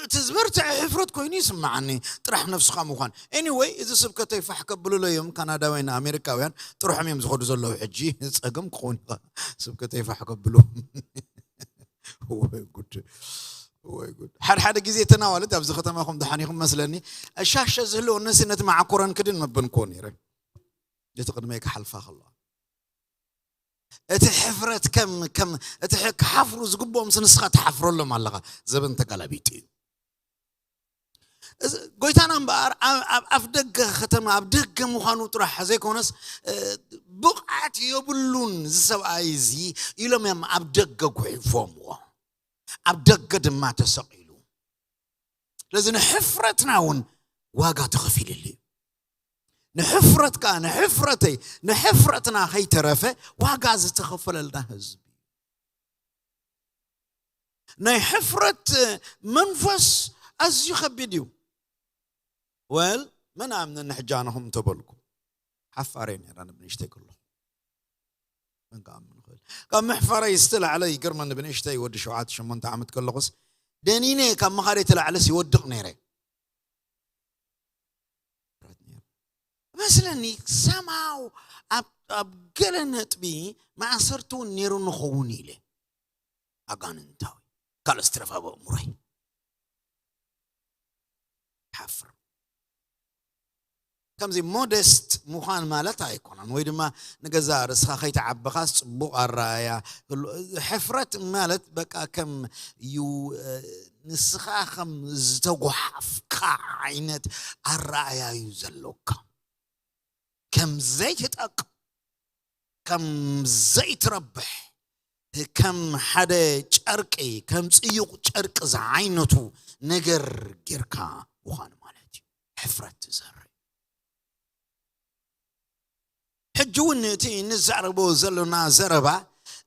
እቲ ዝበርትዐ ሕፍረት ኮይኑ ይስምዓኒ፣ ጥራሕ ነፍስኻ ምዃን። ኤኒወይ፣ እዚ ስብከተይ ፋሕ ከብሉሎ እዮም ካናዳውያን ኣሜሪካውያን፣ ጥርሖም እዮም ዝኸዱ ዘለዉ ሕጂ። ጸገም ክኾኑ ስብከተይ ፋሕ ከብሉ። ወይ ጉድ፣ ወይ ጉድ። ሓደ ሓደ ግዜ ተናዋልት ኣብዚ ከተማኹም ደሓን ኢኹም መስለኒ። እሻሸ ዝህልወኒ ሲ ነቲ መዓኮረን ክድን መበንኮ ነይረ። እቲ ቅድመይ ክሓልፋ ከለዋ። እቲ ሕፍረት ከም፣ ከም፣ እቲ ሕ-፣ ክሓፍሩ ዝግብኦም ሲ ንስኻ ትሓፍረሎም ኣለኻ። ዘበን ተጋላቢጡ እዩ። እዚ ጎይታና እምበኣር ኣብ፣ ኣብ ኣፍ ደገ ከተማ፣ ኣብ ደገ ምዃኑ ጥራሕ ዘይኮነስ፣ እ፣ ብቕዓት የብሉን እዚ ሰብኣይ እዚ ኢሎም እዮም ኣብ ደገ ጉሒፎምዎ። ኣብ ደገ ድማ ተሰቒሉ። ስለዚ ንሕፍረትና እውን ዋጋ ተኸፊልሉ እዩ። ንሕፍረትካ፣ ንሕፍረተይ፣ ንሕፍረትና ከይተረፈ ዋጋ ዝተኸፈለልና ህዝቢ። ናይ ሕፍረት መንፈስ ኣዝዩ ከቢድ እዩ። ወል፣ መን ኣምነኒ ሕጂ ኣነኹም እንተበልኩ፣ ሓፋር እየ ነይረ ንብንእሽተይ ከለኹ። መን ክኣምን ይኽእል? ካብ ምሕፋረይ ዝተላዕለ ይገርመኒ፣ ብንእሽተይ ወዲ ሸውዓተ ሸሞንተ ዓመት ከለኹስ፣ ደኒነ ካብ ምኻደይ ተላዕለስ ይወድቕ ነይረ። መስለኒ፣ ሰማው ኣብ፣ ኣብ ገለ ነጥቢ ማእሰርቲ እውን ነይሩ ንኸውን ኢለ። ኣጋንንታዊ ካልስትረፍ ኣብ ኣእምሮይ ሓፍር። ከምዚ ሞደስት ምዃን ማለት ኣይኮነን፣ ወይ ድማ ንገዛ ርእስኻ ከይተዓበኻስ ጽቡቕ ኣረኣያ ህሉ-፣ ሕፍረት ማለት በቃ ከም እዩ፣ እ፣ ንስኻ ከም ዝተጓሓፍካ ዓይነት ኣረኣያ እዩ ዘሎካ። ከም ዘይትጠቅ-፣ ከም ዘይትረብሕ፣ ከም ሓደ ጨርቂ፣ ከም ጽዩቕ ጨርቂ ዝዓይነቱ ነገር ጌርካ ምዃን ማለት እዩ። ሕፍረት ትዘርእ። ሕጂ እውን እቲ እንዛረቦ ዘለና ዘረባ፣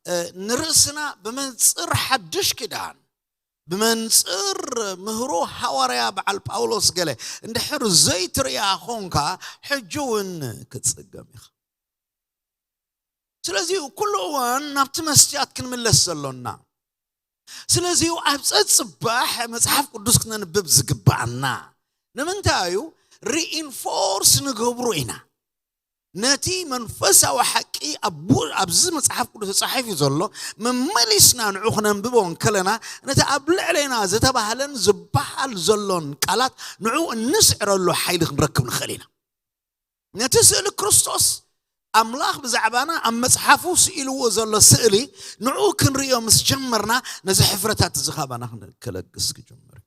እ፣ ንርእስና ብመንጽር ሓድሽ ኪዳን፣ ብመንጽር ምህሮ ሃዋርያ በዓል ጳውሎስ ገለ እንድሕር ዘይትርእያ ኾንካ፣ ሕጂ እውን ክትጽገም ኢኻ። ስለዚ ኩሉ እዋን ናብቲ መስትያት ክንምለስ ዘሎና። ስለዚ ኣብ ጸጽባሕ መጽሓፍ ቅዱስ ክነንብብ ዝግብኣና። ንምንታይ እዩ? ሪኢንፎርስ ንገብሮ ኢና። ነቲ መንፈሳዊ ሓቂ ኣብ-፣ ኣብዚ መጽሓፍ ቅዱስ ተጻሒፉ ዘሎ መመሊስና ንዑ ክነንብቦ እንከለና፣ ነቲ ኣብ ልዕሌና ዝተባህለን ዝበሃል ዘሎን ቃላት ንዑ እንስዕረሉ ሓይሊ ክንረክብ ንኽእል ኢና። ነቲ ስእሊ ክርስቶስ ኣምላኽ ብዛዕባና ኣብ መጽሓፉ ስኢልዎ ዘሎ ስእሊ ንዑ ክንርእዮ ምስ ጀመርና፣ ነዚ ሕፍረታት እዚ ካባና ክን-፣ ክለግስ ክጅምር እዩ።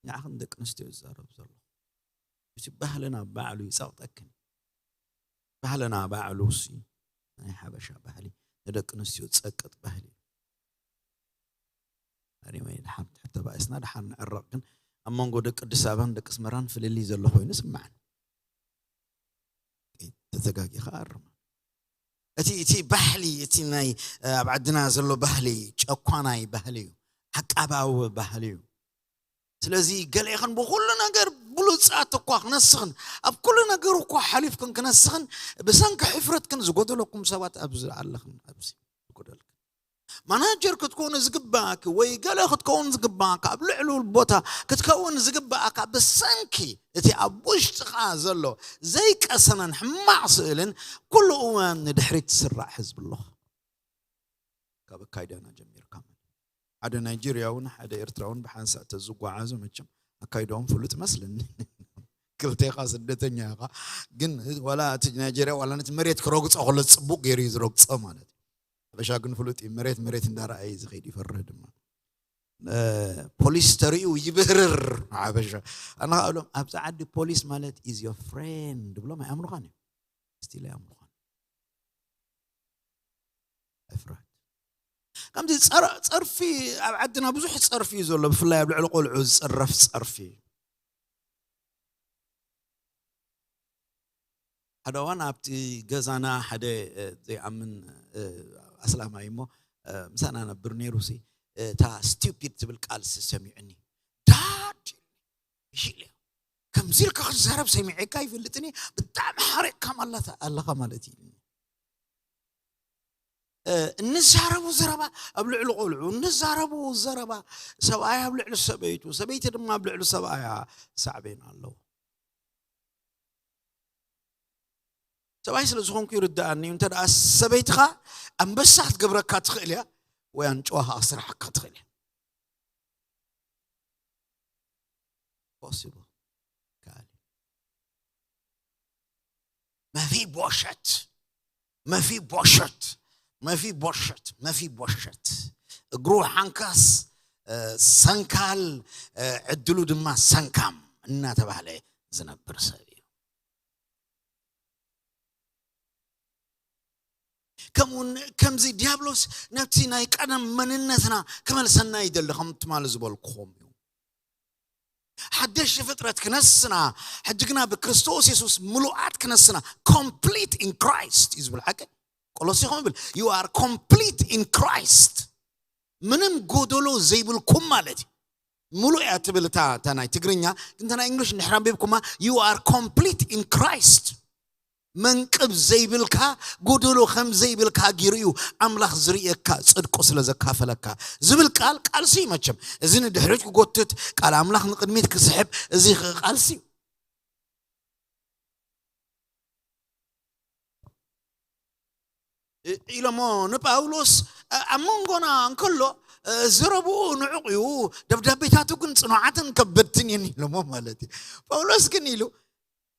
ንዓኽን ደቂ ኣንስትዮ ዝዛረብ ዘሎ፣ እቲ ባህልና ባዕሉ ይጸቕጠክን። ባህልና ባዕሉ ሲ ናይ ሓበሻ ባህሊ ንደቂ ኣንስትዮ ጸቅጥ ባህሊ እዩ። Anyway፣ ድሓን ተባኢስና ድሓን ንዕረቕ። ግን ኣብ መንጎ ደቂ ኣዲስ ኣበባን ደቂ ኣስመራን ፍልልይ ዘሎ ኮይኑ ስምዓኒ። ተዘጋጊኻ ኣርማ። እቲ እቲ ባህሊ፣ እቲ ናይ ኣብ ዓድና ዘሎ ባህሊ ጨኳናይ ባህሊ እዩ። ዓቃባዊ ባህሊ እዩ። ስለዚ ገሌኽን ብኹሉ ነገር ብሉጻት እኳ ክነስኽን፣ ኣብ ኩሉ ነገር እኳ ሓሊፍክን ክነስኽን፣ ብሰንኪ ሕፍረትክን ዝጎደለኩም ሰባት ኣብዚ ኣለኽን። ኣብዚ ዝጎደልክን ማናጀር ክትኮኑ ዝግባእኪ ወይ ገለ ክትከውን ዝግባእካ፣ ኣብ ልዕሉ ቦታ ክትከውን ዝግባእካ፣ ብሰንኪ እቲ ኣብ ውሽጥኻ ዘሎ ዘይቀሰነን ሕማቕ ስእልን ኩሉ እዋን ንድሕሪት ትስራዕ ህዝቢ ኣለኹ። ካብ ኣካይዳና ጀሚርካ፣ ሓደ ናይጄርያውን ሓደ ኤርትራውን ብሓንሳእ ተዝጓዓዙ፣ መቸም ኣካይዳኦም ፍሉጥ መስለኒ። ክልቴኻ ስደተኛ ኢኻ። ግን ዋላ እቲ ናይጄርያ ዋላ ነቲ መሬት ክረግጾ ከሎ ጽቡቕ ገይሩ እዩ ዝረግጾ ማለት እዩ። ሓበሻ ግን ፍሉጥ እዩ። መሬት መሬት እንዳረኣየ ዝኸይድ ይፈርህ ድማ። እ፣ ፖሊስ ተሪኡ ይብህርር ሓበሻ። ኣነ ከኣ እብሎም፣ ኣብዚ ዓዲ ፖሊስ ማለት is your friend ብሎም ኣይኣምኑኻን እዮም። ስቲል ኣይኣምኑኻን። ሕፍረት። ከምዚ ጸር-፣ ጸርፊ፣ ኣብ ዓድና ብዙሕ ጸርፊ እዩ ዘሎ፣ ብፍላይ ኣብ ልዕሊ ቆልዑ ዝጽረፍ ጸርፊ። ሓደ እዋን ኣብቲ ገዛና ሓደ፣ እ፣ ዘይኣምን፣ እ፣ ኣስላማይ እሞ፣ እ፣ ምሳና ነብር ነይሩ ሲ፣ እታ ስቱፒድ ትብል ቃል ሲ ሰሚዑኒ። ዳድ ኢለ፣ ከምዚ ኢልካ ክትዛረብ ሰሚዐካ ይፈልጥኒ፣ ብጣዕሚ ሓሪቕካ ማላታ ኣለኻ ማለት እዩ። እ፣ እንዛረቡ ዘረባ ኣብ ልዕሊ ቆልዑ፣ እንዛረቡ ዘረባ ሰብኣይ ኣብ ልዕሊ ሰበይቱ፣ ሰበይቲ ድማ ኣብ ልዕሊ ሰብኣያ ሳዕቤን ኣለዎ። ሰብኣይ ስለ ዝኾንኩ ይርድኣኒ እዩ። እንተ ደኣ ሰበይትኻ ኣንበሳ ክትገብረካ ትኽእል እያ፣ ወይ ኣንጭዋ ከኣ ክትስርሓካ ትኽእል እያ። ፖሲብል። ካልእ መፊቦሸት፣ መፊቦሸት፣ መፊቦሸት፣ መፊቦሸት። እግሩ ሓንካስ፣ እ፣ ሰንካል፣ እ፣ ዕድሉ ድማ ሰንካም እናተባህለ ዝነብር ሰብ እዩ። ከምኡውን ከምዚ ዲያብሎስ ነቲ ናይ ቀደም መንነትና ክመልሰና ይደሊ፣ ከም ትማሊ ዝበልኩኹም እዩ። ሓደሽ ፍጥረት ክነስና፣ ሕጂ ግና ብክርስቶስ የሱስ ምሉኣት ክነስና፣ complete in Christ እዩ ዝብል ሓቂ። ቆሎሴ ከም ይብል፣ you are complete in Christ፣ ምንም ጎደሎ ዘይብልኩም ማለት እዩ። ሙሉእ እያ ትብል እታ፣ እታ ናይ ትግርኛ፣ ግን እታ ናይ እንግሊሽ እንድሕር ኣንቢብኩማ፣ you are complete in Christ። መንቅብ ዘይብልካ፣ ጎደሎ ከም ዘይብልካ ጌሩ እዩ ኣምላኽ ዝርእየካ፣ ጽድቁ ስለ ዘካፈለካ ዝብል ቃል ቃልሲ እዩ። መቸም እዚ ንድሕሪት ክጎትት፣ ቃል ኣምላኽ ንቕድሚት ክስሕብ፣ እዚ ቃልሲ እዩ። እ-፣ ኢሎሞ ንጳውሎስ፣ እ፣ ኣብ መንጎና እንከሎ፣ እ፣ ዘረብኡ ንዑቕ እዩ፣ ደብዳቤታቱ ግን ጽኑዓትን ከበድትን እየን ኢሎሞ ማለት እዩ። ጳውሎስ ግን ኢሉ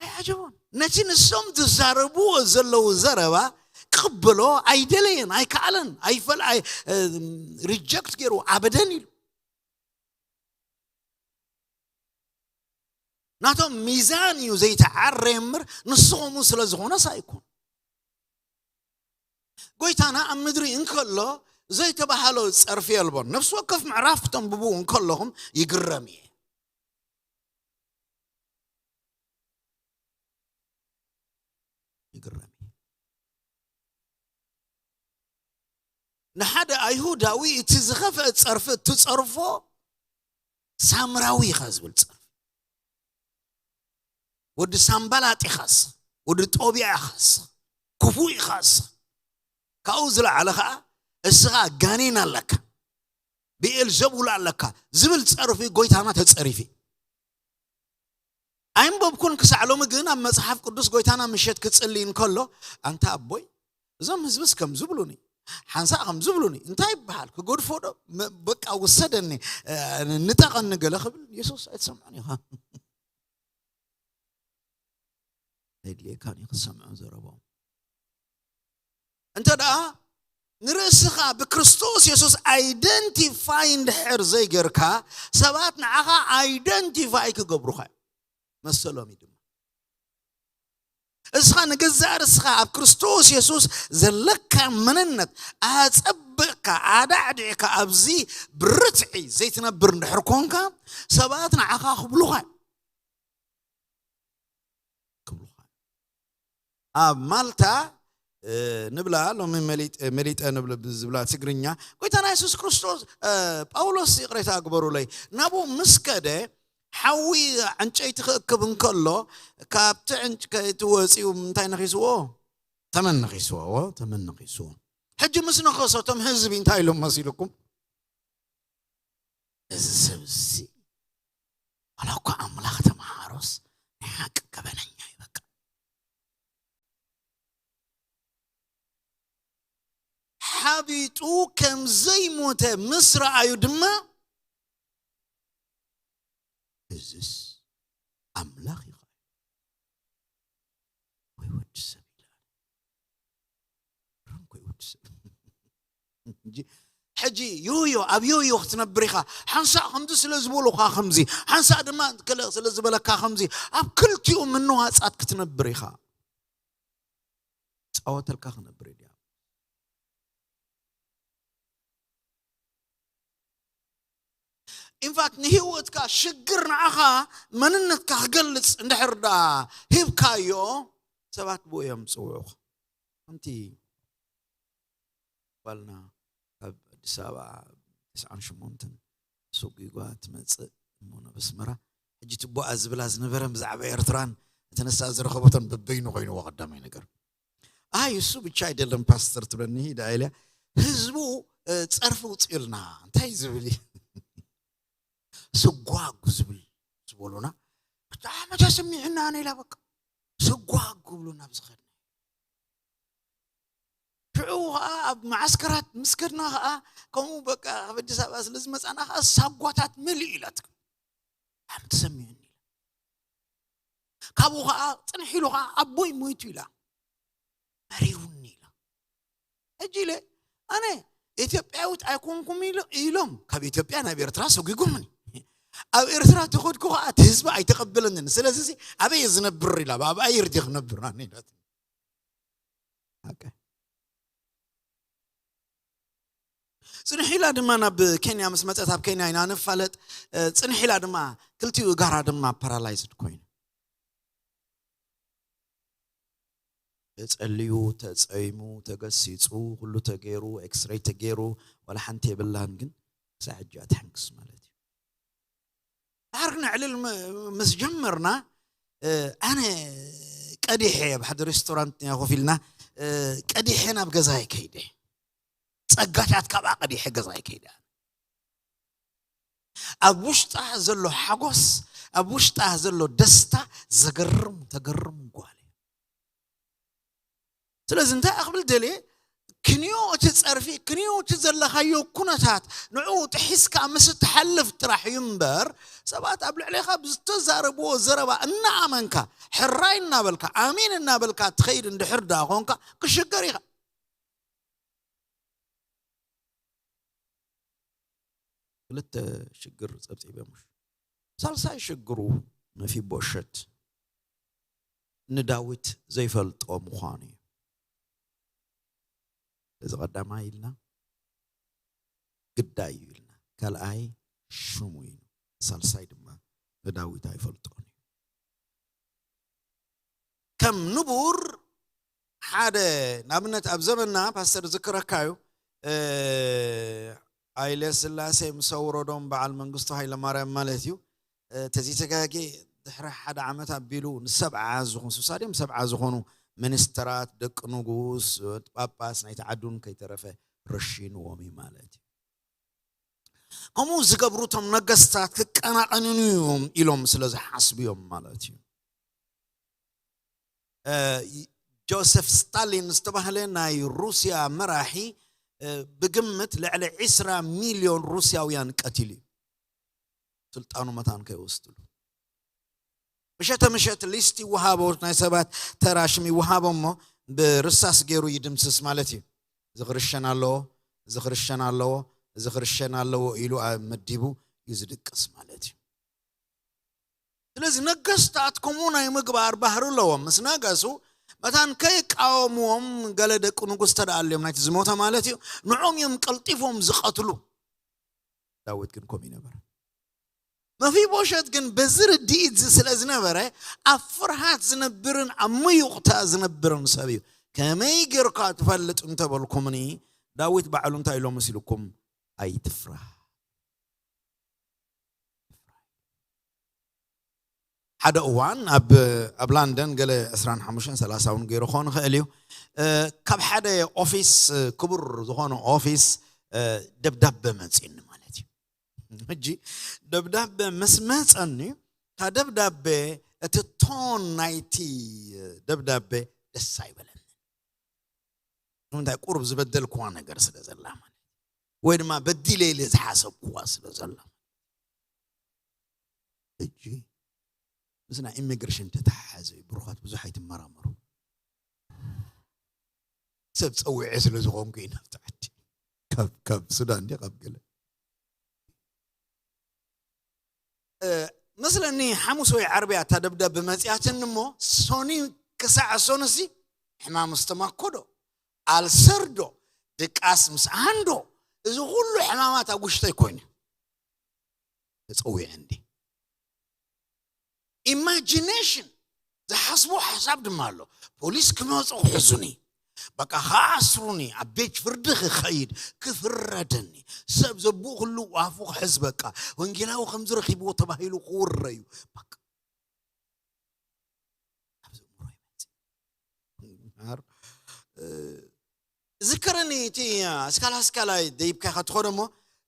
ኣይዓጀቦን። ነቲ ንሶም ዝዛረብዎ ዘለዉ ዘረባ ክቕበሎ ኣይደለየን፣ ኣይከኣለን፣ ኣይፈል-፣ ኣይ-፣ እ፣ ሪጀክት ገይሩ ኣበደን ኢሉ። ናቶም ሚዛን እዩ ዘይተዓረ እምበር፣ ንሱ ከምኡ ስለ ዝኾነስ ኣይኮን። ጎይታና ኣብ ምድሪ እንከሎ ዘይተባህሎ ጸርፊ የልቦን። ነፍሲ ወከፍ ምዕራፍ ክተንብቡ እንከለኹም ይግረም እየ። ይግረም እየ። ንሓደ ኣይሁዳዊ እቲ ዝኸፍአ ጸርፊ እትጸርፎ ሳምራዊ ኢኻ ዝብል ጸርፊ። ወዲ ሳምባላጥ ኢኻስ፣ ወዲ ጦብያ ኢኻስ፣ ክፉእ ኢኻስ፣ ካብኡ ዝለዓለ ኸኣ እስኻ ጋኔን ኣለካ፣ ብኤልዘቡል ኣለካ ዝብል ጸርፊ ጎይታና ተጸሪፊ። ኣይንበብኩን ክሳዕ ሎሚ፣ ግን ኣብ መጽሓፍ ቅዱስ ጎይታና ምሸት ክጽሊ እንከሎ፣ ኣንታ ኣቦይ፣ እዞም ህዝብስ ከም ዝብሉኒ፣ ሓንሳእ ከም ዝብሉኒ፣ እንታይ ይበሃል? ክገድፎ ዶ? መ-፣ በቃ ውሰደኒ፣ እ፣ ንጠቐኒ ገለ ክብል፣ የሱስ ኣይትሰምዖን ኢኻ። የድልየካን እዩ ክትሰምዖ ዘረቦም። እንተ ደኣ ንርእስኻ ብክርስቶስ የሱስ ኣይደንቲፋይ እንድሕር ዘይገርካ፣ ሰባት ንዓኻ ኣይደንቲፋይ ክገብሩኻ እዮም። መሰሎም እዩ ድማ። ንስኻ ንገዛእ ርእስኻ ኣብ ክርስቶስ የሱስ ዘለካ መንነት ኣጸብቕካ ኣዳዕዲዕካ ኣብዚ ብርትዒ ዘይትነብር እንድሕር ኮንካ፣ ሰባት ንዓኻ ክብሉኻ እዮም። ክብሉኻ እዮም። ኣብ ማልታ ንብላ ሎሚ መሊጠ ንብል ብዝብላ ትግርኛ፣ ጎይታና የሱስ ክርስቶስ፣ ጳውሎስ፣ ይቕሬታ ግበሩለይ፣ ናብኡ ምስ ከደ፣ ሓዊ ዕንጨይቲ ክእክብ እንከሎ፣ ካብቲ ዕንጨይቲ ወፂኡ እንታይ ነኺስዎ? ተመን ነኺስዎ። ተመን ነኺስዎ። ሕጂ ምስ ነኸሶ፣ እቶም ህዝቢ እንታይ ኢሎም መሲልኩም? እዚ ሰብ እዚ ዋላ እኳ ኣምላኽ ተምሃሮስ፣ ናይ ሓቂ ገበነኛ እዩ። በቃ፣ ሓቢጡ ከም ዘይሞተ ምስ ረኣዩ ድማ፣ እዝስ ኣምላኽ እዩ ወይ ወዲ ሰብ ይላል። ሮም ኮይ ወዲ ሰብ እንጂ። ሕጂ ዮዮ፣ ኣብ ዮዮ ክትነብር ኢኻ። ሓንሳእ ከምዚ ስለ ዝበሉኻ ከምዚ፣ ሓንሳእ ድማ ገለ ስለ ዝበለካ ከምዚ፣ ኣብ ክልቲኡ ምንዋጻት ክትነብር ኢኻ። ጻወተልካ ክነብር እዩ ድያ? ኢንፋክት፣ ንህይወትካ ሽግር ንዓኻ መንነትካ ክገልጽ እንድሕር ደኣ ሂብካዮ፣ ሰባት ብኡ እዮም ዝጽውዑኻ። ሓንቲ ጓልና ካብ ኣዲስ ኣበባ ተስዓን ሸሞንተን ሰጒጓ ትመጽእ እሞ ናብ ኣስመራ። ሕጂ ትቦኣ ዝብላ ዝነበረ ብዛዕባ ኤርትራን እቲ ንሳ ዝረኸበቶን በበይኑ ኮይንዎ ቀዳማይ ነገር። ኣይ እሱ ብቻ ኣይደለም ፓስተር ትብለኒ ሂዳ ኢለ፣ ህዝቡ እ፣ ጸርፊ ውፅእልና እንታይ ዝብል እዩ? ስጓጉ ዝብል ዝበሉና ብጣዕሚ ተሰሚዕና ነላ። በቃ ስጓጉ ብሉና ብዝኸድና። ሽዑ ከዓ ኣብ መዓስከራት ምስ ከድና ከዓ ከምኡ በቃ ካብ ኣዲስ ኣበባ ስለ ዝመፃና ከዓ ሳጓታት ምልእ ኢላትኩም ብጣዕሚ ተሰሚዑኒ ኢላ። ካብኡ ከዓ ፅንሕ ኢሉ ከዓ ኣቦይ ሞይቱ ኢላ መሪሩኒ ኢላ። ሕጂ ኢለ ኣነ ኢትዮጵያዊት ኣይኮንኩም ኢሎ- ኢሎም ካብ ኢትዮጵያ ናብ ኤርትራ ሰጒጉምኒ። ኣብ ኤርትራ ተኸድኩ ከዓ እቲ ህዝቢ ኣይተቐበለንን። ስለዚ እዚ ኣበይ ዝነብር ኢላ፣ ኣብ ኣየር ድየ ክነብር ኣነ ኢላት። ኦኬ። ፅንሕ ኢላ ድማ ናብ ኬንያ ምስ መፀት ኣብ ኬንያ ኢና ንፋለጥ። እ፣ ፅንሕ ኢላ ድማ ክልቲኡ እጋራ ድማ ፓራላይዝድ ኮይኑ ተጸልዩ፣ ተጸይሙ፣ ተገሲጹ፣ ኩሉ ተገይሩ፣ ኤክስሬይ ተገይሩ፣ ዋላ ሓንቲ የብላን፣ ግን ክሳዕ ሕጂ እያ ትሕንክስ ማለት እዩ። ድሓር ክነዕልል ም-፣ ምስ ጀመርና፣ እ፣ ኣነ ቀዲሐ ኣብ ሓደ ሬስቶራንት እያ ኮፍ ኢልና፣ እ፣ ቀዲሐ ናብ ገዛይ ከይደ። ጸጋታት ካብኣ ቀዲሐ ገዛይ ከይደ። ኣብ ውሽጣ ዘሎ ሓጎስ፣ ኣብ ውሽጣ ዘሎ ደስታ ዘገርም፣ ተገርም ጓል እያ። ስለዚ እንታይ ክብል ደልየ፣ ክንዮ እቲ ጸርፊ፣ ክንዮ እቲ ዘለኻዮ ኩነታት፣ ንዕኡ ጥሒስካ ምስ እትሓልፍ ጥራሕ እዩ እምበር፣ ሰባት ኣብ ልዕሌኻ ብዝተዛረብዎ ዘረባ እናኣመንካ፣ ሕራይ እናበልካ፣ ኣሜን እናበልካ ትኸይድ እንድሕር ደኣ ኾንካ፣ ክሽገር ኢኻ። ክልተ ሽግር ጸብጺበ። ሳልሳይ ሽግሩ መፊቦሸት ንዳዊት ዘይፈልጦ ምዃኑ እዩ። እዚ ቀዳማይ ኢልና ግዳይ እዩ ኢልና፣ ካልኣይ ሽሙ እዩ፣ ሳልሳይ ድማ ንዳዊት ኣይፈልጦን እዩ። ከም ንቡር ሓደ ንኣብነት ኣብ ዘመንና ፓስተር ዝክረካ እዩ፣ እ፣ ሃይለ ስላሴ ምስ ኣውረዶም በዓል መንግስቱ ሃይለ ማርያም ማለት እዩ፣ እ፣ ተዘይተጋጌ ድሕሪ ሓደ ዓመት ኣቢሉ ንሰብዓ ዝኾኑ፣ ስሳድዮም ሰብዓ ዝኾኑ ሚኒስተራት፣ ደቂ ንጉስ፣ ጳጳስ ናይቲ ዓዱን ከይተረፈ ረሺንዎም እዩ ማለት እዩ። ከምኡ ዝገብሩ እቶም ነገስታት ክቀናቐኑኒ እዮም ኢሎም ስለ ዝሓስቡ እዮም ማለት እዩ። እ፣ ጆሴፍ ስታሊን ዝተባህለ ናይ ሩስያ መራሒ፣ እ፣ ብግምት ልዕሊ ዕስራ ሚልዮን ሩስያውያን ቀቲሉ እዩ። ስልጣኑ መታን ከይወስድሉ። ምሸተ ምሸት ሊስት ይወሃቦ፣ ናይ ሰባት ተራ ሽም ይወሃቦ እሞ ብርሳስ ገይሩ ይድምስስ ማለት እዩ። እዚ ክርስቲያን ኣለዎ፣ እዚ ክርስቲያን ኣለዎ፣ እዚ ክርስቲያን ኣለዎ ኢሉ ኣብ መዲቡ እዩ ዝድቅስ ማለት እዩ። ስለዚ ነገስታት ከምኡ ናይ ምግባር ባህሪ ኣለዎም። ምስ ነገሱ መታን ከይቃወምዎም ገለ ደቂ ንጉስ ተደኣልዮም ናይቲ ዝሞተ ማለት እዩ፣ ንዖም እዮም ቀልጢፎም ዝቐትሉ። ዳዊት ግን ከምኡ ይነበር። መፊቦሸት ግን በዚ ርድኢት እዚ ስለ ዝነበረ ኣብ ፍርሃት ዝነብርን ኣብ ምዩቕታ ዝነብርን ሰብ እዩ። ከመይ ጌርካ ትፈልጥ እንተበልኩምኒ፣ ዳዊት ባዕሉ እንታይ ኢሎ መሲልኩም? ኣይትፍራህ። ሓደ እዋን ኣብ ኣብ ላንደን ገለ ዕስራን ሓሙሽተን ሰላሳን ገይሩ ክኾን ይኽእል እዩ። ካብ ሓደ ኦፊስ፣ ክቡር ዝኾነ ኦፊስ፣ ደብዳበ መፂኒ ማለት እዩ። ሕጂ ደብዳበ ምስ መፀኒ፣ እታ ደብዳበ፣ እቲ ቶን ናይቲ ደብዳበ ደስ ኣይበለኒ። ንምንታይ? ቁሩብ ዝበደልክዋ ነገር ስለ ዘላ ማለት፣ ወይ ድማ በዲለ ኢለ ዝሓሰብክዋ ስለ ዘላ። ሕጂ ምስ ናይ ኢሚግሬሽን ተተሓሓዘ እዩ። ብሩኻት፣ ብዙሕ ኣይትመራመሩ። ሰብ ፀዊዐ ስለ ዝኾንኩ እዩ ናብቲ ዓዲ። ካብ ካብ ሱዳን ድየ ካብ ገለ እ፣ መስለኒ ሓሙስ ወይ ዓርቢ እያ እታ ደብዳብ መፂኣትኒ እሞ፣ ሶኒ ክሳዕ ሶንሲ ሕማም ስተማኮ ዶ፣ ኣልሰር ዶ፣ ድቃስ ምስኣን ዶ፣ እዚ ኩሉ ሕማማት ኣብ ውሽጠይ ኮይኑ ተፀዊዐ እንዲ። ኢማጂኔሽን ዝሓስቦ ሓሳብ ድማ ኣሎ። ፖሊስ ክመፁ ክሕዙኒ፣ በቃ ክኣስሩኒ፣ ኣብ ቤት ፍርዲ ክኸይድ፣ ክፍረደኒ፣ ሰብ ዘብኡ ኩሉ ዋፉ ክሕዝ፣ በቃ ወንጌላዊ ከም ዝረኺብዎ ተባሂሉ ክውረዩ፣ በቃ ኣብዚ እምሮ ይመጽእ። እምበኣር፣ እ፣ ዝከረኒ እቲ ኣስካላ ኣስካላ ደይብካ ኢኻ ትኸዶ እሞ፣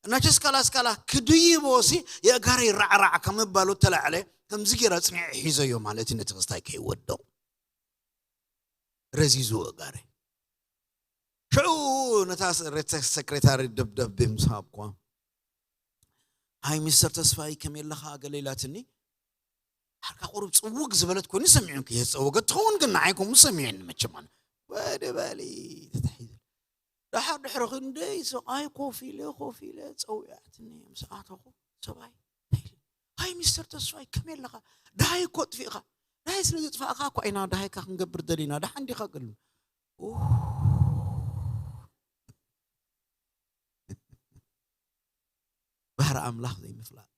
እናቸ ኣስካላ ኣስካላ ክድይቦ ሲ የእጋረይ ራዕራዕ ከምባሉ ተላዕለ፣ ከምዚ ጌረ ኣጽኒዐ ሒዘዮ ማለት እዩ፣ ነቲ ክስታይ ከይወድቕ። ረዚዙ እጋረይ። ሽዑ ነታ ስ-፣ ሬት ሰክሬታሪ ደብዳቤ ምስ ሃብኳ፣ "ሃይ ሚስተር ተስፋይ፣ ከመይ ኣለኻ?" ገለ ኢላትኒ። ሓርካ ቁሩብ ጽውግ ዝበለት ኮይኑ ሰሚዑን፣ ከየጸወገት ትኸውን ግን ንዓይ ከምኡ ሰሚዑኒ መቸም ኣነ። ወዲ በሊ ተታሒዘ። ደሓር ድሕሪ ክንደይ ስቓይ ኮፍ ኢለ፣ ኮፍ ኢለ ጸዊዓትኒ። ምስ ኣተኹ፣ "ሰብኣይ፣ እንታይ ኢለ?" "ሃይ ሚስተር ተስፋይ፣ ከመይ ኣለኻ? ደሃይ እኮ ኣጥፊእኻ። ደሃይ ስለ ዘጥፋእኻ እኮ ኢና ደሃይካ ክንገብር ደሊና። ደሓን ዲኻ?" ገሉ። ኡፍ። ባህሪ ኣምላኽ ዘይምፍላጥ።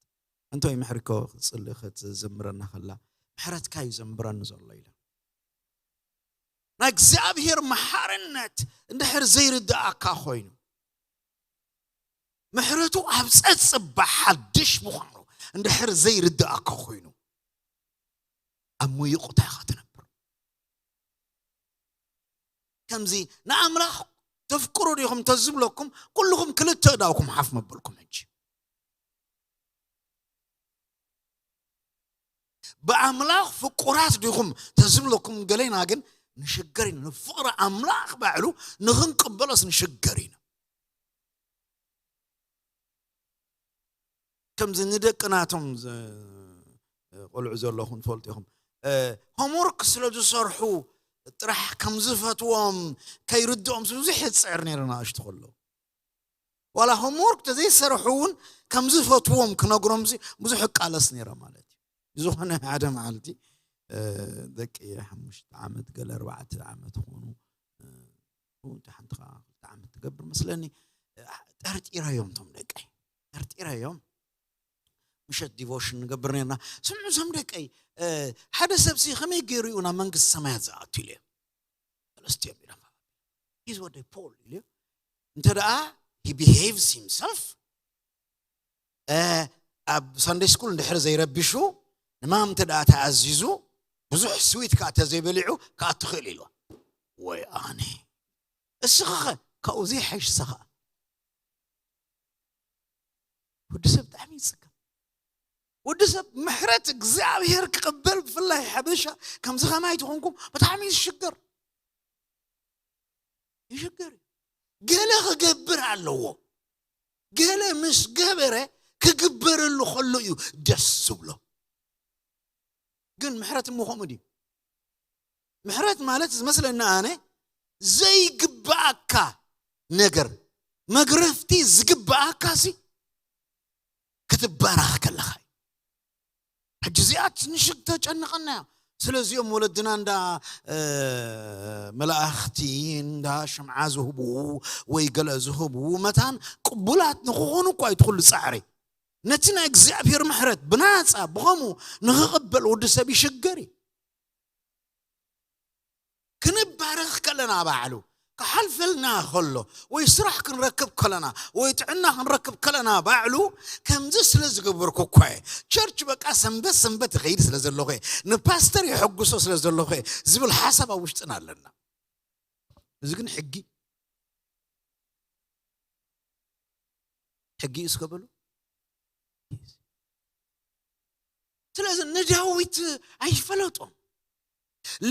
እንተ ወይ ምሕሪ እኮ ክትጽሊ፣ ክትዘምረና ከላ፣ "ምሕረትካ እዩ ዘንብረኒ ዘሎ" ኢለ። ናይ እግዚኣብሔር መሓርነት እንድሕር ዘይርድኣካ ኮይኑ፣ ምሕረቱ ኣብ ጸጽባ ሓድሽ ምዃኑ እንድሕር ዘይርድኣካ ኮይኑ፣ ኣብ ምዩቕታ ኢኻ ትነብር። ከምዚ ንኣምላኽ ተፍቅሩ ዲኹም ተዝብለኩም፣ ኩልኹም ክልተ እዳውኩም ሓፍ መበልኩም። ሕጂ ብኣምላኽ ፍቁራት ዲኹም ተዝብለኩም ገሌና ግን ንሽገር ኢና። ንፍቕሪ ኣምላኽ ባዕሉ ንኽንቅበሎስ ንሽገር ኢና። ከምዚ ንደቂ ናቶም ዘ-፣ ቆልዑ ዘለኹም ትፈልጡ ኢኹም። እ፣ ሆምወርክ ስለ ዝሰርሑ ጥራሕ ከም ዝፈትዎም ከይርድኦም ብዙሕ ይጽዕር ነይረ ንኣሽቱ ከለዉ። ዋላ ሆምወርክ ተዘይሰርሑ እውን ከም ዝፈትዎም ክነግሮም ሲ ብዙሕ እቃለስ ነይረ ማለት እዩ። ብዝኾነ ሓደ መዓልቲ፣ እ፣ ደቂ ሓሙሽተ ዓመት ገለ ኣርባዕተ ዓመት ኾኑ፣ እ፣ ሓንቲ ኸዓ ክልተ ዓመት ትገብር መስለኒ፣ እ፣ ጠርጢረዮም እቶም ደቀይ። ጠርጢረዮም። ምሸት ዲቮሽን ንገብር ነርና። "ስምዑ እዞም ደቀይ፣ እ፣ ሓደ ሰብሲ ከመይ ገይሩ እዩ ናብ መንግስቲ ሰማያት ዝኣቱ?" ኢለ። ሰለስቲኦም ኢሎም። "He's what they Paul" ኢለ። እንተ ደኣ he behaves himself፣ እ፣ ኣብ ሳንደይ ስኩል እንድሕር ዘይረብሹ፣ ንማም እንተ ደኣ ተኣዚዙ፣ ብዙሕ ስዊት ከኣ ተዘይበሊዑ ክኣቱ ክእል ኢልዋ። ወይ ኣነ። እስኻ ኸ ካብኡ ዘይሓይሽ እስኻ? ወዲ ሰብ ብጣዕሚ ይጽገም። ወዲ ሰብ ምሕረት እግዚኣብሔር ክቕበል፣ ብፍላይ ሓበሻ ከምዚ ከማይ ተኾንኩም ብጣዕሚ ይሽገር። ይሽገር። ገለ ክገብር ኣለዎ። ገለ ምስ ገበረ ክግበረሉ ከሎ እዩ ደስ ዝብሎ። ግን ምሕረት እሞ ከምኡ ድዩ? ምሕረት ማለት ዝመስለኒ ኣነ ዘይግብኣካ ነገር፣ መግረፍቲ ዝግብኣካ ሲ ክትባረኽ ከለኻ እዩ። ሕጂ እዚኣ ትንሽ ተጨንቐና እያ። ስለዚኦም ወለድና እንዳ መላእኽቲ እንዳ ሽምዓ ዝህቡ ወይ ገለ ዝህቡ መታን ቅቡላት ንክኾኑ እኳ እዩ ትኹሉ ፃዕሪ። ነቲ ናይ እግዚኣብሔር ምሕረት ብናፃ ብኸምኡ ንክቕበል ወዲ ሰብ ይሽገር እዩ። ክንባረኽ ከለና ባዕሉ ክሓልፈልና ከሎ ወይ ስራሕ ክንረክብ ከለና ወይ ጥዕና ክንረክብ ከለና ባዕሉ ከምዚ ስለ ዝገበርኩ እኳ እየ ቸርች በቃ ሰንበት ሰንበት ይኸይድ ስለ ዘለኹ እየ ንፓስተር የሐጉሶ ስለ ዘለኹ እየ ዝብል ሓሳብ ኣብ ውሽጥና ኣለና። እዚ ግን ሕጊ ሕጊ እዩ እስከ በሉ። ስለዚ ንዳዊት ኣይፈለጦም።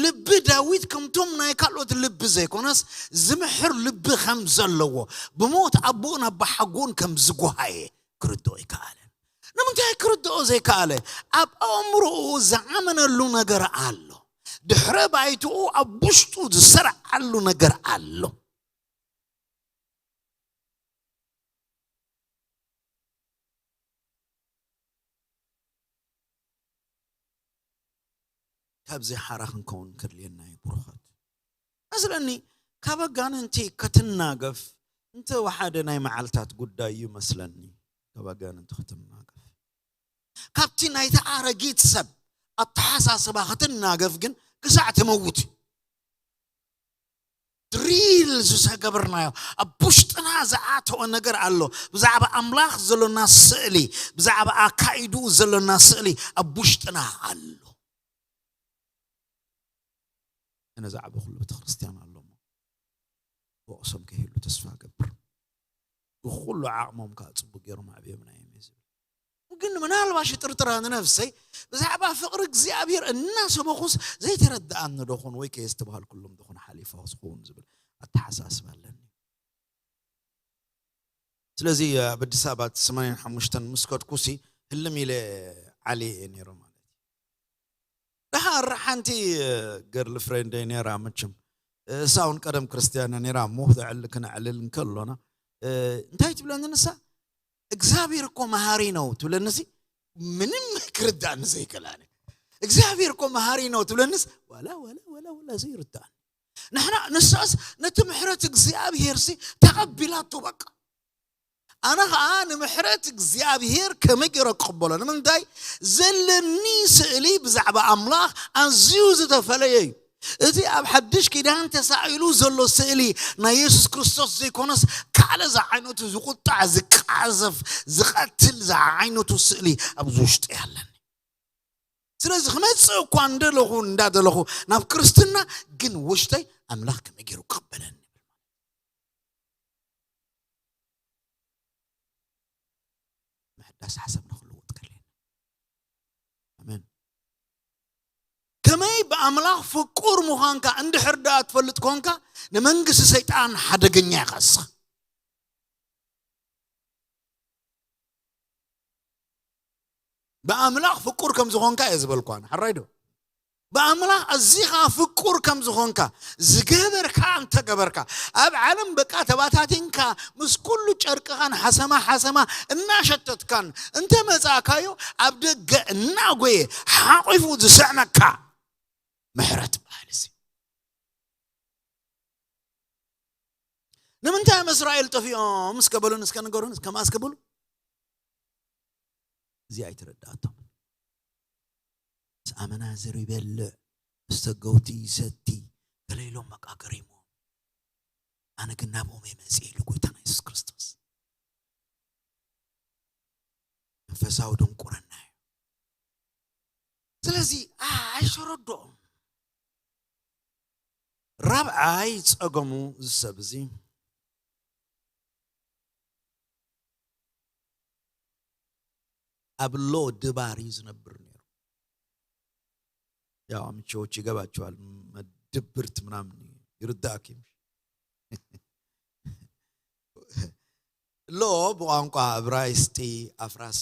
ልቢ ዳዊት ከምቶም ናይ ካልኦት ልቢ ዘይኮነስ ዝምሕር ልቢ ከም ዘለዎ ብሞት ኣቦኡን ኣባሓጎኡን ከም ዝጎሃየ ክርድኦ ይከኣለ። ንምንታይ ክርድኦ ዘይከኣለ? ኣብ ኣእምሮኡ ዝኣመነሉ ነገር ኣሎ። ድሕረ ባይትኡ ኣብ ውሽጡ ዝሰርዓሉ ነገር ኣሎ። ካብዚ ሓራ ክንከውን ከድልየና እዩ ብሩኻት። መስለኒ ካብ ኣጋንንቲ ከትናገፍ እንተ ወሓደ ናይ መዓልታት ጉዳይ እዩ መስለኒ። ካብ ኣጋንንቲ ክትናገፍ ካብቲ ናይቲ ኣረጊት ሰብ ኣተሓሳስባ ክትናገፍ ግን ክሳዕ ትመውት እዩ። ድሪል ዝተገበርናዮ ኣብ ውሽጥና ዝኣተወ ነገር ኣሎ። ብዛዕባ ኣምላኽ ዘሎና ስእሊ፣ ብዛዕባ ኣካይዱ ዘሎና ስእሊ ኣብ ውሽጥና ኣሎ። ነዚ ዓቢ ኩሉ ቤተክርስትያን ኣሎ እሞ ብቕሶም ከይህሉ ተስፋ እገብር። ብኩሉ ዓቕሞም ከዓ ጽቡቅ ገይሮም ኣዕብዮምና እዮም እዩ ዝብል። ግን ምናልባሽ ጥርጥራ ንነፍሰይ ብዛዕባ ፍቕሪ እግዚኣብሔር እናሰበኹስ ዘይተረድኣኒ ዶ ኹን ወይ ከየስተባሃልኩሎም ዶ ኹን ሓሊፋ ዝኸውን ዝብል ኣተሓሳስባ ኣለኒ። ስለዚ ኣብ ኣዲስ ኣበባ ሰማንያን ሓሙሽተን ምስ ከድኩሲ ህልም ኢለ ዓሊ እየ ነይሩ ማለት እዩ። ደሓር ሓንቲ ገርል ፍሬንደይ ነይራ መቸም እሳ እውን ቀደም ክርስትያና ነይራ እሞ ተዕል ክነዕልል እንከሎና እንታይ ትብለኒ ንሳ እግዚኣብሔር እኮ መሃሪ ነው ትብለኒ ሲ ምንም ክርዳእኒ ዘይከላኒ እግዚኣብሔር እኮ መሃሪ ነው ትብለንስ ዋላ ዋላ ዋላ ዋላ ዘይርዳእኒ ንሕና ንሳስ ነቲ ምሕረት እግዚኣብሔር ሲ ተቐቢላቶ በቃ ኣነ ኸዓ ንምሕረት እግዚኣብሔር ከመይ ገይረ ክቕበሎ ንምንታይ ዘለኒ ስእሊ ብዛዕባ ኣምላኽ ኣዝዩ ዝተፈለየ እዩ እቲ ኣብ ሓድሽ ኪዳን ተሳኢሉ ዘሎ ስእሊ ናይ የሱስ ክርስቶስ ዘይኮነስ ካልእ ዝዓይነቱ ዝቁጣዕ ዝቃዘፍ ዝቐትል ዝዓይነቱ ስእሊ ኣብዚ ውሽጢ ኣለኒ ስለዚ ክመፅእ እኳ እንደለኹ እንዳደለኹ ናብ ክርስትና ግን ውሽጠይ ኣምላኽ ከመይ ገይሩ ክቕበለኒ ምሕዳስ ሓሳብና ክልውጥ ከድልየና ኣሜን ከመይ ብኣምላኽ ፍቁር ምዃንካ እንድሕር ደኣ ትፈልጥ ኮንካ ንመንግስቲ ሰይጣን ሓደገኛ ይኸስኽ ብኣምላኽ ፍቁር ከም ዝኾንካ እየ ዝበልኳን ሓራይ ዶ ብኣምላኽ ኣዚኻ ፍቁር ከም ዝኾንካ ዝገበርካ እንተገበርካ ኣብ ዓለም በቃ ተባታቲንካ ምስ ኩሉ ጨርቅኻን ሓሰማ ሓሰማ እናሸተትካን እንተ መጻእካዮ ኣብ ደገ እናጎየ ሓቂፉ ዝስዕመካ ምሕረት በሃል እዚ ንምንታይ እዮም እስራኤል ጠፊኦም እስከ በሉን እስከ ንገሩን እስከ ማእስ ከብሉ እዚ ኣይተረዳእቶም ምስ ኣመናዝር ይበልዕ ምስ ተገውቲ ይሰቲ ገለ ኢሎም በቃ ገሪሞም ኣነ ግን ናብኦም እየ መፅእ ኢሉ ጎይታና የሱስ ክርስቶስ መንፈሳዊ ድንቁርና እዩ ስለዚ ኣይሸረዶኦም ራብዓይ ጸገሙ እዚ ሰብ እዚ ኣብ ሎ ድባር እዩ ዝነብር ነይሩ ያው አምቼዎች ይገባቸዋል መድብርት ምናምን ይርዳክ ሎ ብቋንቋ እብራይስጢ ኣፍራሲ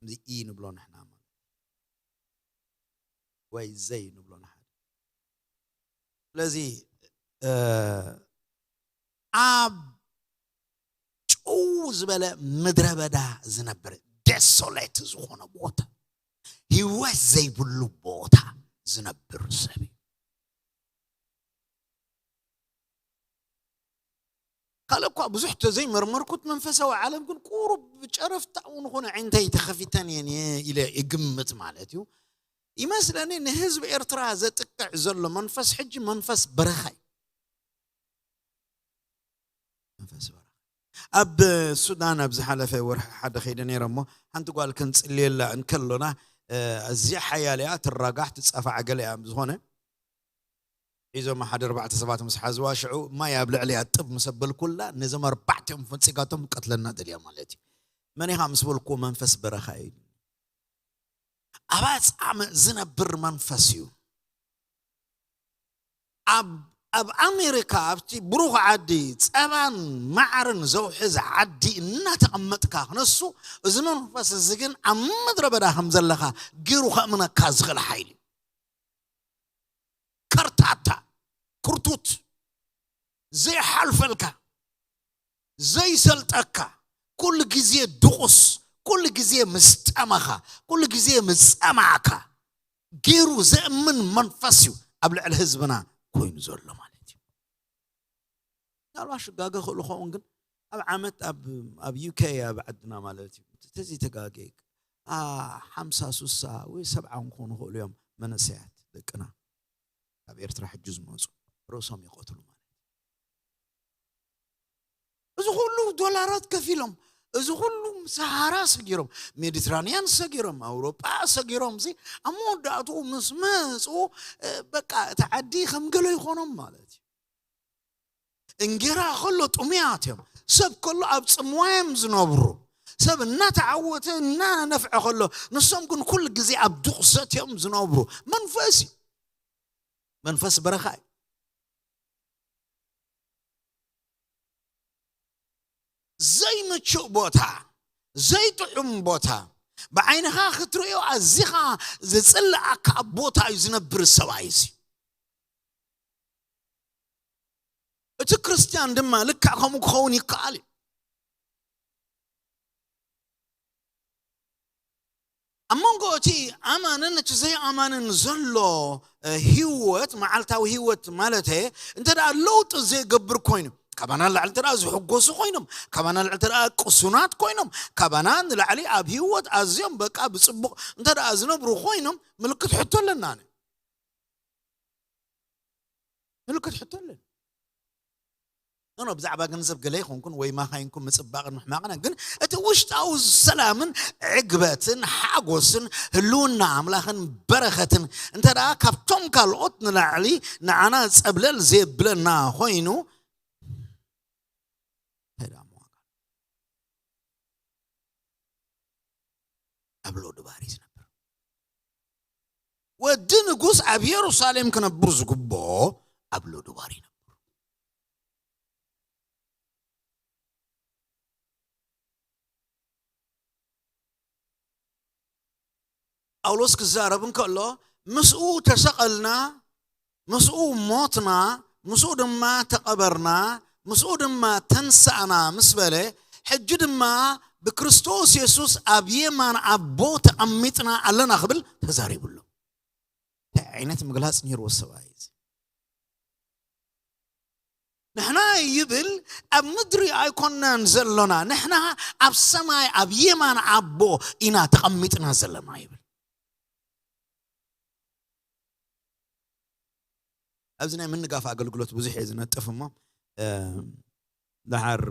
እዩ ኢ ንብሎ ንሕና ማለት ወይ ዘይ ንብሎ ንሓደ ስለዚ ኣብ ጭው ዝበለ ምድረ በዳ ዝነብር ደሶሌት ዝኾነ ቦታ ህይወት ዘይብሉ ቦታ ዝነብር ሰብ እዩ። ካልእ እኳ ብዙሕ ተዘይመርመርኩት፣ መንፈሳዊ ዓለም ግን ቁሩብ ብጨረፍታ እውን ኾነ ዓይንተይ ተኸፊተን እየን ኢለ ይግምት ማለት እዩ። ይመስለኒ ንህዝቢ ኤርትራ ዘጥቅዕ ዘሎ መንፈስ ሕጂ መንፈስ በረኻ እዩ። መንፈስ በረኻ። ኣብ ሱዳን ኣብ ዝሓለፈ ወርሒ ሓደ ከይደ ነይረ እሞ ሓንቲ ጓል ክንጽልየላ እንከሎና፣ እ፣ ኣዝያ ሓያል እያ፣ ትራጋሕ፣ ትጻፋዕ ገለ እያ። ዝኾነ ሒዞም ሓደ ኣርባዕተ ሰባት ምስ ሓዝዋ፣ ሽዑ ማይ ኣብ ልዕሊኣ ጥብ ምስ ኣበልኩላ፣ ነዞም ኣርባዕቲኦም ፈንጺጋቶም ቀትለና ደልያ ማለት እዩ። መን ኢኻ ምስ በልኩዎ፣ መንፈስ በረኻ እዩ። ኣብ ኣጻምእ ዝነብር መንፈስ እዩ። ኣብ፣ ኣብ ኣሜሪካ፣ ኣብቲ ብሩኽ ዓዲ፣ ጸባን ማዕርን ዘውሕዝ ዓዲ እናተቐመጥካ ክነሱ፣ እዚ መንፈስ እዚ ግን ኣብ ምድረ በዳ ከም ዘለኻ ገይሩ ከእምነካ ዝኽእል ሓይሊ እዩ። ከርታታ፣ ክርቱት፣ ዘይሓልፈልካ፣ ዘይሰልጠካ፣ ኩሉ ግዜ ድቑስ፣ ኩሉ ግዜ ምስ ጠመኻ፣ ኩሉ ግዜ ምስ ጸማዕካ ገይሩ ዘእምን መንፈስ እዩ ኣብ ልዕሊ ህዝብና ኮይኑ ዘሎ ማለት እዩ። ምናልባት ሽጋገ ክእሉ ኸውን፣ ግን ኣብ ዓመት ኣብ፣ ኣብ ዩ ኬ ኣብ ዓድና ማለት እዩ፣ ተዘይተጋገ፣ አ፣ ሓምሳ፣ ሱሳ ወይ ሰብዓ ክኾኑ ይኽእሉ እዮም መነሰያት ደቅና ካብ ኤርትራ ሕጂ ዝመጹ ርእሶም ይቐትሉ ማለት እዩ። እዚ ኩሉ ዶላራት ከፊሎም፣ እዚ ኩሉ ሰሃራ ሰጊሮም፣ ሜዲትራንያን ሰጊሮም፣ ኣውሮጳ ሰጊሮም፣ እዚ ኣብ መወዳእትኡ ምስ መጹ፣ እ፣ በቃ እቲ ዓዲ ከም ገለ ይኾኖም ማለት እዩ። እንጌራ ከሎ ጥሙያት እዮም። ሰብ ከሎ ኣብ ጽምዋ እዮም ዝነብሩ። ሰብ እናተዓወተ እናነፍዐ ከሎ፣ ንሶም ግን ኩሉ ግዜ ኣብ ድቑሰት እዮም ዝነብሩ። መንፈስ እዩ። መንፈስ በረኻ እዩ። ዘይምቹእ ቦታ፣ ዘይጥዑም ቦታ፣ ብዓይንኻ ክትርእዮ ኣዚኻ ዘጽልኣካ ቦታ እዩ ዝነብር ሰብኣይ እዚ። እቲ ክርስትያን ድማ ልክዕ ከምኡ ክኸውን ይከኣል እዩ። ኣብ መንጎ እቲ ኣማንን እቲ ዘይኣማንን ዘሎ፣ እ፣ ህይወት፣ መዓልታዊ ህይወት ማለት፣ እንተ ደኣ ለውጢ ዘይገብር ኮይኑ፣ ካባና ንላዕሊ እንተ ደኣ ዝሕጎሱ ኮይኖም፣ ካባና ንላዕሊ እንተ ደኣ ቅሱናት ኮይኖም፣ ካባና ንላዕሊ ኣብ ህይወት ኣዝዮም በቃ ብጽቡቕ እንተ ደኣ ዝነብሩ ኮይኖም፣ ምልክት ሕቶ ኣለና። ምልክት ሕቶ ኣለና። ኖ፣ ኖ፣ ብዛዕባ ገንዘብ ገለ ኣይኮንኩን ወይ ማኻይንኩም ምጽባቕን ምሕማቕን፣ ግን እቲ ውሽጣዊ ሰላምን ዕግበትን ሓጎስን ህልውና ኣምላኽን በረኸትን እንተ ደኣ ካብቶም ካልኦት ንላዕሊ ንዓና ጸብለል ዘየብለና ኮይኑ፣ እንታይ ደኣ ምዋጋ? ኣብ ሎድባር እዩ ዝነብር። ወዲ ንጉስ ኣብ የሩሳሌም ክነብር ዝግብኦ ኣብ ሎድባር ይነብር። ጳውሎስ ክዛረብ እንከሎ፣ ምስኡ ተሰቐልና፣ ምስኡ ሞትና፣ ምስኡ ድማ ተቐበርና፣ ምስኡ ድማ ተንሳእና ምስ በለ፣ ሕጂ ድማ ብክርስቶስ የሱስ ኣብ የማን ኣቦ ተቐሚጥና ኣለና ክብል ተዛሪቡ ኣሎ። እንታይ ዓይነት ምግላጽ ነይርዎ ሰብኣይ እዚ? ንሕና ይብል ኣብ ምድሪ ኣይኮናን ዘሎና፣ ንሕና ኣብ ሰማይ ኣብ የማን ኣቦ ኢና ተቐሚጥና ዘለና ይብል። ኣብዚ ናይ ምንጋፍ ኣገልግሎት ብዙሕ እየ ዝነጥፍ እሞ፣ እ፣ ደሓር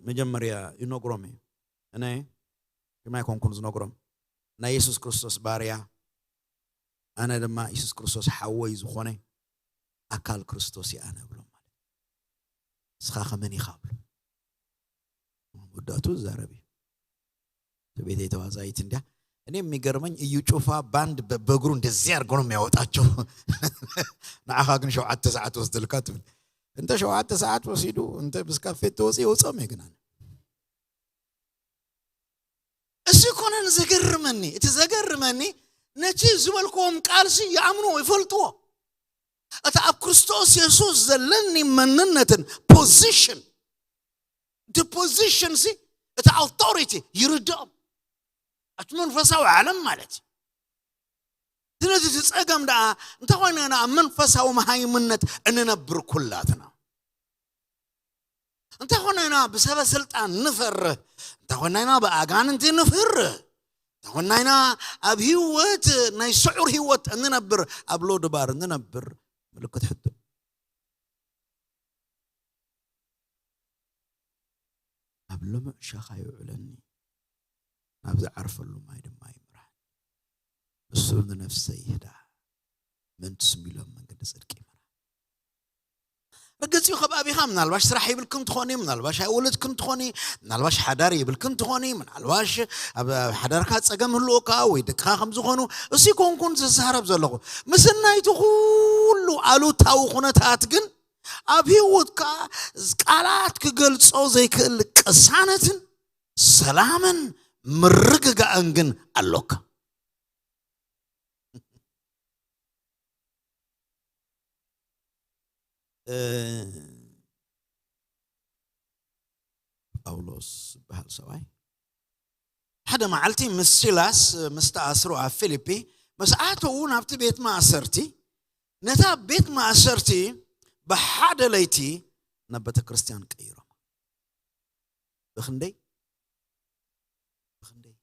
መጀመርያ ይነግሮም እየ። እነ ግርማ ኣይኮንኩን ዝነግሮም። ናይ የሱስ ክርስቶስ ባርያ፣ ኣነ ድማ የሱስ ክርስቶስ ሓወይ ዝኾነ ኣካል ክርስቶስ እየ ኣነ እብሎም ማለት። ንስኻ ከመን ኢኻ እብሎ። መወዳእቱ ዝዛረብ እዩ። እቲ ቤተይ ተዋዛይት እንዲያ። እኔ የሚገርመኝ እዩ ጩፋ ባንድ በ-፣ በእግሩ እንደዚህ አድርጎ ነው የሚያወጣቸው። ንዓኻ ግን ሸውዓተ ሰዓት ወስደልካ ትብል። እንተ ሸውዓተ ሰዓት ወሲዱ፣ እንተ ብስካፌት ተወፂ፣ የውፅኦም እየ ግን ኣነ። እዚ ኮነን ዘገርመኒ፣ እቲ ዘገርመኒ ነቲ ዝበልክዎም ቃልሲ ይኣምንዎ፣ ይፈልጥዎ። እቲ ኣብ ክርስቶስ የሱስ ዘለኒ መንነትን ፖዚሽን፣ እቲ ፖዚሽን ሲ፣ እቲ ኣውቶሪቲ ይርድኦም። እቲ መንፈሳዊ ዓለም ማለት እዩ። ስለዚ እቲ ጸገም ደኣ እንታይ ኮይና ኢና ኣብ መንፈሳዊ መሃይምነት እንነብር ኩላትና? እንታይ ኮይና ኢና ብሰበ ስልጣን ንፈርህ? እንታይ ኮይና ኢና ብኣጋንንቲ ንፍርህ? እንታይ ኮይና ኢና ኣብ ህይወት ናይ ስዑር ህይወት እንነብር፣ ኣብ ሎድባር እንነብር? ምልክት ሕቶ። ኣብ ልሙዕ ሻኻ ይውዕለኒ፣ ናብ ዝዓርፈሉ ማይ ድማ ይምራሕኒ። እሱ ንነፍሰይ ይህዳ፣ ምእንቲ ስም ኢሎም መንገዲ ጽድቂ ይምራ። ርግጽ እዩ፣ ከባቢኻ ምናልባሽ ስራሕ ይብልክን ትኾኒ፣ ምናልባሽ ኣይወለድክን ትኾኒ፣ ምናልባሽ ሓዳር ይብልክን ትኾኒ፣ ምናልባሽ ኣብ ኣብ ሓዳርካ ጸገም ህልወካ ወይ ደቅኻ ከም ዝኾኑ፣ እሱ ይኮንኩን ዝዛረብ ዘለኹ። ምስናይቲ ኩሉ ኣሉታዊ ኩነታት ግን ኣብ ህይወትካ ቃላት ክገልጾ ዘይክእል ቅሳነትን ሰላምን ምርግጋእን ግን ኣሎካ። እ፣ ጳውሎስ ዝበሃል ሰብኣይ ሓደ መዓልቲ ምስ ሲላስ ምስ ተኣስሩ ኣብ ፊልፒ ምስ ኣተዉ ናብቲ ቤት ማእሰርቲ፣ ነታ ቤት ማእሰርቲ ብሓደ ለይቲ ናብ ቤተ ክርስቲያን ቀይሮም። ብኽንደይ? ብኽንደይ?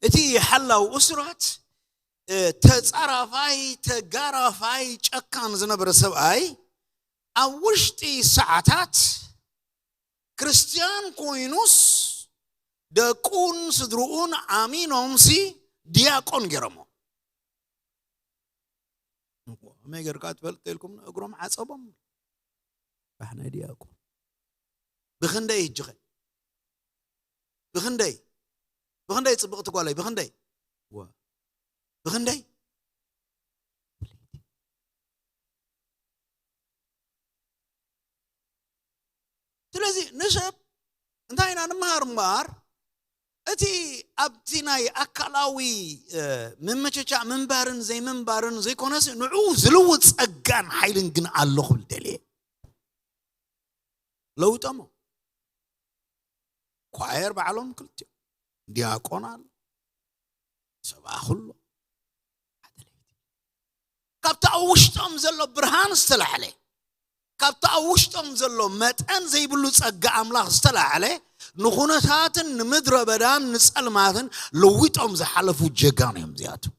እቲ ሓላው እሱራት፣ እ፣ ተጻራፋይ፣ ተጋራፋይ፣ ጨካን ዝነበረ ሰብኣይ ኣብ ውሽጢ ሰዓታት ክርስትያን ኮይኑስ ደቁን ስድርኡን ኣሚኖምሲ ዲያቆን ገይሮሞ። ከመይ ጌርካ ትፈልጥ ኢልኩም እግሮም ዓጸቦም። ባሕ ናይ ዲያቆን። ብኽንደይ እጅኸ? ብኽንደይ? ብኽንደይ ጽብቕቲ ጓለይ? ብኽንደይ? ዋ። ብኽንደይ? ስለዚ ንሰብ እንታይ ኢና ንምሃር እምበኣር፣ እቲ ኣብቲ ናይ ኣካላዊ፣ እ፣ ምምችቻእ ምንባርን ዘይምንባርን ዘይኮነስ፣ ንዕኡ ዝልውጥ ጸጋን ሓይልን ግን ኣሎ ክብል ደልየ። ለውጠሞ። ኳየር ባዕሎም ክልቲኦም። ዲያቆን ኣሎ። ሰብኣኹ ኣሎ። ሓደ ለይቲ። ካብቲ ኣብ ውሽጦም ዘሎ ብርሃን ዝተላዕለ፣ ካብቲ ኣብ ውሽጦም ዘሎ መጠን ዘይብሉ ጸጋ ኣምላኽ ዝተላዕለ፣ ንኹነታትን ንምድረ በዳን ንጸልማትን ለዊጦም ዝሓለፉ ጀጋኑ እዮም እዚኣቶም።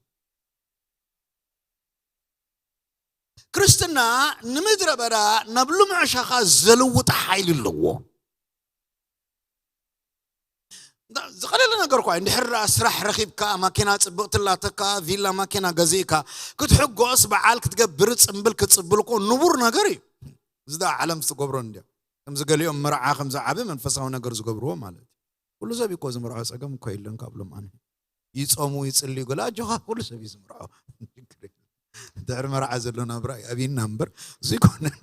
ክርስትና ንምድረ በዳ ናብ ልሙዕ ሻኻ ዘልውጥ ሓይሊ ኣለዎ። እንዳ-፣ ዝቐለለ ነገር እኳ እዩ። እንድሕር ደኣ ስራሕ ረኺብካ፣ ማኪና ጽብቕቲ ላተካ፣ ቪላ ማኪና ገዚእካ፣ ክትሕጎስ፣ በዓል ክትገብር፣ ጽምብል ክትጽብል እኮ ንቡር ነገር እዩ። እዚ ደኣ ዓለም ዝትገብሮ እንድያ። ከምዚ ገሊኦም መርዓ ከምዚ ዓቢ መንፈሳዊ ነገር ዝገብርዎ ማለት እዩ። ኩሉ ሰብ እዩ እኮ ዝምርዖ፣ ጸገም እኮ የለን ካብ ሎም ኣነ። ይጾሙ፣ ይጽልዩ፣ ገለ ኣጆኻ፣ ኩሉ ሰብ እዩ ዝምርዖ። ድሕሪ መርዓ ዘሎ ናብራ እዩ ኣብይና እምበር፣ እዚ ኣይኮነን።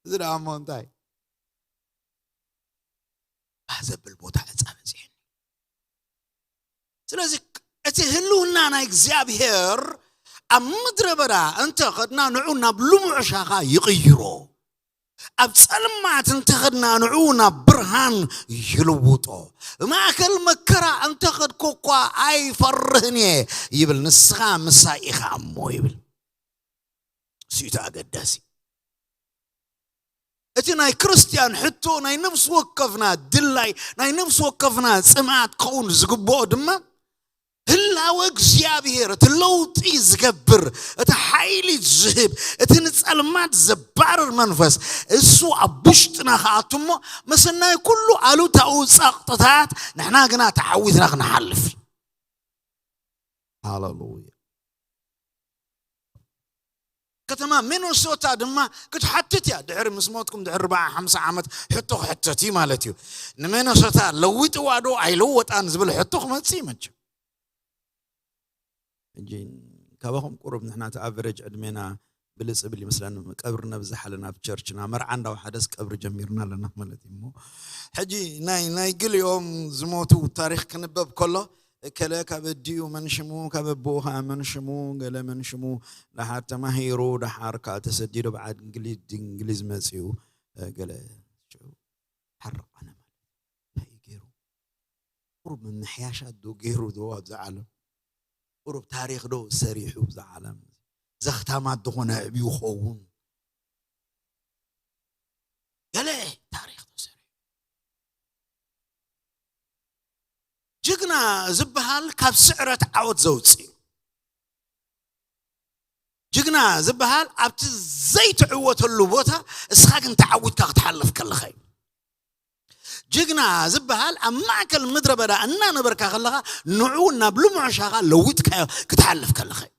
እዚ ደኣ እሞ እንታይ? ባህ ዘብል ቦታ ዕጻ በጺሕኒ። ስለዚ እቲ ህልውና ናይ እግዚኣብሔር ኣብ ምድረ በዳ እንተ ኸድና ንዑ ናብ ልሙዕ ሻኻ ይቕይሮ። ኣብ ጸልማት እንተ ኸድና ንዑ ናብ ብርሃን ይልውጦ። ማእከል መከራ እንተ ኸድኩ እኳ ኣይፈርህን እየ ይብል። ንስኻ ምሳይ ኢኻ እሞ ይብል። እሱ እዩ እቲ ኣገዳሲ። እቲ ናይ ክርስትያን ሕቶ ናይ ነፍሲ ወከፍና ድላይ፣ ናይ ነፍሲ ወከፍና ጽምኣት ክኸውን ዝግብኦ ድማ ህላወ እግዚኣብሔር፣ እቲ ለውጢ ዝገብር፣ እቲ ሓይሊ ዝህብ፣ እቲ ንጸልማት ዘባርር መንፈስ እሱ ኣብ ውሽጥና ክኣቱ እሞ ምስናይ ኩሉ ኣሉታዊ ጸቕጥታት ንሕና ግና ተዓዊትና ክንሓልፍ። ሃሌሉያ። ከተማ ሚኒሶታ ድማ ክትሓትት እያ። ድሕሪ ምስ ሞትኩም ድሕሪ ኣርብዓ ሓምሳ ዓመት ሕቶ ክሕተት እዩ ማለት እዩ። ንሚኒሶታ ለዊጥዋ ዶ ኣይለወጣን ዝብል ሕቶ ክመጽእ እዩ መቸም። ሕጂ ካባኹም ቁሩብ ንሕና እቲ ኣቨሬጅ ዕድሜና ብልጽ ብል ይመስለኒ። ቀብሪ ነብዝሕ ኣለና ኣብ ቸርችና። መርዓ እንዳወሓደስ ቀብሪ ጀሚርና ኣለና ማለት እዩ። እሞ ሕጂ ናይ፣ ናይ ገሊኦም ዝሞቱ ታሪኽ ክንበብ ከሎ፣ እከለ ካብ ኣዲኡ መን ሽሙ፣ ካብ ኣቦኡ ኸዓ መን ሽሙ፣ ገለ መን ሽሙ፣ ደሓር ተማሂሩ፣ ደሓር ከኣ ተሰዲዱ፣ ኣብ ዓድ እንግሊ-፣ እንግሊዝ መጺኡ፣ እ፣ ገለ ሓርቕ ኣነ ማለት እንታይ እዩ ገይሩ? ቁሩብ ምምሕያሻት ዶ ገይሩ ዶ ኣብዛ ዓለም? ቁሩብ ታሪኽ ዶ ሰሪሑ ኣብዛ ዓለም? ዘኽታማት ዝኾነ ኣዕብዩ ኸውን? ገለ ታሪኽ ተሰሪሑ። ጅግና ዝበሃል ካብ ስዕረት ዓወት ዘውፅእ እዩ። ጅግና ዝበሃል ኣብቲ ዘይትዕወተሉ ቦታ እስኻ ግን ተዓዊትካ ክትሓልፍ ከለኻ እዩ። ጅግና ዝበሃል ኣብ ማእከል ምድረ በዳ እናነበርካ ከለኻ ንዑ ናብ ልሙዕ ሻኻ ለዊጥካዮ ክትሓልፍ ከለኻ እዩ።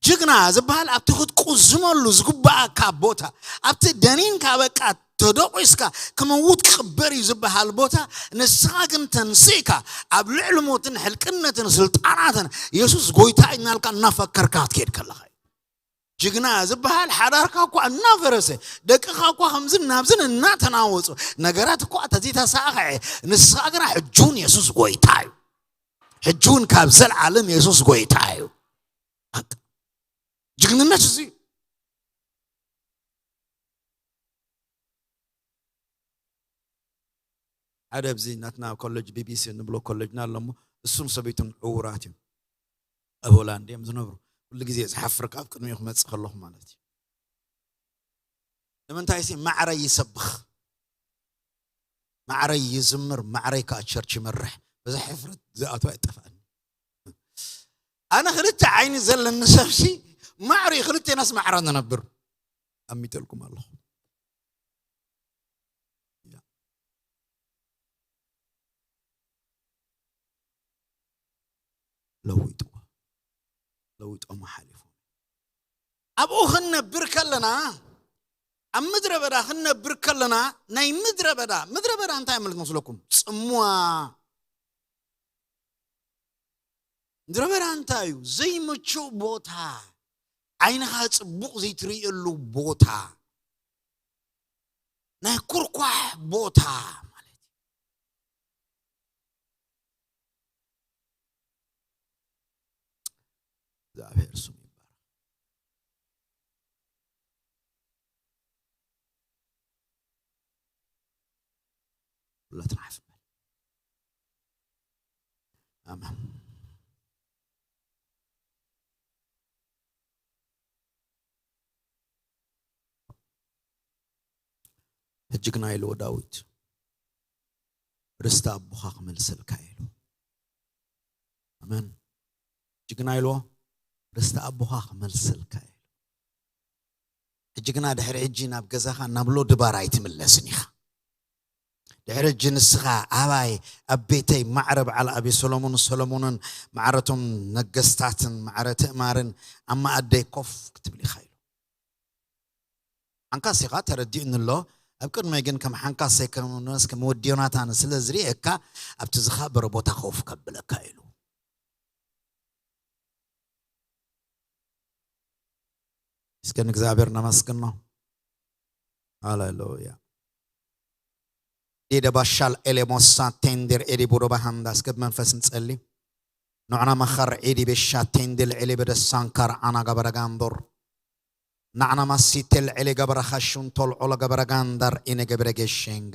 ጅግና ዝበሃል ኣብቲ ክትቁዝመሉ ዝግባኣካ ቦታ፣ ኣብቲ ደኒንካ በቃ ተደቂስካ ክመውት ክቕበር እዩ ዝበሃል ቦታ፣ ንስኻ ግን ተንሲእካ ኣብ ልዕሊ ሞትን ሕልቅነትን ስልጣናትን የሱስ ጎይታ እዩ እናልካ እናፈከርካ ክትከይድ ከለኻ እዩ። ጅግና ዝበሃል ሓዳርካ እኳ እናፈረሰ፣ ደቅኻ እኳ ከምዝን ናብዝን እናተናወጹ፣ ነገራት እኳ ተዘይተሳኽዐ፣ ንስኻ ግና ሕጂ እውን የሱስ ጎይታ እዩ። ሕጂ እውን ካብ ዘለዓለም የሱስ ጎይታ እዩ። በቃ። ጅግንነት እዚ እዩ። ሓደ ኣብዚ ናትና ኮሌጅ፣ ቢቢሲ እንብሎ ኮሌጅና ኣሎ እሞ፣ እሱን ሰበይቱን ዕዉራት እዮም። ኣብ ሆላንድ እዮም ዝነብሩ። ኩሉ ግዜ ዝሓፍር ኣብ ቅድሚኡ ክመጽእ ከለኹ ማለት እዩ። ንምንታይ ሲ ማዕረይ ይሰብኽ፣ ማዕረይ ይዝምር፣ ማዕረይ ከዓ ቸርች ይመርሕ። በዛ ሕፍረት ዝኣትዋ ይጠፍኣኒ። ኣነ ክልተ ዓይኒ ዘለኒ ሰብሲ ማዕረይ ክልቴናስ ማዕረ ንነብር። ኣሚጠልኩም ኣለኹ። ለዊጥዎ፣ ለዊጦሞ ሓሊፎም። ኣብኡ ክንነብር ከለና፣ ኣብ ምድረ በዳ ክንነብር ከለና፣ ናይ ምድረ በዳ፣ ምድረ በዳ እንታይ ማለት መስለኩም? ጽምዋ። ምድረ በዳ እንታይ እዩ? ዘይምቹእ ቦታ፣ ዓይንኻ ጽቡቕ ዘይትርእየሉ ቦታ፣ ናይ ኩርኳሕ ቦታ ማለት እዩ። እግዚኣብሔር ስሙ ይባረክ። ሁላትና ሓፍ ንበል። ኣሜን። ሕጂ ግና ኢልዎ ዳዊት፣ ርስቲ ኣቦኻ ክመልሰልካ ኢሉ። ኣሜን። ሕጂ ግና ኢልዎ፣ ርስቲ ኣቦኻ ክመልሰልካ ኢሉ። ሕጂ ግና ድሕሪ ሕጂ ናብ ገዛኻ ናብ ሎድባር ኣይትምለስን ኢኻ። ድሕሪ ሕጂ ንስኻ ኣባይ ኣብ ቤተይ ማዕረ በዓል ኣቤሰሎምን ሰሎሞንን ማዕረቶም ነገስታትን ማዕረ ትእማርን ኣብ መኣደይ ኮፍ ክትብል ኢኻ ኢሉ። ሓንካስ ኢኻ ተረዲኡኒ ኣሎ። ኣብ ቅድመይ ግን ከም ሓንካሰይ ከም ንስ ከም ወዲ ዮናታን ስለ ዝርእየካ ኣብቲ ዝኸበረ ቦታ ኮፍ ከብለካ ኢሉ። እስከ ንእግዚኣብሔር ነመስግኖ። ሃሌሉያ። ዲደ ባሻል ኤሌሞሳ ቴንዴር ኤዲ ቡዶ ባሃንዳ። እስከ ብመንፈስ ንጸሊ። ኖዕና መኸር ዒዲ ቤሻ ቴንዴል ዒሊ በደሳንካር ኣና ገበረ ጋንዶር። ናዕና ማሲቴል ዒሊ ገበረ ኸሹን ቶልዖሎ ገበረ ጋንዳር ኢነ ገበረ ጌሼንገ።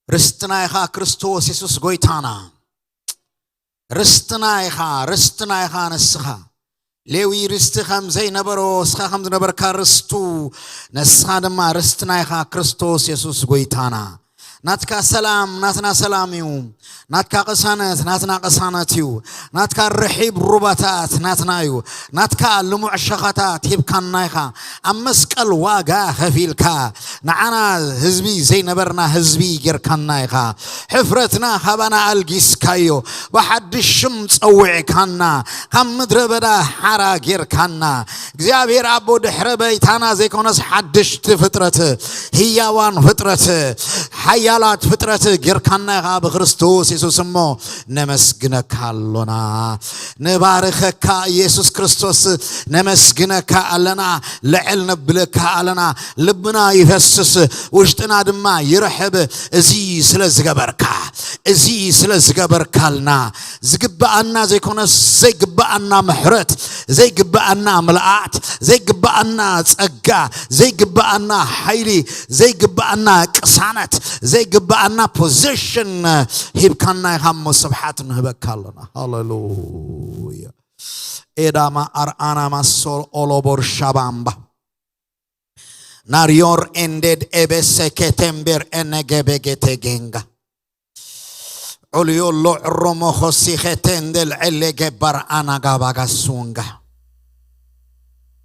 ርስትና ኢኻ ክርስቶስ የሱስ ጎይታና። ርስትና ኢኻ፣ ርስትና ኢኻ ንስኻ። ሌዊ ርስቲ ከም ዘይነበሮ፣ እስኻ ከም ዝነበርካ ርስቱ፣ ንስኻ ድማ ርስትና ኢኻ ክርስቶስ የሱስ ጎይታና። ናትካ ሰላም ናትና ሰላም እዩ። ናትካ ቅሳነት ናትና ቅሳነት እዩ። ናትካ ርሒብ ሩባታት ናትና እዩ። ናትካ ልሙዕ ሸኻታት ሂብካና ኢኻ። ኣብ መስቀል ዋጋ ከፊልካ ንዓና ህዝቢ ዘይነበርና ህዝቢ ጌርካና ኢኻ። ሕፍረትና ካባና ኣልጊስካዮ። ብሓድሽ ሽም ጸዊዕካና። ካብ ምድረ በዳ ሓራ ጌርካና። እግዚኣብሔር ኣቦ ድሕረ በይታና ዘይኮነስ ሓድሽቲ ፍጥረት፣ ህያዋን ፍጥረት፣ ሓያላት ፍጥረት ጌርካና ኢኻ ብክርስቶስ የሱስ እሞ ነመስግነካ ኣሎና። ንባርኸካ ኢየሱስ ክርስቶስ ነመስግነካ ኣለና። ልዕል ነብለካ ኣለና። ልብና ይፈስስ፣ ውሽጥና ድማ ይርሕብ። እዚ ስለ ዝገበርካ፣ እዚ ስለ ዝገበርካልና፣ ዝግብኣና ዘይኮነስ ዘይግብኣና ምሕረት፣ ዘይግብኣና ምልኣት፣ ዘይግብኣና ጸጋ፣ ዘይግብኣና ሓይሊ፣ ዘይግብኣና ቅሳነት፣ ዘይግብኣና ፖዚሽን ሂብካና ኢኻ እሞ ስብሓት ንህበካ ኣለና። ሃሌሉያ። ኤዳማ ኣርኣና ማሶል ኦሎቦር ሻባምባ ናርዮር ኤንዴድ ኤቤሴ ኬቴምቤር ኤነጌቤጌቴ ጌንጋ ዑልዮሎ ዕሮሞ ኾሲኸ ቴንደል ዔሌ ገባር ኣናጋባጋ ሱንጋ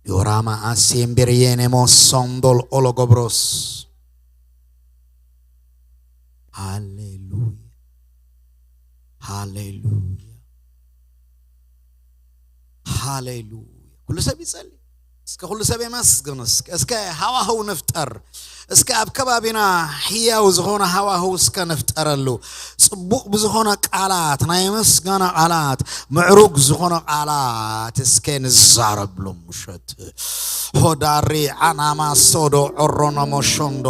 ዮራማ ኣሴምቤር የኔሞ ሶንዶል ኦሎጎብሮስ። ሃሌሉያ፣ ሃሌሉያ፣ ሃሌሉያ። ኩሉ ሰብ ይጸሊ። እስከ ኩሉ ሰብ የመስግን። እስከ እስከ ሃዋህው ንፍጠር። እስከ ኣብ ከባቢና ህያው ዝኾነ ሃዋህው እስከ ንፍጠረሉ። ጽቡቕ ብዝኾነ ቃላት፣ ናይ ምስጋና ቃላት፣ ምዕሩግ ዝኾነ ቃላት እስከ ንዛረብሉ ምሸት። ሆዳሪ ዓናማ ሶዶ ዖሮኖ ሞሾንዶ።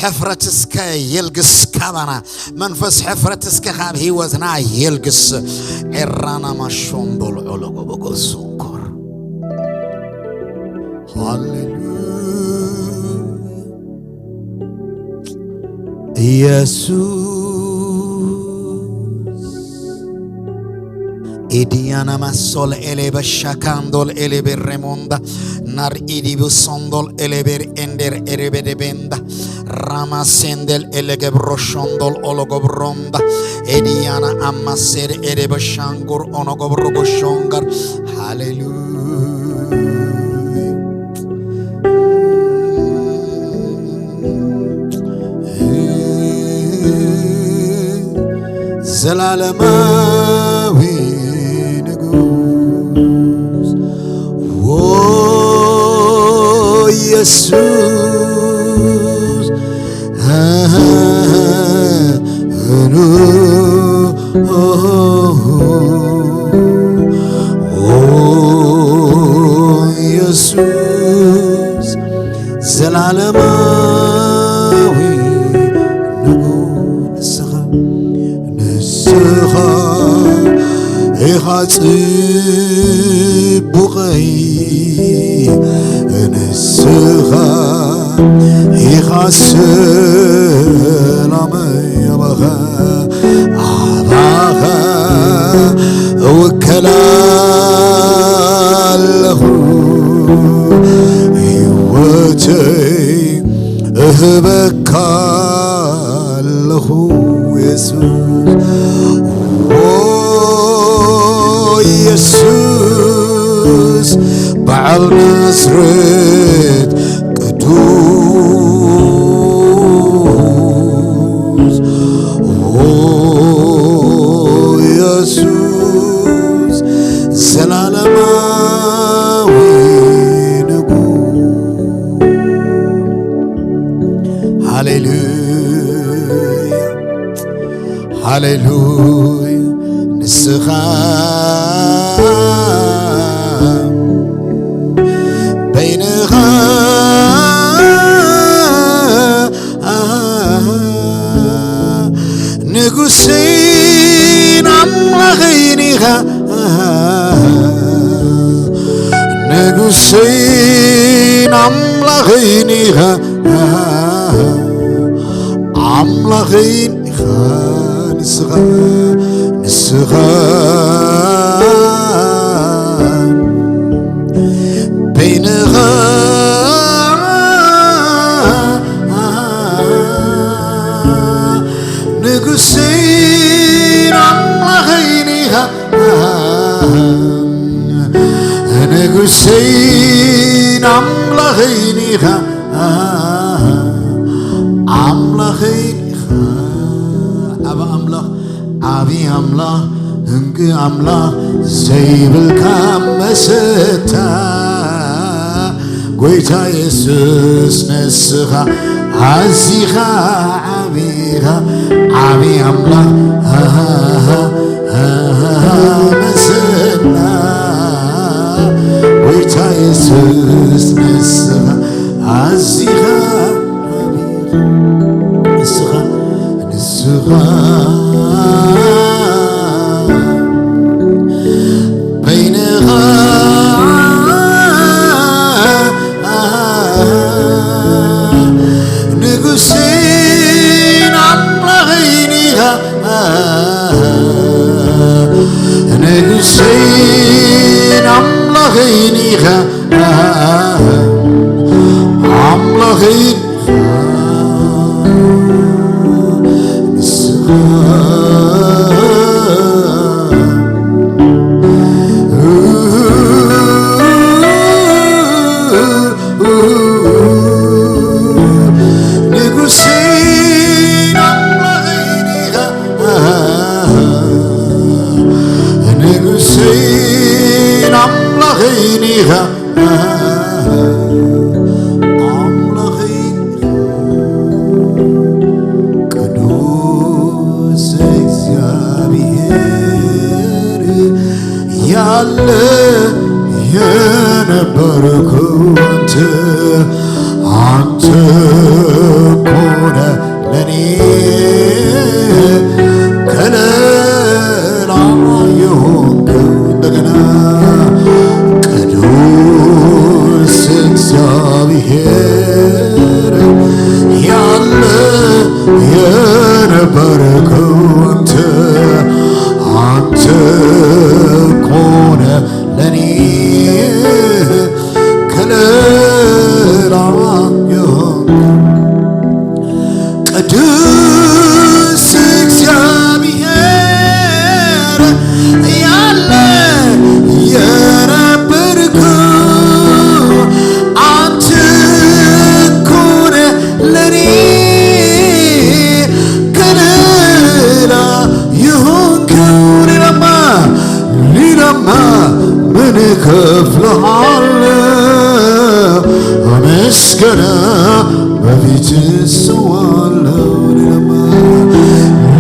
ሕፍረት እስከ የልግስ ካባና። መንፈስ ሕፍረት እስከ ካብ ህይወትና የልግስ። ዒራና ማሾንዶ ልዑሎ ጎበጎ ሱንኮር። ሃሌሉያ። ኢየሱስ። ኢዲያና ማሶል ኤሌ በሻካንዶል ኤሌ ቤሬሞንዳ ናር ኢዲቡ ሶንዶል ኤሌ ቤር ኤንዴር ኤሬቤዴቤንዳ ራማ ሴንዴል ኤሌ ገብሮ ሾንዶል ኦሎ ገብሮንዳ ኤዲያና ኣማሴድ ኤሌ በሻንጉር ኦኖ ገብሮ ጎሾንጋር። ሃሌሉያ። ዘላለማዊ ንጉስ ዎ ኢየሱስ። ዎ ኢየሱስ ዘላለማዊ ንጉስ ንስኻ፣ ንስኻ ኢኻ ጽቡቐይ፣ ንስኻ ኢኻ ሰላመይ። ኣባኻ ኣባኻ እውከል ኣለኹ፣ ህይወተይ እህበካ ኣለኹ። የሱስ፣ ዎ የሱስ፣ በዓል ናዝሬት ቅዱስ፣ ዎ የሱስ፣ ዘላለማዊ ንጉስ። ሃሌሉያ፣ ሃሌሉያ። ንስኻ በይንኻ ንጉሰይን ኣምላኸይን ኢኻ፣ ንጉሰይን ኣምላኸይን ኢኻ፣ ኣምላኸይን ኢኻ ንስኻ፣ ንስኻ በይንኻ ንጉሰይን ኣምላኸይን ኢኻ፣ ንጉሰይን ኣምላኸይን ኢኻ፣ ኣምላኸይን ኢኻ። ዓቢ ኣምላኽ፣ ዓቢ ኣምላኽ፣ ህንቂ ኣምላኽ ዘይብልካ መሰታ፣ ጎይታ የሱስ ንስኻ ኣዚኻ ዓቢኻ፣ ዓቢ ኣምላኽ፣ ሃሃሃ፣ ሃሃሃ፣ መሰና፣ ጎይታ የሱስ ንስኻ ኣዚኻ ዓቢኻ፣ ንስኻ፣ ንስኻ በይንኻ ንጉሰይን ኣምላኸይን ኢኻ፣ ኣምላኸይን ኢኻ፣ ንስኻ ንጉሰይን ኣምላኸይን ኢኻ፣ ንጉሰይን ኣምላኸይን ኢኻ፣ ኣምላኸይን ኢኻ። ቅዱስ እግዚኣብሔር ያለ የነበርኩ አንተ፣ አንተ እኮ ነህ ለኔ ከለላ የሆንከው። እንደገና ቅዱስ እግዚአብሔር ያለ የነበርከው አንተ፣ አንተ እኮ ነህ ለኔ ከለላ የሆንክ። ቅዱስ እግዚአብሔር ያለ የነበርክ አንተ እኮ ነህ ለኔ ከለላ የሆንክ። ሌላማ፣ ሌላማ ምን እከፍልሃለሁ? ምስጋና በፊት እሰዋለሁ። ሌላማ፣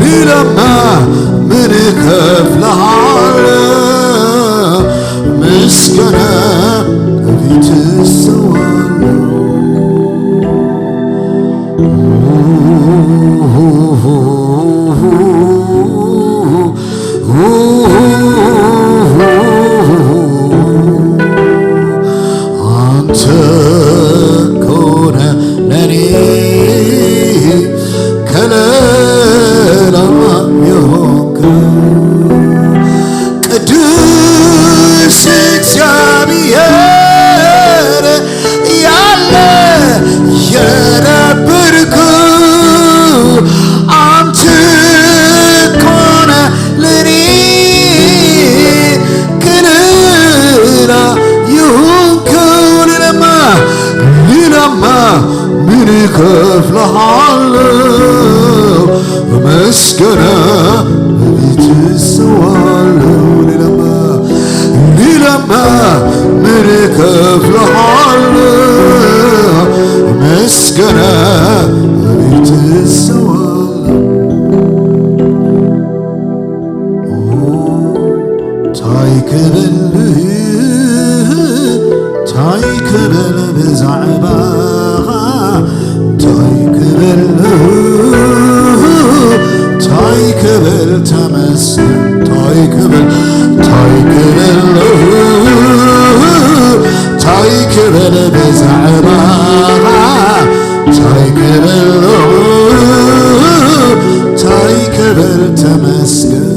ሌላማ ምን እከፍልሃለሁ? ምስጋና በፊት እሰዋለሁ። አንተ እኮ ነህ ለኔ ከለላ የሆንክ። ቅዱስ እግዚአብሔር ያለ የነበርኩ አንተ እኮ ነህ ለኔ ከለላ የሆንከው። ሌላማ፣ ሌላማ ምን እከፍልሃለሁ? ምስጋና በፊት እሰዋለሁ። ሌላማ፣ ሌላማ ምን እከፍልሃለሁ? ምስጋና በፊት እሰዋለሁ። ታይ ክብል፣ ታይ ክብል ብዛዕባኻ፣ ታይ ክብል፣ ታይ ክብል ተመስገን፣ ታይ ክብል፣ ታይ ክብል፣ ታይ ክብል ብዛዕባኻ፣ ታይ ክብል፣ ታይ ክብል ተመስገን።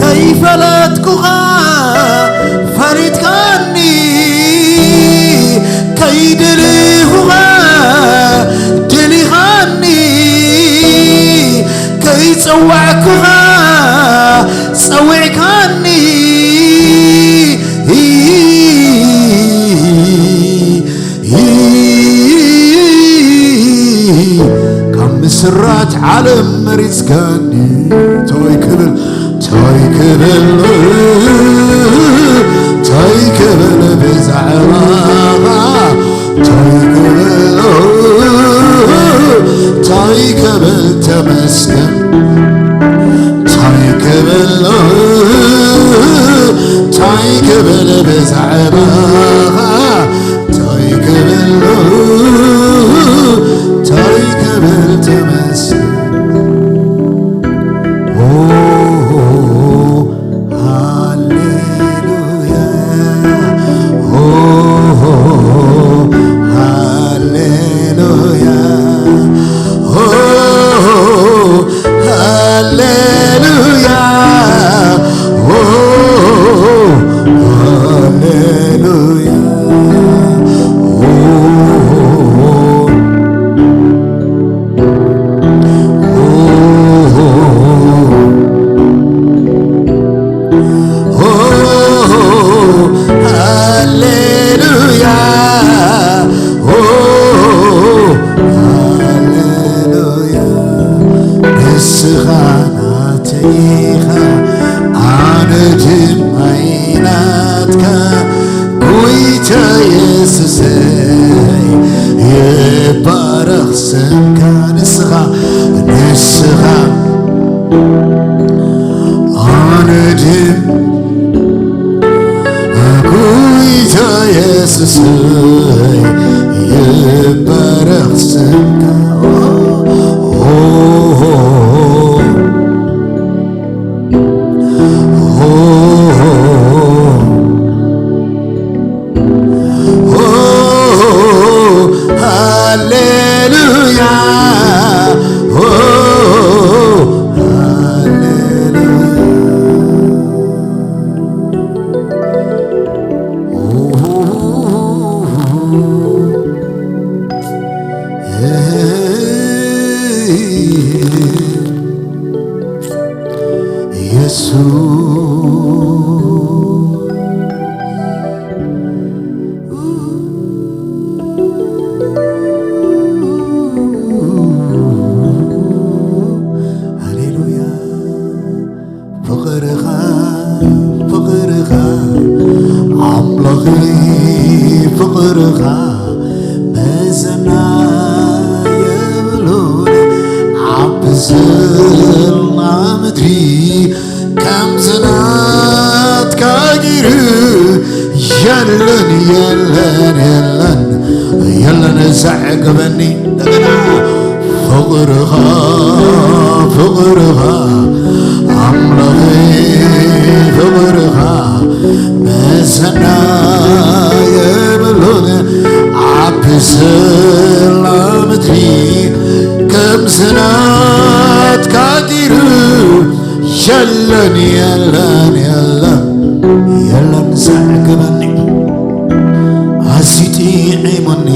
ከይፈለጥኩኻ ፈሊጥካኒ፣ ከይደለኹኻ ደሊኻኒ፣ ከይጸዋዕኩኻ ጸዊዕካኒ። ካብ ምስራት ዓለም መሪጽካኒ። ታይ ክብል፣ ታይ ክብል፣ ታይ ክብል ብዛዕባኻ፣ ታይ ክብል፣ ታይ ክብል ተመስገን። ታይ ክብል፣ ታይ ክብል ብዛዕባኻ፣ ታይ ክብል፣ ታይ ክብል ተመስገን። ኦ፣ ሃሌሉያ። ኦ፣ ሃሌሉያ። ኦ፣ ናተይ ኢኻ፣ ኣነ ድማ እየ ናትካ። ጎይታ የሱሰይ፣ ይባረኽ ስምካ። ንስኻ፣ ንስኻ፣ ኣነ ድማ ጎይታ የሱሰይ፣ ይባረኽ ስምካ። ኦ፣ ኦ፣ ኦ፣ ኦ፣ ኦ፣ ሃሌሉያ። ኦ፣ ሃሌሉያ። ኢየሱስ። ሃሌሉያ። ፍቕርኻ፣ ፍቕርኻ ኣምላኸይ፣ ፍቕርኻ መዘና የብሉን። ዓቢ ዘላ ምድሪ ከምዚ ናትካ ገይሩ የለን፣ የለን፣ የለን፣ የለን ዘዕግበኒ። እንደገና ፍቕርኻ፣ ፍቕርኻ ኣምላኸይ፣ ፍቕርኻ መዘና የብሉን። ዓቢ ዘላ ምድሪ ከምዚ ናትካ ገይሩ የለን፣ የለን፣ የለን፣ የለን ዘዕግበኒ። ኣዝዩ ጥዒሙኒ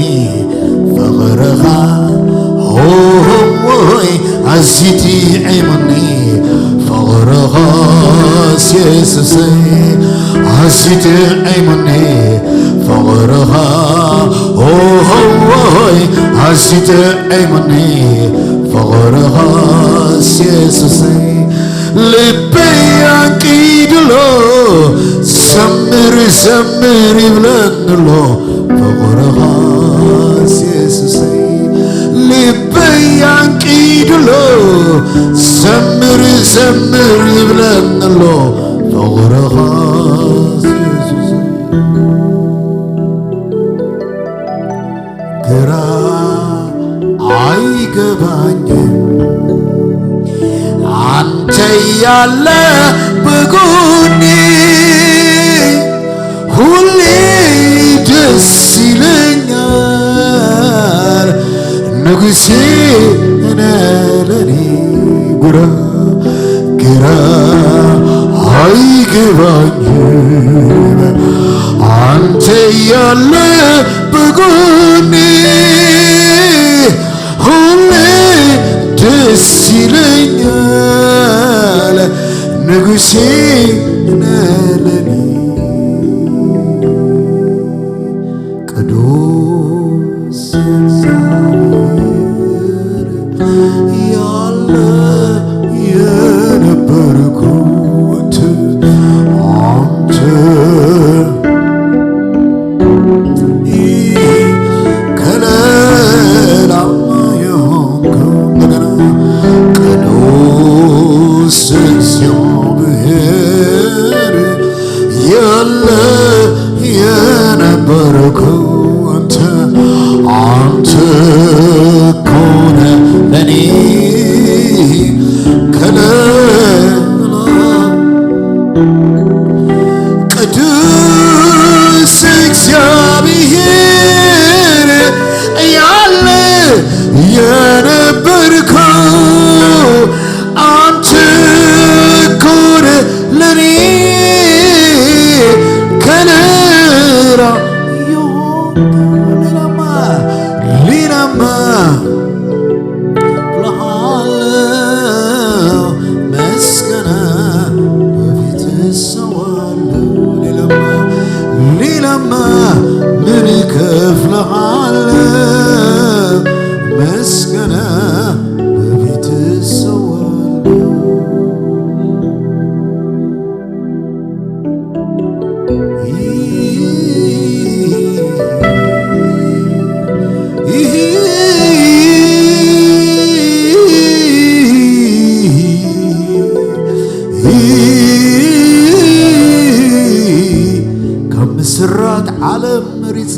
ፍቕርኻ፣ ሆሆይ፣ ኣዝዩ ጥዒሙኒ ፍቕርኻ የሱሰይ። ኣዝዩ ጥዒሙኒ ፍቕርኻ፣ ሆሆይ፣ ኣዝዩ ጥዒሙኒ ፍቕርኻ የሱሰይ። ልበይ ኣንቂዱሎ፣ ዘምር፣ ዘምር ይብለኒ ኣሎ ፍቕርኻ የሱሰይ። ልበይ ኣንቂዱሎ፣ ዘምር፣ ዘምር ይብለኒ ኣሎ ፍቕርኻ የሱሰይ። ግራ ኣይገባኝም፣ አንተ ያለ በጎኔ ሁሌ ደስ ይለኛል። ንጉሴ ነህ ለኔ። ግራ፣ ግራ አይገባኝም፣ አንተ ያለ በጎኔ ሁሌ ደስ ይለኛል። ንጉሴ ነህ ለኔ። ቅዱስ እግዚአብሔር ያለ የነበርኩት አንተ ከለላ የሆንክ። እንደገና ቅዱስ እግዚአብሔር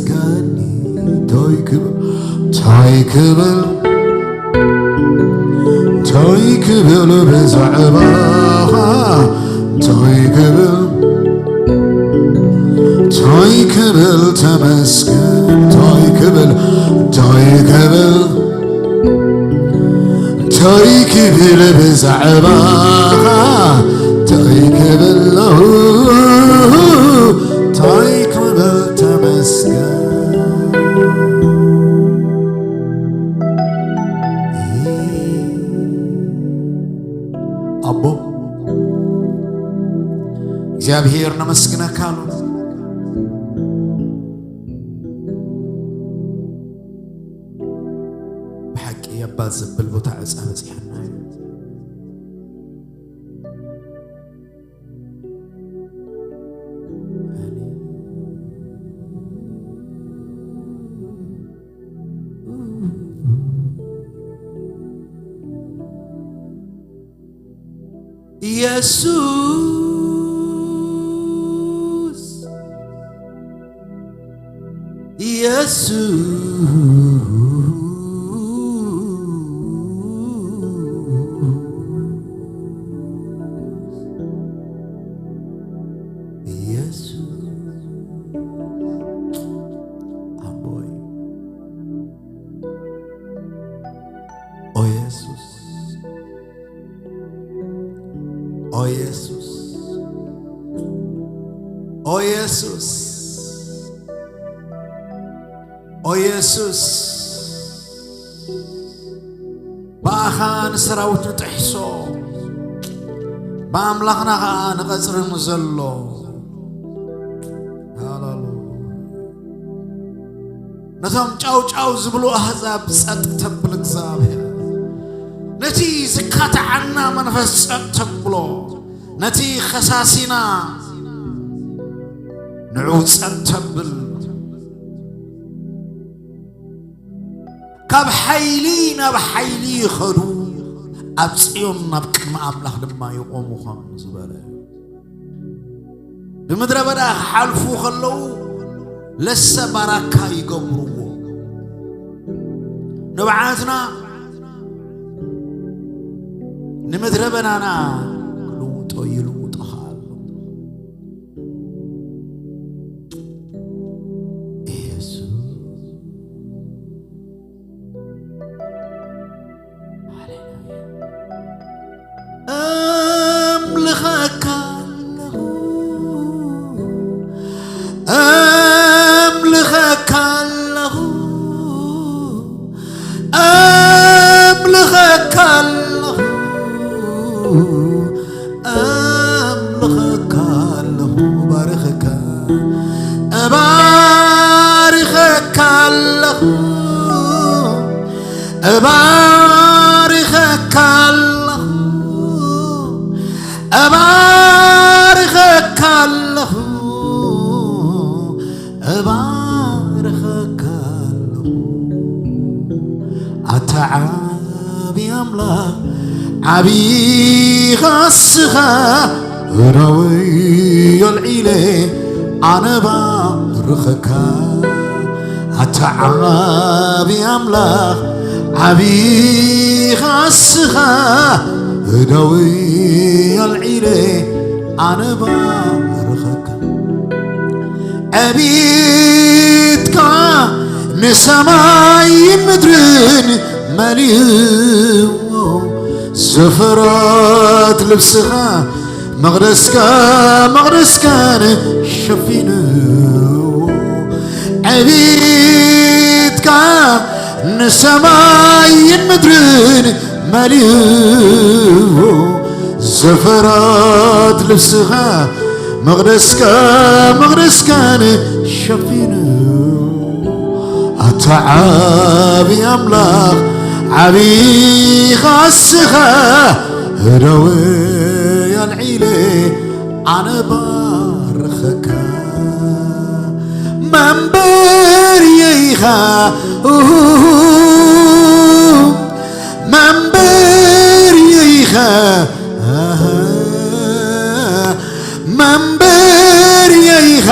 ገኒ እንታይ ክብል እንታይ ክብል እንታይ ክብል ብዛዕባኻ እንታይ ክብል እንታይ ክብል ተመስገን እንታይ ክብል እንታይ ክብል እንታይ ክብል ብዛዕባኻ እንታይ ክብል እንታይ ክብል ተመስገን ኣቦ እግዚኣብሔር ነመስግነካ ኣሎ። ብሓቂ ኣባ ዘብል ቦታ ዕፃ በፂሐና እዩ። ኢየሱስ ኢየሱስ ኢየሱስ ኣቦይ ኦ ኢየሱስ ኦ ኢየሱስ ኦ ኢየሱስ ኦ ኢየሱስ ብኣኻ ንሰራዊት ንጥሕሶ ብኣምላኽና ኸዓ ንቐጽሪ ንዘሎ ሃሌሉያ ነቶም ጫው ጫው ዝብሉ ኣህዛብ ጸጥ ተብል እግዚኣብሔር ነቲ ዝካትዓና መንፈስ ጸጥ ተብሎ ነቲ ኸሳሲና ንዑ ጸጥ ተብል ካብ ሓይሊ ናብ ሓይሊ ይኸዱ ኣብ ጽዮን ናብ ቅድሚ ኣምላኽ ድማ ይቖሙ ከም ዝበለ ብምድረ በዳ ክሓልፉ ከለዉ ለሰ ባራካ ይገብርዎ ንብዓትና ንምድረ በዳና ክልውጦ ይልውጦ ከኣሎ ኢየሱስ ኣምልኸካ ኣለኹ ኣምልኸካ ኣለኹ ኣምልኸካ ኣለኹ ኣምልኸካ ኣለኹ እባርኸካ እባርኸካ ኣለኹ እባርኸካ ኣለኹ እባርኸካ ኣለኹ እባርኸካ ኣለኹ ኣታ ዓቢ ኣምላኽ ዓቢኻ እስኻ እዳወይ ኣልዒለ ኣነ ባርኸካ ኣታ ዓቢ ኣምላኽ ዓቢኻ እስኻ እዳወይ ኣልዒለ ኣነ ባርኸካ ዕቢትካ ንሰማይን ምድርን መሊእዎ ዝፍረት ልብስኻ መቕደስካ መቕደስካን ሸፊንዎ ዕቢትካ ንሰማይን ምድርን መሊእዎ ዝፍረት ልብስኻ መቕደስካ መቕደስካን ሸፊኑ ኣታ ዓቢ ኣምላኽ ዓቢኻ እስኻ እደወይ ኣልዒለ ኣነ ባርኸካ መንበርየይኻ መንበርየይኻ መንበርየይኻ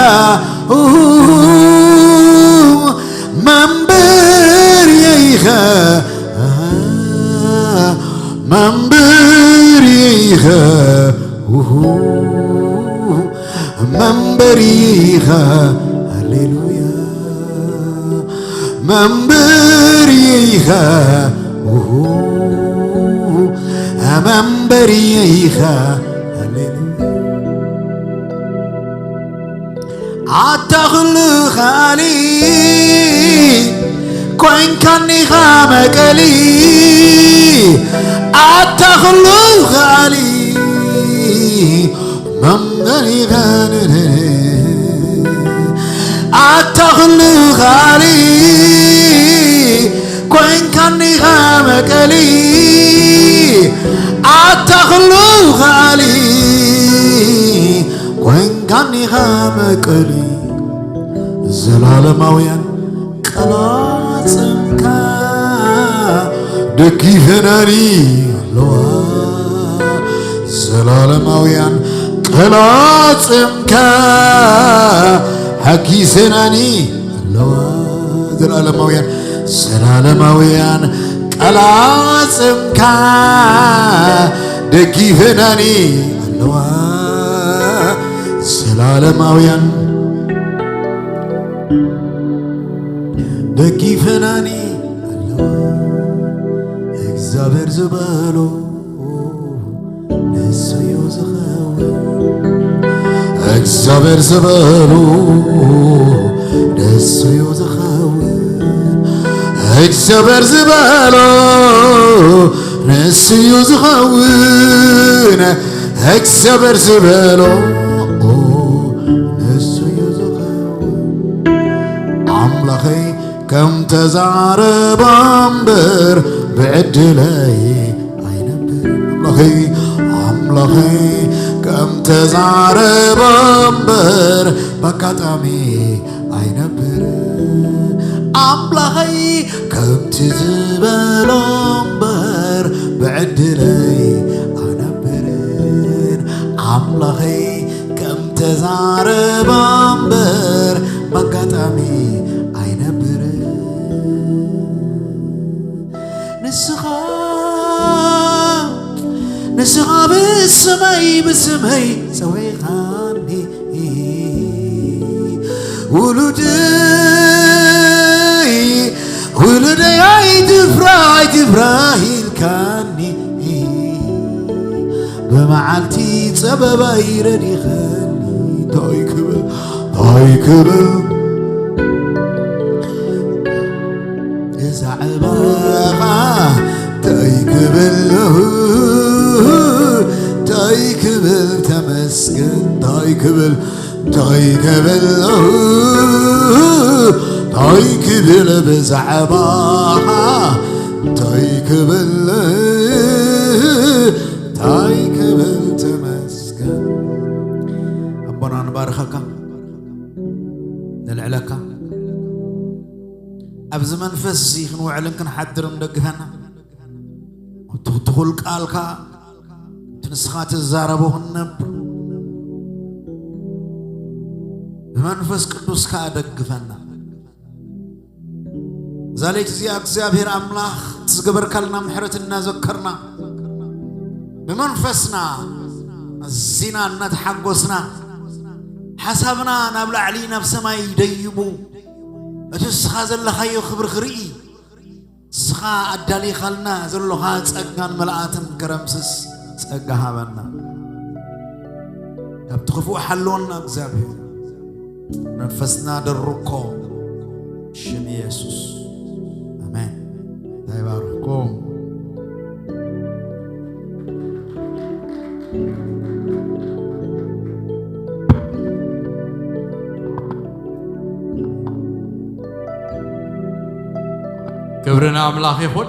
ኢኻ፣ ውሁ፣ መንበሪ ኢኻ፣ ሃሌሉያ፣ መንበሪ ኢኻ፣ ውሁ፣ መንበሪ ኢኻ፣ ሃሌሉያ። ኣታ ኹሉ ኻሊ ኮይንካኒኻ መቀሊ፣ ኣታ ኹሉ ኻሊ መምገኒኻ፣ ኣታ ኹሉ ኻሊ ኮይንካኒኻ መቀሊ፣ ኣታ ኹሉ ኻሊ ኮይንካኒኻ መቀሊ። ዘላለማውያን ቀላጽምካ ደጊፈናኒ ኣለዋ። ዘላለማውያን ቀላጽምካ ሓጊዘናኒ ኣለዋ። ዘላለማውያን፣ ዘላለማውያን ቀላጽምካ ደጊፈናኒ ኣለዋ። ዘላለማውያን ደጊፈናኒ ኣለዋ። እግዚኣብሔር ዝበሎ ንሱ እዩ ዝኸውን። እግዚኣብሔር ዝበሎ ንሱ እዩ ዝኸውን። እግዚኣብሔር ዝበሎ ንሱ እዩ ዝኸውን። እግዚኣብሔር ዝበሎ ንሱ እዩ ዝኸውን። ኣምላኸይ ከም ተዛረባ እምበር ብዕድለይ ኣይነብርን። ኣምላኸይ፣ ኣምላኸይ ከም ተዛረባ እምበር ብኣጋጣሚ ኣይነብርን። ኣምላኸይ ከምቲ ዝበሎ እምበር ብዕድለይ ኣይነብርን። ኣምላኸይ ከም ተዛረባ እምበር ብኣጋጣሚ ኣይነብርን። ንስኻ፣ ንስኻ ብስመይ፣ ብስመይ ጸዊዕኻኒ። ውሉደይ፣ ውሉደይ ኣይትፍራ፣ ኣይትፍራ ኢልካኒ። ብመዓልቲ ጸበባይ ረዲኸኒ። እንታይ ክብል፣ እንታይ ክብል ብዛዕባኻ እንታይ ክብል፣ እንታይ ክብል ተመስገን፣ እንታይ ክብል፣ እንታይ ክብል፣ እንታይ ክብል ብዛዕባኻ፣ እንታይ ክብል፣ እንታይ ክብል ተመስገን። ኣቦና ንባርኸካ፣ ነልዕለካ። ኣብዚ መንፈስ እዚ ክንውዕልን ክንሓድርን ደግፈና። ኣብቲ ትኹል ቃልካ፣ እቲ ንስኻ ትዛረቦ ክንነብር፣ ብመንፈስ ቅዱስ ከኣ ደግፈና። እዛ ለይቲ እዚኣ እግዚኣብሔር ኣምላኽ እቲ ዝገበርካልና ምሕረት እናዘከርና፣ ብመንፈስና ኣዚና እናተሓጎስና፣ ሓሳብና ናብ ላዕሊ ናብ ሰማይ ደይቡ፣ እቲ ንስኻ ዘለኻዮ ክብሪ ክርኢ፣ ንስኻ ኣዳሊኻልና ዘሎኻ ጸጋን ምልኣትን ከረምስስ ጸጋ ሃበና። ካብቲ ክፉእ ሓልወና እግዚኣብሔር። መንፈስና ደርኮ ሽም ኢየሱስ። ኣሜን። እንታይ ባርኽኩም። ክብሪ ንኣምላኽ ይኹን።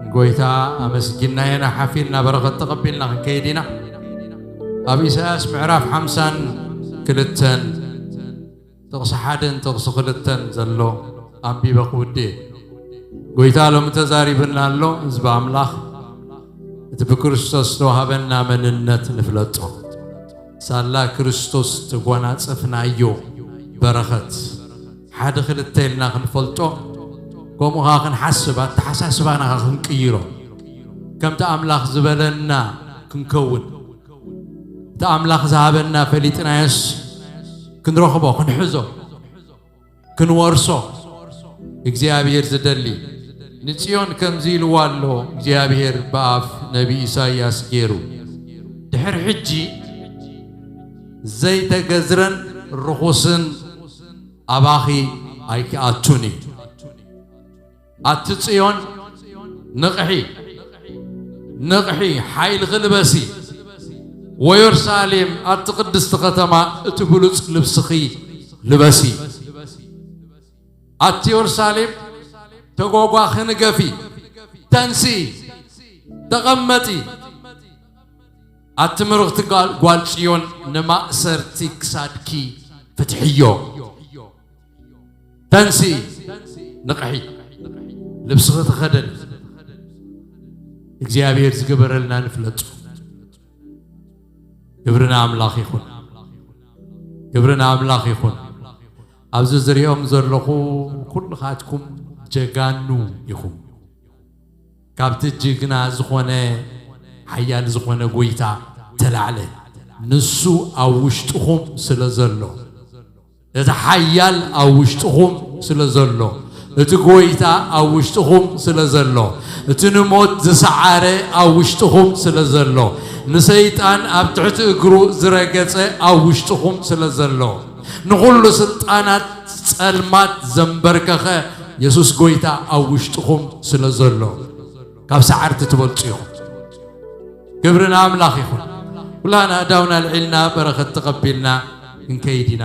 ንጎይታ ኣመስጊንና ኢና ሓፊልና በረኸት ተቐቢልና ክንከይድ ኢና። ኣብ ኢሳያስ ምዕራፍ ሓምሳን ክልተን ጥቕሲ ሓደን ጥቕሲ ክልተን ዘሎ ኣንቢበ ክውድእ። ጎይታ ሎሚ ተዛሪብና ኣሎ። ህዝቢ ኣምላኽ፣ እቲ ብክርስቶስ ዝተዋህበና መንነት ንፍለጦ። ሳላ ክርስቶስ ዝተጎናጸፍናዮ በረኸት ሓደ ክልተ ኢልና ክንፈልጦ፣ ከምኡ ኸዓ ክንሓስብ፣ ኣተሓሳስባና ኸዓ ክንቅይሮ። ከምቲ ኣምላኽ ዝበለና ክንከውን፣ እቲ ኣምላኽ ዝሃበና ፈሊጥናዮስ ክንረኽቦ፣ ክንሕዞ፣ ክንወርሶ እግዚኣብሔር ዝደሊ። ንጽዮን ከምዚ ኢልዋ ኣሎ እግዚኣብሔር ብኣፍ ነቢ ኢሳይያስ ገይሩ፣ ድሕሪ ሕጂ ዘይተገዝረን ርኹስን ኣባኺ ኣይክኣቱን እዩ። ኣቲ ጽዮን ንቕሒ፣ ንቕሒ፣ ሓይልኺ ልበሲ። ወየሩሳሌም ኣቲ ቅድስቲ ከተማ እቲ ብሉጽ ልብስኺ ልበሲ። ኣቲ የሩሳሌም ተጓጓኺ ንገፊ፣ ተንሲ፣ ተቐመጢ። ኣቲ ምርኽቲ ጓል ጓል ጽዮን ንማእሰርቲ ክሳድኪ ፍትሕዮ። ተንሲ፣ ንቕሒ፣ ልብስኺ ተኸደኒ። እግዚኣብሔር ዝገበረልና ንፍለጡ። ክብሪ ንኣምላኽ ይኹን። ክብሪ ንኣምላኽ ይኹን። ኣብዚ ዝሪኦም ዘለኹ ኩልኻትኩም ጀጋኑ ኢኹም። ካብቲ ጅግና ዝኾነ ሓያል ዝኾነ ጎይታ ተላዕለ። ንሱ ኣብ ውሽጥኹም ስለ ዘሎ፣ እቲ ሓያል ኣብ ውሽጥኹም ስለ ዘሎ፣ እቲ ጎይታ ኣብ ውሽጥኹም ስለ ዘሎ፣ እቲ ንሞት ዝሰዓረ ኣብ ውሽጥኹም ስለ ዘሎ፣ ንሰይጣን ኣብ ትሕቲ እግሩ ዝረገጸ ኣብ ውሽጥኹም ስለ ዘሎ፣ ንኹሉ ስልጣናት ጸልማት ዘንበርከኸ የሱስ ጎይታ ኣብ ውሽጥኹም ስለ ዘሎ፣ ካብ ሰዓርቲ ትበልጹ ኢኹም። ክብሪ ንኣምላኽ ይኹን። ኩላና ኣእዳውና ኣልዒልና በረኸት ተቐቢልና ክንከይድ ኢና።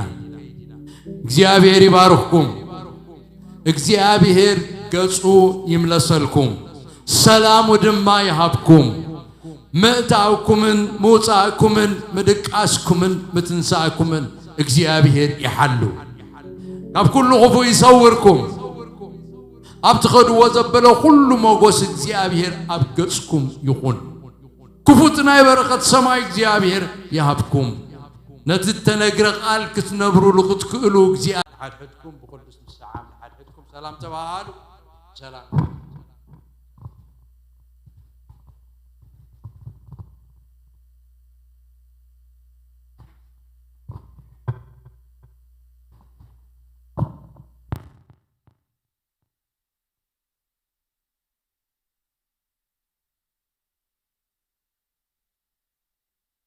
እግዚኣብሔር ይባርኽኩም። እግዚኣብሔር ገጹ ይምለሰልኩም፣ ሰላሙ ድማ ይሃብኩም። ምእታውኩምን ምውጻእኩምን ምድቃስኩምን ምትንሳእኩምን እግዚኣብሔር ይሓሉ። ካብ ኩሉ ክፉእ ይሰውርኩም። ኣብ ትኸድዎ ዘበለ ኩሉ ሞጎስ እግዚኣብሔር ኣብ ገጽኩም ይኹን። ክፉት ናይ በረኸት ሰማይ እግዚኣብሔር ይሃብኩም። ነቲ እተነግረ ቃል ክትነብሩሉ ክትክእሉ እግዚኣብሔር ሓድሕድኩም ብቅዱስ ንስሓ ሓድሕድኩም ሰላም ተባሃሉ። ሰላም።